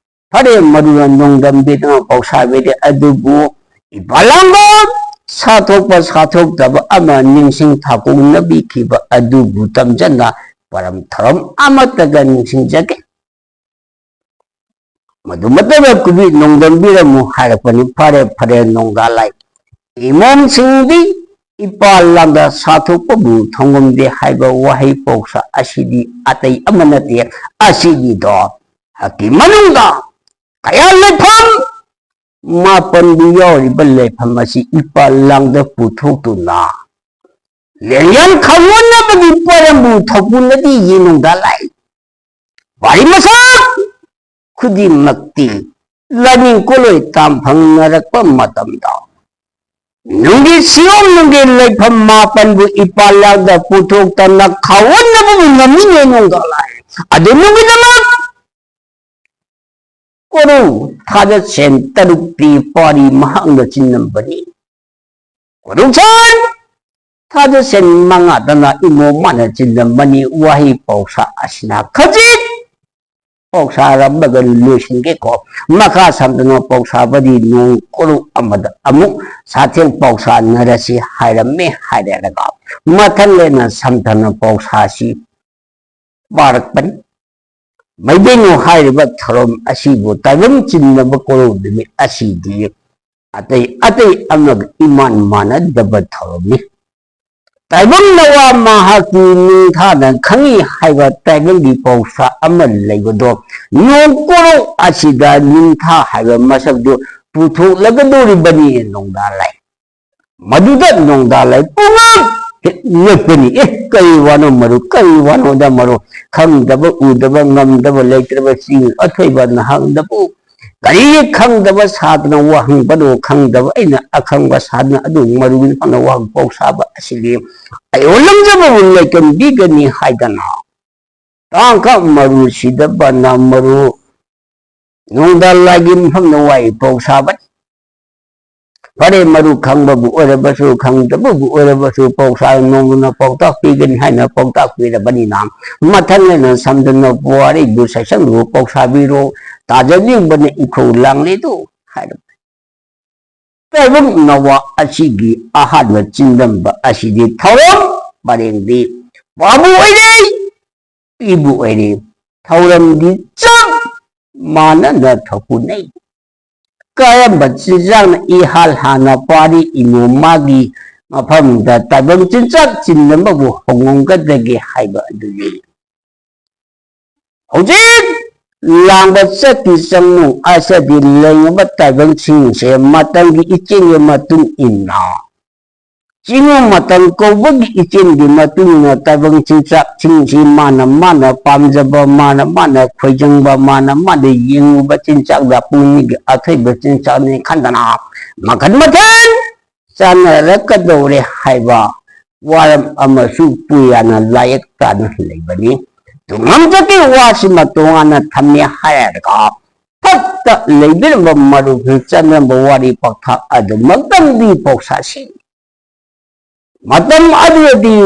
ꯐꯔꯦ, ꯃꯗꯨꯅ ꯅꯣꯡꯗꯝꯕꯤꯗꯨꯅ ꯄꯥꯎꯁꯥꯕꯤꯔꯦ, ꯑꯗꯨꯕꯨ ꯏꯄꯥ ꯂꯥꯡꯕ ꯁꯥꯊꯣꯛꯄ ꯁꯥꯊꯣꯛꯇꯕ ꯑꯃ ꯅꯤꯡꯁꯤꯡ ꯊꯥꯀꯣꯡꯅꯕꯤꯈꯤꯕ ꯑꯗꯨꯕꯨ ꯇꯝꯖꯅ ꯄꯔꯝ ꯊꯧꯔꯝ ꯑꯃꯠꯇꯒ ꯅꯤꯡꯁꯤꯡꯖꯒꯦ꯫ ꯃꯗꯨ ꯃꯇꯝꯗ ꯀꯨꯕꯤ ꯅꯣꯡꯗꯝꯕꯤꯔꯝꯃꯨ ꯍꯥꯏꯔꯛꯄꯅꯤ꯫ ꯐꯔꯦ, ꯐꯔꯦ, ꯅꯣꯡꯗꯥ ꯂꯥꯏ꯫ ꯏꯃꯣꯝꯁꯤꯡꯗꯤ ꯏꯄꯥ ꯂꯥꯡꯗ ꯁꯥꯊꯣꯛꯄꯕꯨ ꯊꯣꯡꯉꯝꯗꯦ ꯍꯥꯏꯕ ꯋꯥꯍꯩ ꯄꯥꯎꯁꯥ ꯑꯁꯤꯗꯤ ꯑꯇꯩ ꯑꯃ ꯅꯠꯇꯦ꯫ ꯑꯁꯤꯒꯤꯗꯣ ꯍꯛꯀꯤ ꯃꯅꯨꯡꯗ ꯀꯌꯥ ꯂꯩꯐꯝ ꯃꯥꯄꯟꯕꯨ ꯌꯥꯎꯔꯤꯕ ꯂꯩꯐꯝ ꯑꯁꯤ ꯏꯄꯥ ꯂꯥꯡꯗ ꯄꯨꯊꯣꯛꯇꯨꯅ ꯂꯦꯡꯌꯥꯟ ꯈꯥꯏꯌꯣꯟꯅꯕꯒꯤ ꯄꯣꯔꯝꯕꯨ ꯊꯧꯄꯨꯅꯗꯤ ꯌꯦꯡꯅꯨꯡꯗ ꯂꯥꯛꯏ꯫ ꯋꯥꯔꯤ ꯃꯁꯛ ꯈꯨꯗꯤꯡꯃꯛꯇꯤ ꯂꯥꯏꯅꯤꯡ ꯀꯣꯂꯣꯏ ꯇꯥꯝ ꯐꯪꯅꯔꯛꯄ ꯃꯇꯝꯗ ꯅꯨꯡꯒꯤ ꯁꯤꯌꯣꯝ ꯅꯨꯡꯒꯤ ꯂꯩꯐꯝ ꯃꯥꯄꯟꯕꯨ ꯏꯄꯥ ꯂꯥꯡꯗ ꯄꯨꯊꯣꯛꯇꯅ ꯈꯥꯎꯍꯟꯅꯕꯕꯨ ꯉꯝꯃꯤꯅꯦ ꯅꯨꯡꯗ ꯂꯥꯛꯏ꯫ ꯑꯗꯨ ꯅꯨꯡꯒꯤꯗꯃꯛ ꯀꯣꯔꯧ ꯊꯥꯗ ꯁꯦꯟ ꯇꯔꯨꯛꯇꯤ ꯄꯥꯔꯤ ꯃꯍꯥꯛꯅ ꯆꯤꯟꯅꯕꯅꯤ꯫ ꯀꯣꯔꯧꯁꯥꯟ ꯊꯥꯗ ꯁꯦꯟ ꯃꯉꯥꯗꯅ ꯏꯃꯣ ꯃꯥꯅ ꯆꯤꯟꯅꯕꯅꯤ꯫ ꯋꯥꯍꯩ ꯄꯥꯎꯁꯥ ꯑꯁꯤꯅ ꯈꯖꯤꯛ ꯄꯥꯎꯁꯥꯔꯝꯕꯒ ꯂꯣꯏꯁꯤꯟꯒꯦꯀꯣ꯫ ꯃꯈꯥ ꯁꯝꯗꯅ ꯄꯥꯎꯁꯥꯕꯗꯤ ꯅꯣꯡ ꯀꯣꯔꯧ ꯑꯃꯗ ꯑꯃꯨꯛ ꯁꯥꯊꯦꯡ ꯄꯥꯎꯁꯥꯅꯔꯁꯤ ꯍꯥꯏꯔꯝꯃꯦ ꯍꯥꯏꯔꯦꯔꯒ ꯃꯊꯪ ꯂꯩꯅ ꯁꯝꯊꯅ ꯄꯥꯎꯁꯥꯁꯤ ꯄꯥꯔꯛꯄꯅꯤ꯫ ꯃꯩꯇꯩꯅꯣ ꯍꯥꯏꯔꯤꯕ ꯊꯧꯔꯝ ꯑꯁꯤꯕꯨ ꯇꯥꯏꯕꯪ ꯆꯤꯟꯅꯕ ꯀꯣꯔꯧ ꯅꯨꯃꯤꯠ ꯑꯁꯤꯗꯤ ꯑꯇꯩ ꯑꯇꯩ ꯑꯃꯒ ꯏꯃꯥꯟ ꯃꯥꯟꯅꯗꯕ ꯊꯧꯔꯝꯅꯤ꯫ ꯇꯥꯏꯕꯪ ꯅꯋꯥ ꯃꯍꯥꯛꯀꯤ ꯅꯤꯡꯊꯥꯅ ꯈꯪꯉꯤ ꯍꯥꯏꯕ ꯇꯥꯏꯕꯪꯒꯤ ꯄꯥꯎꯁꯥ ꯑꯃ ꯂꯩꯕꯗꯣ ꯅꯣꯡ ꯀꯣꯔꯧ ꯑꯁꯤꯗ ꯅꯤꯡꯊꯥ ꯍꯥꯏꯕ ꯃꯁꯛꯇꯨ ꯄꯨꯊꯣꯛꯂꯒꯗꯧꯔꯤꯕꯅꯤ ꯅꯣꯡꯗꯥ ꯂꯥꯏ꯫ ꯃꯗꯨꯗ ꯅꯣꯡꯗꯥ ꯂꯥꯏ ꯄꯨꯡꯉꯛ ꯍꯦꯛ ꯉꯛꯄꯅꯤ꯫ ꯑꯦ, ꯀꯔꯤ ꯋꯥꯅꯣ ꯃꯔꯨ, ꯀꯔꯤ ꯋꯥꯅꯣꯗ ꯃꯔꯨ? ꯈꯪꯗꯕ, ꯎꯗꯕ, ꯉꯝꯗꯕ, ꯂꯩꯇ꯭ꯔꯕ ꯆꯤꯡ ꯑꯊꯣꯏꯕ ꯅꯍꯥꯛꯅꯕꯨ ꯀꯔꯤ ꯈꯪꯗꯕ ꯁꯥꯗꯅ ꯋꯥꯍꯪꯕꯅꯣ? ꯈꯪꯗꯕ ꯑꯩꯅ ꯑꯈꯪꯕ ꯁꯥꯗꯅ ꯑꯗꯨ ꯃꯔꯨ ꯐꯪꯅ ꯋꯥꯍꯪ ꯄꯥꯎ ꯁꯥꯕ ꯑꯁꯤꯗꯤ ꯑꯩꯉꯣꯟ ꯂꯝꯖꯕꯕꯨ ꯂꯩꯀꯟꯕꯤꯒꯅꯤ ꯍꯥꯏꯗꯅ ꯇꯥꯡꯀ ꯃꯔꯨ ꯁꯤꯗꯕꯅ ꯃꯔꯨ ꯅꯣꯡꯗꯥ ꯂꯥꯏꯒꯤ ꯃꯐꯝꯗ ꯋꯥꯏ ꯄꯥꯎ ꯁꯥꯕꯅꯤ꯫ ꯐꯔꯦ, ꯃꯔꯨ ꯈꯪꯕꯕꯨ ꯑꯣꯏꯔꯕꯁꯨ, ꯈꯪꯗꯕꯕꯨ ꯑꯣꯏꯔꯕꯁꯨ, ꯄꯥꯎꯁꯥ ꯅꯣꯡꯃꯅ ꯄꯥꯎꯇꯥꯛ ꯄꯤꯒꯅꯤ ꯍꯥꯏꯅ ꯄꯥꯎꯇꯥꯛ ꯄꯤꯔꯕꯅꯤꯅ, ꯃꯊꯪ ꯂꯩꯅ ꯁꯝꯗꯨꯅ ꯋꯥꯔꯤꯕꯨ ꯁꯦꯁꯟꯕꯨ ꯄꯥꯎꯁꯥꯕꯤꯔꯣ, ꯇꯥꯖꯅꯤꯡꯕꯅ ꯏꯈꯧ ꯂꯥꯡꯂꯦꯗꯨ ꯍꯥꯏꯔꯕ꯫ ꯇꯥꯏꯕꯪ ꯅꯋꯥ ꯑꯁꯤꯒꯤ ꯑꯍꯥꯟꯕ ꯆꯤꯟꯗꯝꯕ ꯑꯁꯤꯗꯤ ꯊꯧꯔꯝ ꯄꯔꯦꯡꯗꯤ ꯋꯥꯕꯨ ꯑꯣꯏꯔꯦ, ꯄꯤꯕꯨ ꯑꯣꯏꯔꯦ, ꯊꯧꯔꯝꯗꯤ ꯆꯞ ꯃꯥꯟꯅꯅ ꯊꯧꯄꯨꯅꯩ꯫ ꯀꯔꯝꯕ ꯆꯤꯟꯖꯥꯛꯅ ꯏꯍꯥꯟ ꯍꯥꯟꯅ ꯄꯥꯔꯤ ꯏꯃꯣ ꯃꯥꯒꯤ ꯃꯐꯝꯗ ꯇꯥꯏꯕꯪ ꯆꯤꯟꯖꯥꯛ ꯆꯤꯟꯅꯕꯕꯨ ꯍꯧꯉꯝꯒꯗꯒꯦ ꯍꯥꯏꯕ ꯑꯗꯨꯅꯤ꯫ ꯍꯧꯖꯤꯛ ꯂꯥꯡꯕ ꯆꯠꯄꯤ ꯆꯪꯉꯨ ꯑꯁꯤꯗꯤ ꯂꯩꯔꯤꯕ ꯇꯥꯏꯕꯪꯁꯤꯡꯁꯦ ꯃꯇꯝꯒꯤ ꯏꯆꯦꯜꯒꯤ ꯃꯇꯨꯡ ꯏꯟꯅ ꯆꯤꯡꯉꯨ ꯃꯇꯝ ꯀꯧꯕꯒꯤ ꯏꯆꯦꯜꯒꯤ ꯃꯇꯨꯡ ꯏꯟꯅ ꯇꯥꯏꯕꯪ ꯆꯤꯟꯖꯥꯛꯁꯤꯡꯁꯤ ꯃꯥꯅ ꯃꯥꯅ ꯄꯥꯝꯖꯕ, ꯃꯥꯅ ꯃꯥꯅ ꯈꯣꯏꯖꯪꯕ, ꯃꯥꯅ ꯃꯥꯅ ꯌꯦꯡꯉꯨꯕ ꯆꯤꯟꯖꯥꯛ ꯂꯥꯄꯨꯅꯤꯒꯤ ꯑꯊꯣꯏꯕ ꯆꯤꯟꯖꯥꯛꯅꯤ ꯈꯟꯗꯅ ꯃꯈꯟ ꯃꯊꯦꯜ ꯆꯥꯟꯅꯔꯛꯀꯗꯧꯔꯦ ꯍꯥꯏꯕ ꯋꯥꯔꯝ ꯑꯃꯁꯨ ꯄꯨꯌꯥꯅ ꯂꯥꯏꯌꯦꯛ ꯇꯥꯅ ꯂꯩꯕꯅꯤ꯫ ꯇꯨꯡꯂꯝꯆꯠꯀꯤ ꯋꯥꯁꯤꯃ ꯇꯣꯉꯥꯟꯅ ꯊꯝꯃꯦ ꯍꯥꯏꯔꯒ ꯐꯠꯇ ꯂꯩꯕꯤꯔꯝꯕ ꯃꯔꯨꯞꯁꯨ ꯆꯠꯅꯔꯝꯕ ꯋꯥꯔꯤ ꯄꯥꯎꯊꯥꯛ ꯑꯗꯨꯃꯛꯇꯪꯗꯤ ꯄꯥꯎꯁꯥꯁꯤ꯫ ꯃꯇꯝ ꯑꯗꯨꯗꯗꯤ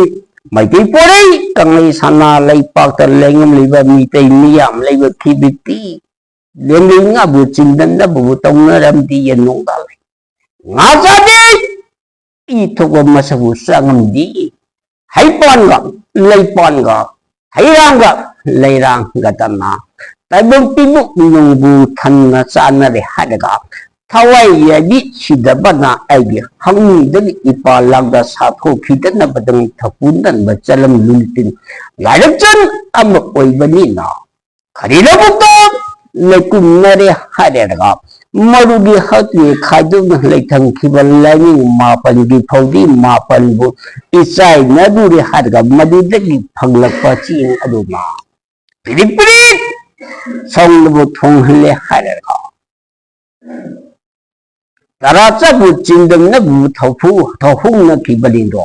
ꯃꯩꯇꯩ ꯄꯣꯔꯩ ꯀꯪꯂꯩ ꯁꯅꯥ ꯂꯩꯄꯥꯛꯇ ꯂꯩꯉꯝꯂꯤꯕ ꯃꯤꯇꯩ ꯃꯤꯌꯥꯝ ꯂꯩꯕ ꯐꯤꯕꯤꯛꯇꯤ ꯂꯦꯝꯂꯩ ꯉꯥꯕꯨ ꯆꯤꯟꯗꯅꯕꯕꯨ ꯇꯧꯅꯔꯝꯗꯤ ꯌꯦꯟ ꯅꯣꯡꯗꯥ ꯂꯩ꯫ ꯉꯥ ꯆꯥꯗꯦ, ꯏ ꯊꯣꯛꯄ ꯃꯁꯛꯄꯨ ꯆꯥꯉꯝꯗꯦ꯫ ꯍꯩꯄꯥꯟꯒ ꯂꯩꯄꯥꯟꯒ ꯍꯩꯔꯥꯡꯒ ꯂꯩꯔꯥꯡꯒꯗꯅ ꯇꯥꯏꯕꯪ ꯄꯤꯕꯨ ꯅꯨꯡꯕꯨ ꯊꯟꯅ ꯆꯥꯅꯔꯦ ꯍꯥꯏꯔꯒ ꯊꯋꯥꯏ ꯌꯥꯕꯤ ꯁꯤꯗꯕꯅ ꯑꯩꯒꯤ ꯍꯪꯅꯤꯡꯗꯒꯤ ꯏꯄꯥ ꯂꯥꯡꯗ ꯁꯥꯊꯣꯛꯈꯤꯗꯅꯕꯗꯪ ꯊꯄꯨ ꯅꯟꯕ ꯆꯂꯝ ꯂꯨꯟꯇꯤꯟ ꯂꯥꯏꯔꯛꯆꯟ ꯑꯃ ꯑꯣꯏꯕꯅꯤꯅ ꯈꯔꯤ ꯂꯧꯕꯨꯛꯇ ꯂꯩꯀꯨꯝꯅꯔꯦ ꯍꯥꯏꯔꯦꯔꯒ ꯃꯔꯨꯒꯤ ꯍꯛꯇꯨ ꯈꯥꯏꯗꯣꯛꯅ ꯂꯩꯊꯝꯈꯤꯕ ꯂꯥꯏꯅꯤꯡ ꯃꯥꯄꯟꯒꯤ ꯐꯧꯗꯤ ꯃꯥꯄꯟꯕꯨ ꯏꯆꯥꯏꯅꯗꯨꯔꯦ ꯍꯥꯏꯔꯒ ꯃꯗꯨꯗꯒꯤ ꯐꯪꯂꯛꯄ ꯆꯦꯡ ꯑꯗꯨꯅ ꯄꯤꯔꯤꯛ ꯄꯤꯔꯤꯛ ꯁꯧꯅꯕꯨ ꯊꯣꯡꯍꯜꯂꯦ ꯍꯥꯏꯔꯦꯔꯒ ꯇꯔꯥ ꯆꯥꯕꯨ ꯆꯤꯟꯗꯝꯅꯕꯨ ꯊꯧꯐꯨ ꯊꯧꯍꯨꯝꯅꯈꯤꯕꯅꯤꯗꯣ꯫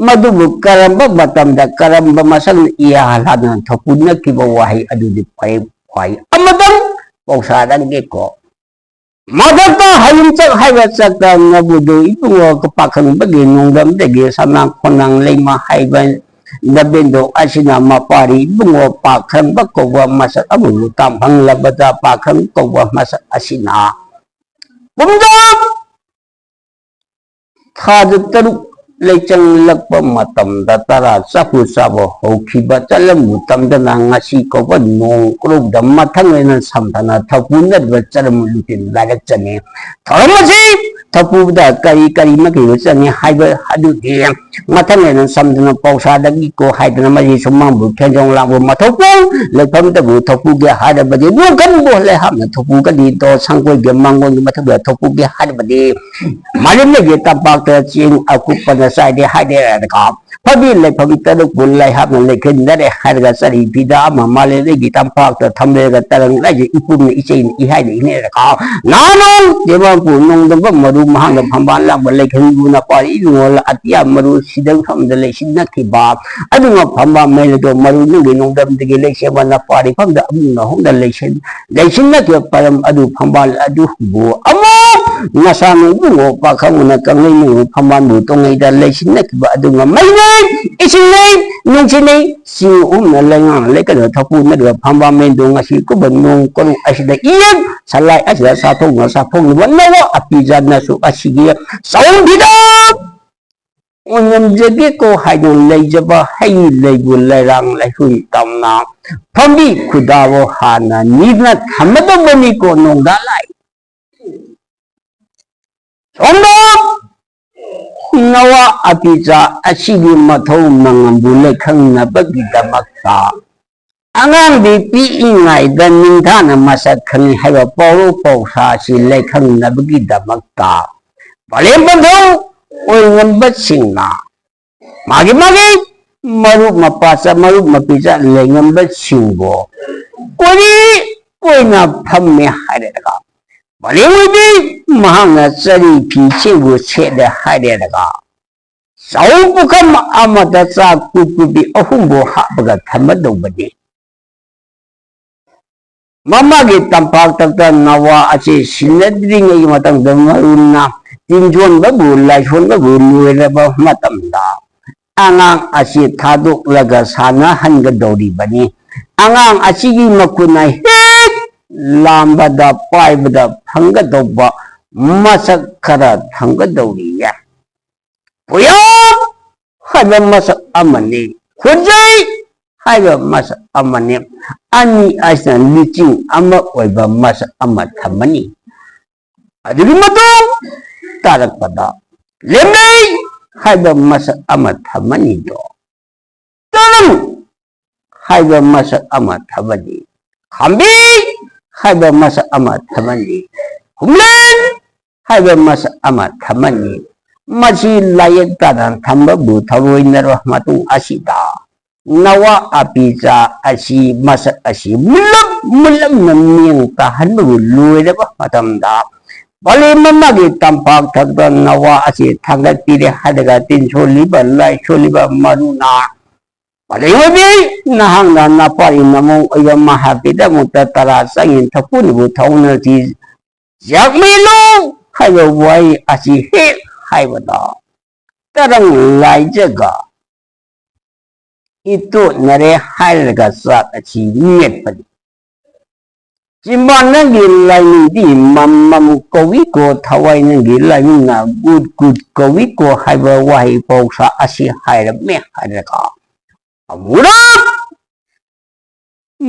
ꯃꯗꯨꯕꯨ ꯀꯔꯝꯕ ꯃꯇꯝꯗ ꯀꯔꯝꯕ ꯃꯁꯛꯅ ꯏꯍꯥꯟ ꯍꯥꯟꯅ ꯊꯧꯄꯨꯅꯈꯤꯕ ꯋꯥꯍꯩ ꯑꯗꯨꯗꯤ ꯄꯔꯦꯡ ꯋꯥꯍꯩ ꯑꯃꯇꯪ ꯄꯥꯎꯁꯥꯗꯪꯒꯦꯀꯣ꯫ ꯃꯊꯛꯇ ꯍꯌꯨꯝꯆꯛ ꯍꯥꯏꯕ ꯆꯛꯇ ꯉꯕꯨꯗꯨ ꯏꯕꯨꯡꯉꯣ ꯄꯥꯈꯪꯕꯒꯤ ꯅꯣꯡꯗꯝꯗꯒꯤ ꯁꯅꯥ ꯈꯣꯡꯅꯥꯡ ꯂꯩꯃ ꯍꯥꯏꯕ ꯅꯕꯦꯟꯗꯣ ꯑꯁꯤꯅ ꯃꯄꯥꯔꯤ ꯏꯕꯨꯡꯉꯣ ꯄꯥꯈꯪꯕ ꯀꯧꯕ ꯃꯁꯛ ꯑꯃꯕꯨ ꯇꯥꯝꯐꯪꯂꯕꯗ ꯄꯥꯈꯪ ꯀꯧꯕ ꯃꯁꯛ ꯑꯁꯤꯅ ꯄꯨꯝꯗꯣꯞ ꯊꯥꯗ ꯇꯔꯨꯛ ꯂꯩꯆꯪꯂꯛꯄ ꯃꯇꯝꯗ ꯇꯔꯥ ꯆꯐꯨ ꯆꯥꯕ ꯍꯧꯈꯤꯕ ꯆꯠꯂꯝꯕꯨ ꯇꯝꯗꯅ ꯉꯁꯤ ꯀꯧꯕ ꯅꯣꯡ ꯀ꯭ꯔꯧꯗ ꯃꯊꯪ ꯑꯣꯏꯅ ꯁꯝꯊꯅ ꯊꯧꯄꯨ ꯅꯠꯇꯕ ꯆꯠꯂꯝꯕꯨ ꯂꯨꯆꯤꯟ ꯂꯥꯏꯔꯛ ꯆꯅꯤ꯫ ꯊꯧꯔꯝ ꯑꯁꯤ ꯊꯧꯄꯨꯕꯗ ꯀꯔꯤ ꯀꯔꯤ ꯃꯈꯩ ꯆꯪꯉꯤ ꯍꯥꯏꯕ ꯑꯗꯨꯗꯤ ꯃꯊꯪ ꯑꯣꯏꯅ ꯁꯝꯗꯅ ꯄꯥꯎꯁꯥꯗꯒꯤ ꯀꯣ ꯍꯥꯏꯗꯅ ꯃꯁꯤ ꯁꯨꯃꯥꯡꯕꯨ ꯈꯦꯟꯖꯣꯡ ꯂꯥꯡꯕꯨ ꯃꯊꯧ ꯄꯣꯡ ꯂꯩꯐꯝꯗꯕꯨ ꯊꯧꯄꯨꯒꯦ ꯍꯥꯏꯔꯕꯗꯤ ꯅꯣꯡꯀꯟꯕꯨ ꯂꯩꯍꯥꯞꯅ ꯊꯧꯄꯨꯒꯅꯤ ꯗꯣ ꯁꯪꯒꯣꯏꯒꯤ ꯃꯥꯡꯒꯣꯟꯒꯤ ꯃꯊꯛꯇ ꯊꯧꯄꯨꯒꯦ ꯍꯥꯏꯔꯕꯗꯤ ꯃꯥꯂꯦꯝꯗꯒꯤ ꯇꯝꯄꯥꯛꯇ ꯆꯤꯡ ꯑꯀꯨꯞꯄꯅ ꯆꯥꯏꯗꯦ ꯍꯥꯏꯗꯦꯔꯒ ꯐꯕꯤ ꯂꯩꯐꯝ ꯇꯔꯨꯛꯄꯨ ꯂꯩꯍꯥꯞꯅ ꯂꯩꯈꯤꯗꯔꯦ ꯍꯥꯏꯔꯒ ꯆꯔꯤ ꯐꯤꯗ ꯑꯃ ꯃꯥꯂꯦꯝꯗꯒꯤ ꯇꯝꯄꯥꯛꯇ ꯊꯝꯂꯦꯔꯒ ꯇꯔꯪ ꯂꯥꯏꯁꯦ ꯏꯄꯨꯝꯅ ꯏꯆꯩꯅ ꯏꯍꯥꯏꯅ ꯏꯅꯦꯔꯒ ꯅꯍꯥꯟ ꯅꯣꯡ ꯇꯦꯕꯥꯡꯄꯨ ꯅꯣꯡꯗꯝꯕ ꯃꯔꯨ ꯃꯍꯥꯛꯅ ꯐꯝꯕꯥꯜ ꯂꯥꯡꯕ ꯂꯩꯈꯤꯗꯔ ꯄꯥꯔꯤ ꯏꯉꯣꯜ ꯑꯇꯤꯌꯥ ꯃꯔꯨ ꯁꯤꯗꯪ ꯐꯝꯗ ꯂꯩꯁꯤꯟꯅꯈꯤꯕ ꯑꯗꯨꯒ ꯐꯝꯕꯥꯜ ꯃꯩ ꯑꯗꯣ ꯃꯔꯨ ꯅꯪꯒꯤ ꯅꯣꯡꯗꯝꯗꯒꯤ ꯂꯩꯁꯦꯝꯕꯅ ꯄꯥꯔꯤ ꯐꯝꯗ ꯑꯃꯨꯛꯅ ꯍꯣꯡꯗ ꯂꯩꯁꯤꯟ ꯂꯩꯁꯤꯟꯅꯈꯤꯕ ꯄꯔꯝ ꯑꯗꯨ ꯐꯝꯕꯥꯜ ꯑꯗꯨꯕꯨ ꯑꯃꯨꯛ ꯅꯁꯥꯅ ꯏꯕꯨꯡꯉꯣ ꯄꯥꯈꯪꯕꯅ ꯀꯪꯂꯩ ꯅꯨꯡꯉꯣ ꯐꯝꯕꯥꯜꯕꯨ ꯇꯣꯡꯉꯩꯗ ꯂꯩꯁꯤꯟꯅꯈꯤꯕ ꯑꯗꯨꯒ ꯃꯩꯅꯩ ꯏꯁꯤꯡꯅꯩ ꯅꯨꯡꯁꯤꯅꯩ ꯆꯤꯡ ꯎꯝꯅ ꯂꯩꯉꯥꯡꯅ ꯂꯩꯀꯠꯅ ꯊꯛꯄꯨꯅꯔꯤꯕ ꯐꯝꯕꯥꯜ ꯃꯩꯗꯣ ꯉꯁꯤ ꯀꯨꯝꯕ ꯅꯣꯡ ꯀꯔꯨ ꯑꯁꯤꯗ ꯏꯌꯦꯛ ꯁꯂꯥꯏ ꯑꯁꯤꯗ ꯆꯥꯊꯣꯛꯅ ꯆꯥꯊꯣꯛꯅꯕ ꯅꯋꯥ ꯑꯄꯤꯖꯥꯠꯅꯁꯨ ꯑꯁꯤꯒꯤ ꯆꯥꯎꯝ ꯐꯤꯗꯝ ꯑꯣꯏꯉꯝꯖꯒꯦꯀꯣ ꯍꯥꯏꯗꯨꯅ ꯂꯩꯖꯕ ꯍꯩ ꯂꯩꯕꯨ ꯂꯩꯔꯥꯡ ꯂꯩꯍꯨꯟ ꯇꯝꯅ ꯐꯝꯕꯤ ꯈꯨꯗꯥꯕꯨ ꯍꯥꯟꯅ ꯅꯤꯗꯨꯅ ꯊꯝꯃꯗꯧꯕꯅꯤꯀꯣ ꯅꯣꯡꯗꯥ ꯂꯥꯏ꯫ ꯁꯣꯝꯗ ꯅꯋꯥ ꯑꯄꯤꯆꯥ ꯑꯁꯤꯒꯤ ꯃꯊꯧ ꯃꯉꯝꯕꯨ ꯂꯩꯈꯪꯅꯕꯒꯤꯗꯃꯛꯇ ꯑꯉꯥꯡꯗꯤ ꯄꯤꯛꯏꯉꯩꯗ ꯅꯤꯡꯊꯥꯅ ꯃꯁꯛ ꯈꯪꯉꯤ ꯍꯥꯏꯕ ꯄꯥꯎꯔꯧ ꯄꯥꯎꯁꯥ ꯑꯁꯤ ꯂꯩꯈꯪꯅꯕꯒꯤꯗꯃꯛꯇ ꯄꯂꯦꯝ ꯄꯟꯊꯧ ꯑꯣꯏꯉꯝꯕꯁꯤꯡꯅ ꯃꯥꯒꯤ ꯃꯥꯒꯤ ꯃꯔꯨꯞ ꯃꯄꯥꯆꯥ ꯃꯔꯨꯞ ꯃꯄꯤꯆꯥ ꯂꯩꯉꯝꯕꯁꯤꯡꯕꯨ ꯀꯣꯔꯤ ꯑꯣꯏꯅ ꯐꯝꯃꯦ ꯍꯥꯏꯔꯦꯗꯒ ꯃꯂꯦꯝ ꯑꯣꯏꯕꯤ ꯃꯍꯥꯛꯅ ꯆꯔꯤ ꯐꯤꯁꯤꯡꯕꯨ ꯁꯦꯠꯂꯦ ꯍꯥꯏꯔꯦꯗꯒ ꯆꯧ ꯄꯨꯈꯝ ꯑꯃꯗ ꯆꯥꯛ ꯀꯨꯞ ꯀꯨꯞꯄꯤ ꯑꯍꯨꯝꯕꯨ ꯍꯥꯞꯄꯒ ꯊꯝꯃꯗꯧꯕꯅꯤ꯫ ꯃꯃꯥꯒꯤ ꯇꯝꯄꯥꯛꯇ ꯅꯋꯥ ꯑꯁꯤ ꯁꯤꯟꯅꯗ꯭ꯔꯤꯉꯩ ꯃꯇꯝꯗ ꯃꯔꯨꯅ ꯆꯤꯟꯖꯣꯟꯕꯕꯨ ꯂꯥꯏꯁꯣꯟꯕꯕꯨ ꯂꯣꯏꯔꯕ ꯃꯇꯝꯗ ꯑꯉꯥꯡ ꯑꯁꯤ ꯊꯥꯗꯣꯛꯂꯒ ꯁꯥꯟꯅꯍꯟꯒꯗꯧꯔꯤꯕꯅꯤ꯫ ꯑꯉꯥꯡ ꯑꯁꯤꯒꯤ ꯃꯈꯨꯠꯅ ꯍꯦꯛ ꯂꯥꯝꯕꯗ ꯄꯥꯏꯕꯗ ꯐꯪꯒꯗꯧꯕ ꯃꯁꯛ ꯈꯔ ꯊꯝꯒꯗꯧꯔꯤꯌꯦ꯫ ꯄꯨꯌꯥꯝ ꯍꯥꯏꯕ ꯃꯁꯛ ꯑꯃꯅꯤ, ꯈꯨꯖꯩ ꯍꯥꯏꯕ ꯃꯁꯛ ꯑꯃꯅꯤ꯫ ꯑꯅꯤ ꯑꯁꯤꯅ ꯂꯤꯆꯤꯡ ꯑꯃ ꯑꯣꯏꯕ ꯃꯁꯛ ꯑꯃ ꯊꯝꯃꯅꯤ꯫ ꯑꯗꯨꯒꯤ ꯃꯇꯨꯡ ꯇꯥꯔꯛꯄꯗ ꯂꯦꯝꯂꯩ ꯍꯥꯏꯕ ꯃꯁꯛ ꯑꯃ ꯊꯝꯃꯅꯤꯗꯣ꯫ ꯇꯔꯪ ꯍꯥꯏꯕ ꯃꯁꯛ ꯑꯃ ꯊꯝꯃꯅꯤ꯫ ꯈꯥꯝꯕꯤ ꯍꯥꯏꯕ ꯃꯁꯛ ꯑꯃ ꯊꯝꯃꯅꯤ꯫ ꯍꯨꯝꯂꯦꯟ ꯍꯥꯏꯕ ꯃꯁꯛ ꯑꯃ ꯊꯝꯃꯅꯤ꯫ ꯃꯁꯤ ꯂꯥꯏꯌꯦꯛ ꯇꯥꯅ ꯊꯝꯕꯕꯨ ꯊꯧꯑꯣꯏꯅꯔꯕ ꯃꯇꯨꯡ ꯑꯁꯤꯗ ꯅꯋꯥ ꯑꯄꯤꯆꯥ ꯑꯁꯤ ꯃꯁꯛ ꯑꯁꯤ ꯃꯨꯜꯂꯞ ꯃꯨꯜꯂꯞꯅ ꯃꯤꯡ ꯇꯥꯍꯟꯕꯕꯨ ꯂꯣꯏꯔꯕ ꯃꯇꯝꯗ ꯄꯂꯦꯝ ꯑꯃꯒꯤ ꯇꯝꯄꯥꯛ ꯊꯛꯇ ꯅꯋꯥ ꯑꯁꯤ ꯊꯥꯡꯒꯠꯄꯤꯔꯦ ꯍꯥꯏꯔꯒ ꯇꯤꯟ ꯁꯣꯜꯂꯤꯕ, ꯂꯥꯏ ꯁꯣꯜꯂꯤꯕ ꯃꯔꯨꯅ ꯄꯂꯦꯝ ꯑꯣꯏꯕꯤ ꯅꯍꯥꯛꯅ ꯅꯄꯥꯔꯤ ꯅꯃꯧ ꯑꯣꯏꯕ ꯃꯍꯥꯛꯀꯤꯗꯃꯛꯇ ꯇꯔꯥ ꯆꯪꯉꯤ ꯊꯛꯄꯨꯅꯕꯨ ꯊꯧꯅꯁꯤ ꯌꯥꯛꯃꯤꯂꯨ ꯍꯥꯏꯕ ꯋꯥꯍꯩ ꯑꯁꯤ ꯍꯦꯛ ꯍꯥꯏꯕꯗ ꯇꯔꯪ ꯂꯥꯏꯖꯒ ꯏꯇꯣꯠꯅꯔꯦ ꯍꯥꯏꯔꯒ ꯆꯥꯛ ꯑꯁꯤ ꯃꯦꯠꯄꯅꯤ꯫ ꯆꯤꯝꯕꯥꯟ ꯅꯪꯒꯤ ꯂꯥꯏꯅꯤꯡꯗꯤ ꯃꯝ ꯃꯝ ꯀꯧꯏꯀꯣ, ꯊꯋꯥꯏ ꯅꯪꯒꯤ ꯂꯥꯏꯅꯤꯡꯅ ꯒꯨꯠ ꯒꯨꯠ ꯀꯧꯏꯀꯣ ꯍꯥꯏꯕ ꯋꯥꯍꯩ ꯄꯥꯎꯁꯥ ꯑꯁꯤ ꯍꯥꯏꯔꯝꯃꯦ ꯍꯥꯏꯔꯒ ꯑꯃꯨꯔꯛ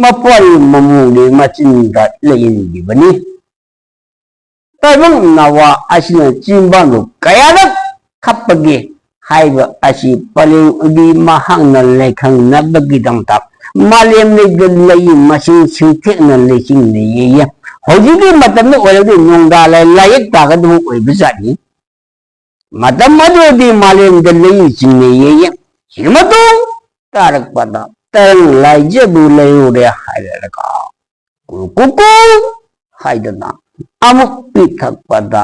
ꯃꯄꯥꯔꯤ ꯃꯃꯧꯒꯤ ꯃꯆꯤꯟꯗ ꯂꯩꯍꯟꯈꯤꯕꯅꯤ꯫ ꯇꯥꯏꯕꯪ ꯅꯋꯥ ꯑꯁꯤꯅ ꯆꯤꯝꯕꯥꯟꯕꯨ ꯀꯌꯥꯔꯛ ꯈꯞꯄꯒꯦ ꯍꯥꯏꯕ ꯑꯁꯤ ꯄꯂꯦꯝ ꯑꯣꯏꯕꯤ ꯃꯍꯥꯛꯅ ꯂꯩꯈꯪꯅꯕꯒꯤꯗꯃꯛꯇ ꯃꯥꯂꯦꯝ ꯂꯩꯗ ꯂꯩ ꯃꯁꯤꯡ ꯁꯤꯡꯊꯦꯛꯅ ꯂꯩꯆꯤꯡꯅꯩꯌꯦ꯫ ꯍꯧꯖꯤꯛꯀꯤ ꯃꯇꯝꯗ ꯑꯣꯏꯔꯒꯗꯤ ꯅꯣꯡꯗꯥ ꯂꯥꯏ ꯂꯥꯏꯌꯦꯛ ꯇꯥꯒꯗꯕ ꯑꯣꯏꯕꯖꯥꯠꯅꯤ꯫ ꯃꯇꯝ ꯑꯗꯨꯗꯤ ꯃꯥꯂꯦꯝꯗ ꯂꯩ ꯆꯤꯡꯅꯩꯌꯦ꯫ ꯁꯤꯒꯤ ꯃꯇꯨꯡ ꯇꯥꯔꯛꯄꯗ ꯇꯔꯪ ꯂꯥꯏꯖꯕꯨ ꯂꯩꯔꯨꯔꯦ ꯍꯥꯏꯔꯒ ꯀꯨꯀꯨ ꯍꯥꯏꯗꯅ ꯑꯃꯨꯛ ꯄꯤꯊꯛꯄꯗ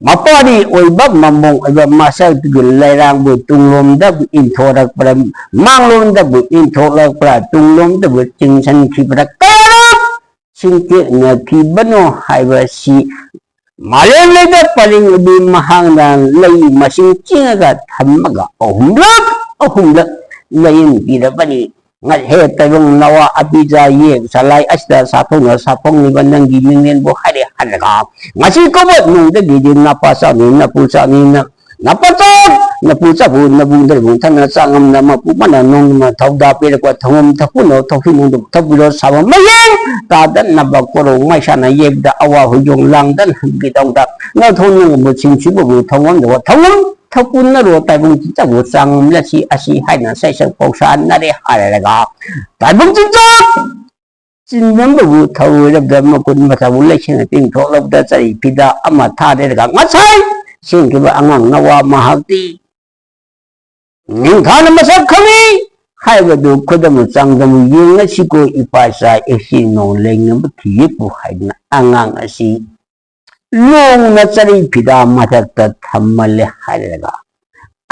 ꯃꯄꯥꯔꯤ ꯑꯣꯏꯕ ꯃꯃꯣꯡ ꯑꯣꯏꯕ ꯃꯁꯛꯇꯨꯒꯤ ꯂꯩꯔꯥꯡꯕꯨ ꯇꯨꯡꯂꯣꯝꯗꯕꯨ ꯏꯟꯊꯣꯔꯛꯄ꯭ꯔꯥ, ꯃꯥꯡꯂꯣꯝꯗꯕꯨ ꯏꯟꯊꯣꯛꯂꯛꯄ꯭ꯔꯥ, ꯇꯨꯡꯂꯣꯝꯗꯕꯨ ꯆꯤꯡꯁꯤꯟꯈꯤꯕ꯭ꯔꯥ, ꯀꯌꯥꯔꯛ ꯁꯤꯡꯇꯦꯛꯅꯈꯤꯕꯅꯣ ꯍꯥꯏꯕꯁꯤ ꯃꯥꯂꯦꯝ ꯂꯩꯗ ꯄꯔꯤꯡ ꯑꯗꯨ ꯃꯍꯥꯛꯅ ꯂꯩ ꯃꯁꯤꯡ ꯆꯤꯡꯉꯒ ꯊꯝꯃꯒ ꯑꯍꯨꯝꯂꯛ ꯑꯍꯨꯝꯂꯛ ꯂꯩꯍꯟꯕꯤꯔꯕꯅꯤ꯫ ꯉꯁꯤ ꯇꯥꯏꯕꯪ ꯅꯋꯥ ꯑꯄꯤꯖꯥ ꯌꯦꯛ ꯁꯂꯥꯏ ꯑꯁꯤꯗ ꯁꯥꯐꯣꯡꯅ ꯁꯥꯐꯣꯡꯂꯤꯕ ꯅꯪꯒꯤ ꯃꯤꯡꯂꯦꯟꯕꯨ ꯍꯥꯏꯔꯦ ꯍꯥꯏꯔꯒ ꯉꯁꯤ ꯀꯧꯕ ꯅꯨꯡꯗꯒꯤꯗꯤ ꯅꯄꯥ ꯆꯥꯅꯤ ꯅꯄꯨ ꯆꯥꯅꯤ ꯅ ꯅꯄꯥꯆꯧ ꯅꯄꯨ ꯆꯥꯕꯨ ꯅꯕꯨꯡ ꯗꯔꯕꯨꯡ ꯊꯅ ꯆꯥꯛ ꯉꯝꯅ ꯃꯄꯨ ꯃꯅ ꯅꯣꯡꯃ ꯊꯧꯗꯥ ꯄꯤꯔꯛꯄ ꯊꯧꯉꯝ ꯊꯛꯄꯨꯅ ꯊꯧꯁꯤ ꯅꯨꯡꯗ ꯊꯧꯕꯤꯔꯣ ꯁꯥꯕ ꯃꯌꯦꯡ ꯇꯥꯗꯅꯕ ꯀꯣꯔꯧ ꯃꯥꯏꯁꯥꯅ ꯌꯦꯛꯇ ꯑꯋꯥ ꯍꯨꯏꯖꯣꯡ ꯂꯥꯡꯗꯅ ꯍꯟꯒꯤꯗꯧꯗ ꯅꯊꯧ ꯅꯪꯕꯨ ꯁꯤꯡꯁꯤꯕꯕꯨ ꯊꯧꯉꯝꯗꯕ ꯊꯧꯉꯝ ꯊꯧꯄꯨꯟꯅꯔꯣ ꯇꯥꯏꯕꯪ ꯆꯤꯠꯆꯕꯨ ꯆꯥꯡꯉꯝꯂꯁꯤ ꯑꯁꯤ ꯍꯥꯏꯅ ꯁꯩꯁꯛ ꯄꯥꯎꯁꯥꯟꯅꯔꯦ ꯍꯥꯏꯔꯒ ꯇꯥꯏꯕꯪ ꯆꯤꯠꯆ ꯆꯤꯟꯗꯝꯕꯕꯨ ꯊꯧꯔꯕꯗ ꯃꯀꯨꯟ ꯃꯊꯧ ꯂꯩꯁꯤꯡꯅ ꯇꯤꯡꯊꯣꯛꯂꯕꯗ ꯆꯔꯤ ꯐꯤꯗꯥ ꯑꯃ ꯊꯥꯗꯔꯒ ꯉꯁꯥꯏ ꯁꯦꯝꯈꯤꯕ ꯑꯉꯥꯡ ꯅꯋꯥ ꯃꯍꯥꯛꯇꯤ ꯅꯤꯡꯊꯥꯅ ꯃꯁꯛ ꯈꯪꯉꯤ ꯍꯥꯏꯕꯗꯨ ꯈꯨꯗꯝ ꯆꯥꯡꯗꯝ ꯌꯦꯡꯉꯁꯤꯀꯣ ꯏꯄꯥ ꯏꯆꯥ ꯏꯆꯤꯟ ꯏꯅꯥꯎ ꯂꯩꯅꯕ ꯊꯤꯌꯦꯄꯨ ꯍꯥꯏꯗꯅ ꯑꯉꯥꯡ ꯑꯁꯤ ꯂꯣꯡꯅ ꯆꯔꯤ ꯐꯤꯗꯥ ꯃꯊꯛꯇ ꯊꯝꯃꯜꯂꯦ ꯍꯥꯏꯔꯒ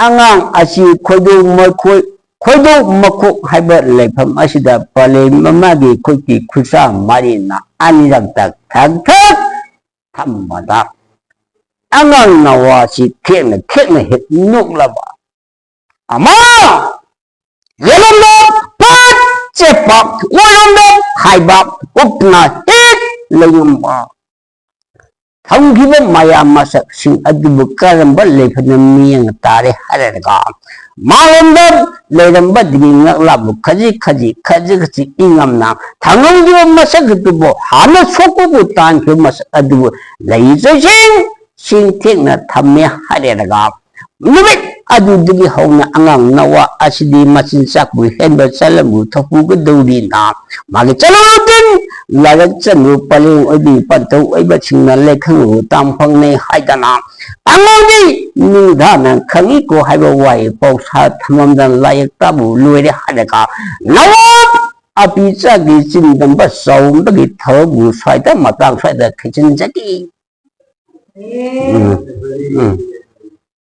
ꯑꯉꯥꯡ ꯑꯁꯤ ꯈꯣꯏꯗꯧ ꯃꯈꯣꯏ ꯈꯣꯏꯗꯧ ꯃꯈꯣꯛ ꯍꯥꯏꯕ ꯂꯩꯐꯝ ꯑꯁꯤꯗ ꯄꯂꯦꯝ ꯑꯃꯒꯤ ꯈꯨꯠꯀꯤ ꯈꯨꯠꯁꯥ ꯃꯔꯤꯅ ꯑꯅꯤꯔꯛꯇ ꯊꯛ ꯊꯛ ꯊꯝꯕꯗ ꯑꯉꯥꯡ ꯅꯋꯥꯁꯤ ꯈꯦꯛꯅ ꯈꯦꯛꯅ ꯍꯦꯛ ꯅꯣꯛꯂꯕ ꯑꯃ ꯌꯦꯂꯣꯝꯗ ꯄꯠ ꯆꯦꯞꯄ ꯑꯣꯏꯔꯣꯝꯗ ꯍꯥꯏꯕ ꯀꯨꯞꯅ ꯍꯦꯛ ꯂꯩꯔꯝꯕ ꯊꯝꯈꯤꯕ ꯃꯌꯥꯝ ꯃꯁꯛꯁꯤꯡ ꯑꯗꯨꯕꯨ ꯀꯔꯝꯕ ꯂꯩꯐꯝꯗ ꯃꯤꯠꯌꯦꯡ ꯇꯥꯔꯦ ꯍꯥꯏꯔꯒ ꯃꯥꯂꯣꯝꯗ ꯂꯩꯔꯝꯕꯗꯒꯤ ꯉꯛꯂꯥꯕꯨ ꯈꯖꯤꯛ ꯈꯖꯤꯛ ꯈꯖꯤꯛ ꯈꯖꯤꯛ ꯏꯉꯝꯅ ꯊꯥꯡꯉꯝꯈꯤꯕ ꯃꯁꯛ ꯑꯗꯨꯕꯨ ꯍꯥꯟꯅ ꯁꯣꯛꯄꯕꯨ ꯇꯥꯟꯈꯤꯕ ꯃꯁꯛ ꯑꯗꯨꯕꯨ ꯂꯩ ꯆꯩꯁꯤꯡ ꯁꯤꯡ ꯊꯦꯡꯅ ꯊꯝꯃꯦ ꯍꯥꯏꯔꯦꯔꯒ ꯅꯨꯃꯤꯠ ꯑꯗꯨꯗꯒꯤ ꯍꯧꯅ ꯑꯉꯥꯡ ꯅꯋꯥ ꯑꯁꯤꯗꯤ ꯃꯆꯤꯟꯖꯥꯛꯄꯨ ꯍꯦꯟꯕ ꯆꯂꯝꯕꯨ ꯊꯣꯛꯄꯨꯒꯗꯧꯔꯤꯅ ꯃꯥꯒꯤ ꯆꯂꯣꯇꯤꯟ ꯂꯥꯏꯔꯛ ꯆꯟꯕꯨ ꯄꯂꯦꯡ ꯑꯣꯏꯕꯤ ꯄꯟꯊꯧ ꯑꯣꯏꯕꯁꯤꯡꯅ ꯂꯩꯈꯪꯕꯨ ꯇꯥꯝ ꯐꯪꯅꯩ ꯍꯥꯏꯗꯅ ꯑꯉꯥꯡꯗꯤ ꯅꯤꯡꯊꯥꯅ ꯈꯪꯉꯤꯀꯣ ꯍꯥꯏꯕ ꯋꯥꯍꯩ ꯄꯥꯎꯁꯥ ꯊꯝꯃꯝꯗꯅ ꯂꯥꯏꯌꯦꯛ ꯇꯥꯕꯨ ꯂꯣꯏꯔꯦ ꯍꯥꯏꯔꯒ ꯅꯋꯥ ꯑꯄꯤ ꯆꯥꯒꯤ ꯆꯤꯟꯗꯝꯕ ꯆꯥꯎꯝꯕꯒꯤ ꯊꯕꯛꯄꯨ ꯁ꯭ꯋꯥꯏꯗ ꯃꯇꯥꯡ ꯁ꯭ꯋꯥꯏꯗ ꯊꯤꯖꯤꯟꯖꯈꯤ꯫ ꯎꯝ, ꯎꯝ꯫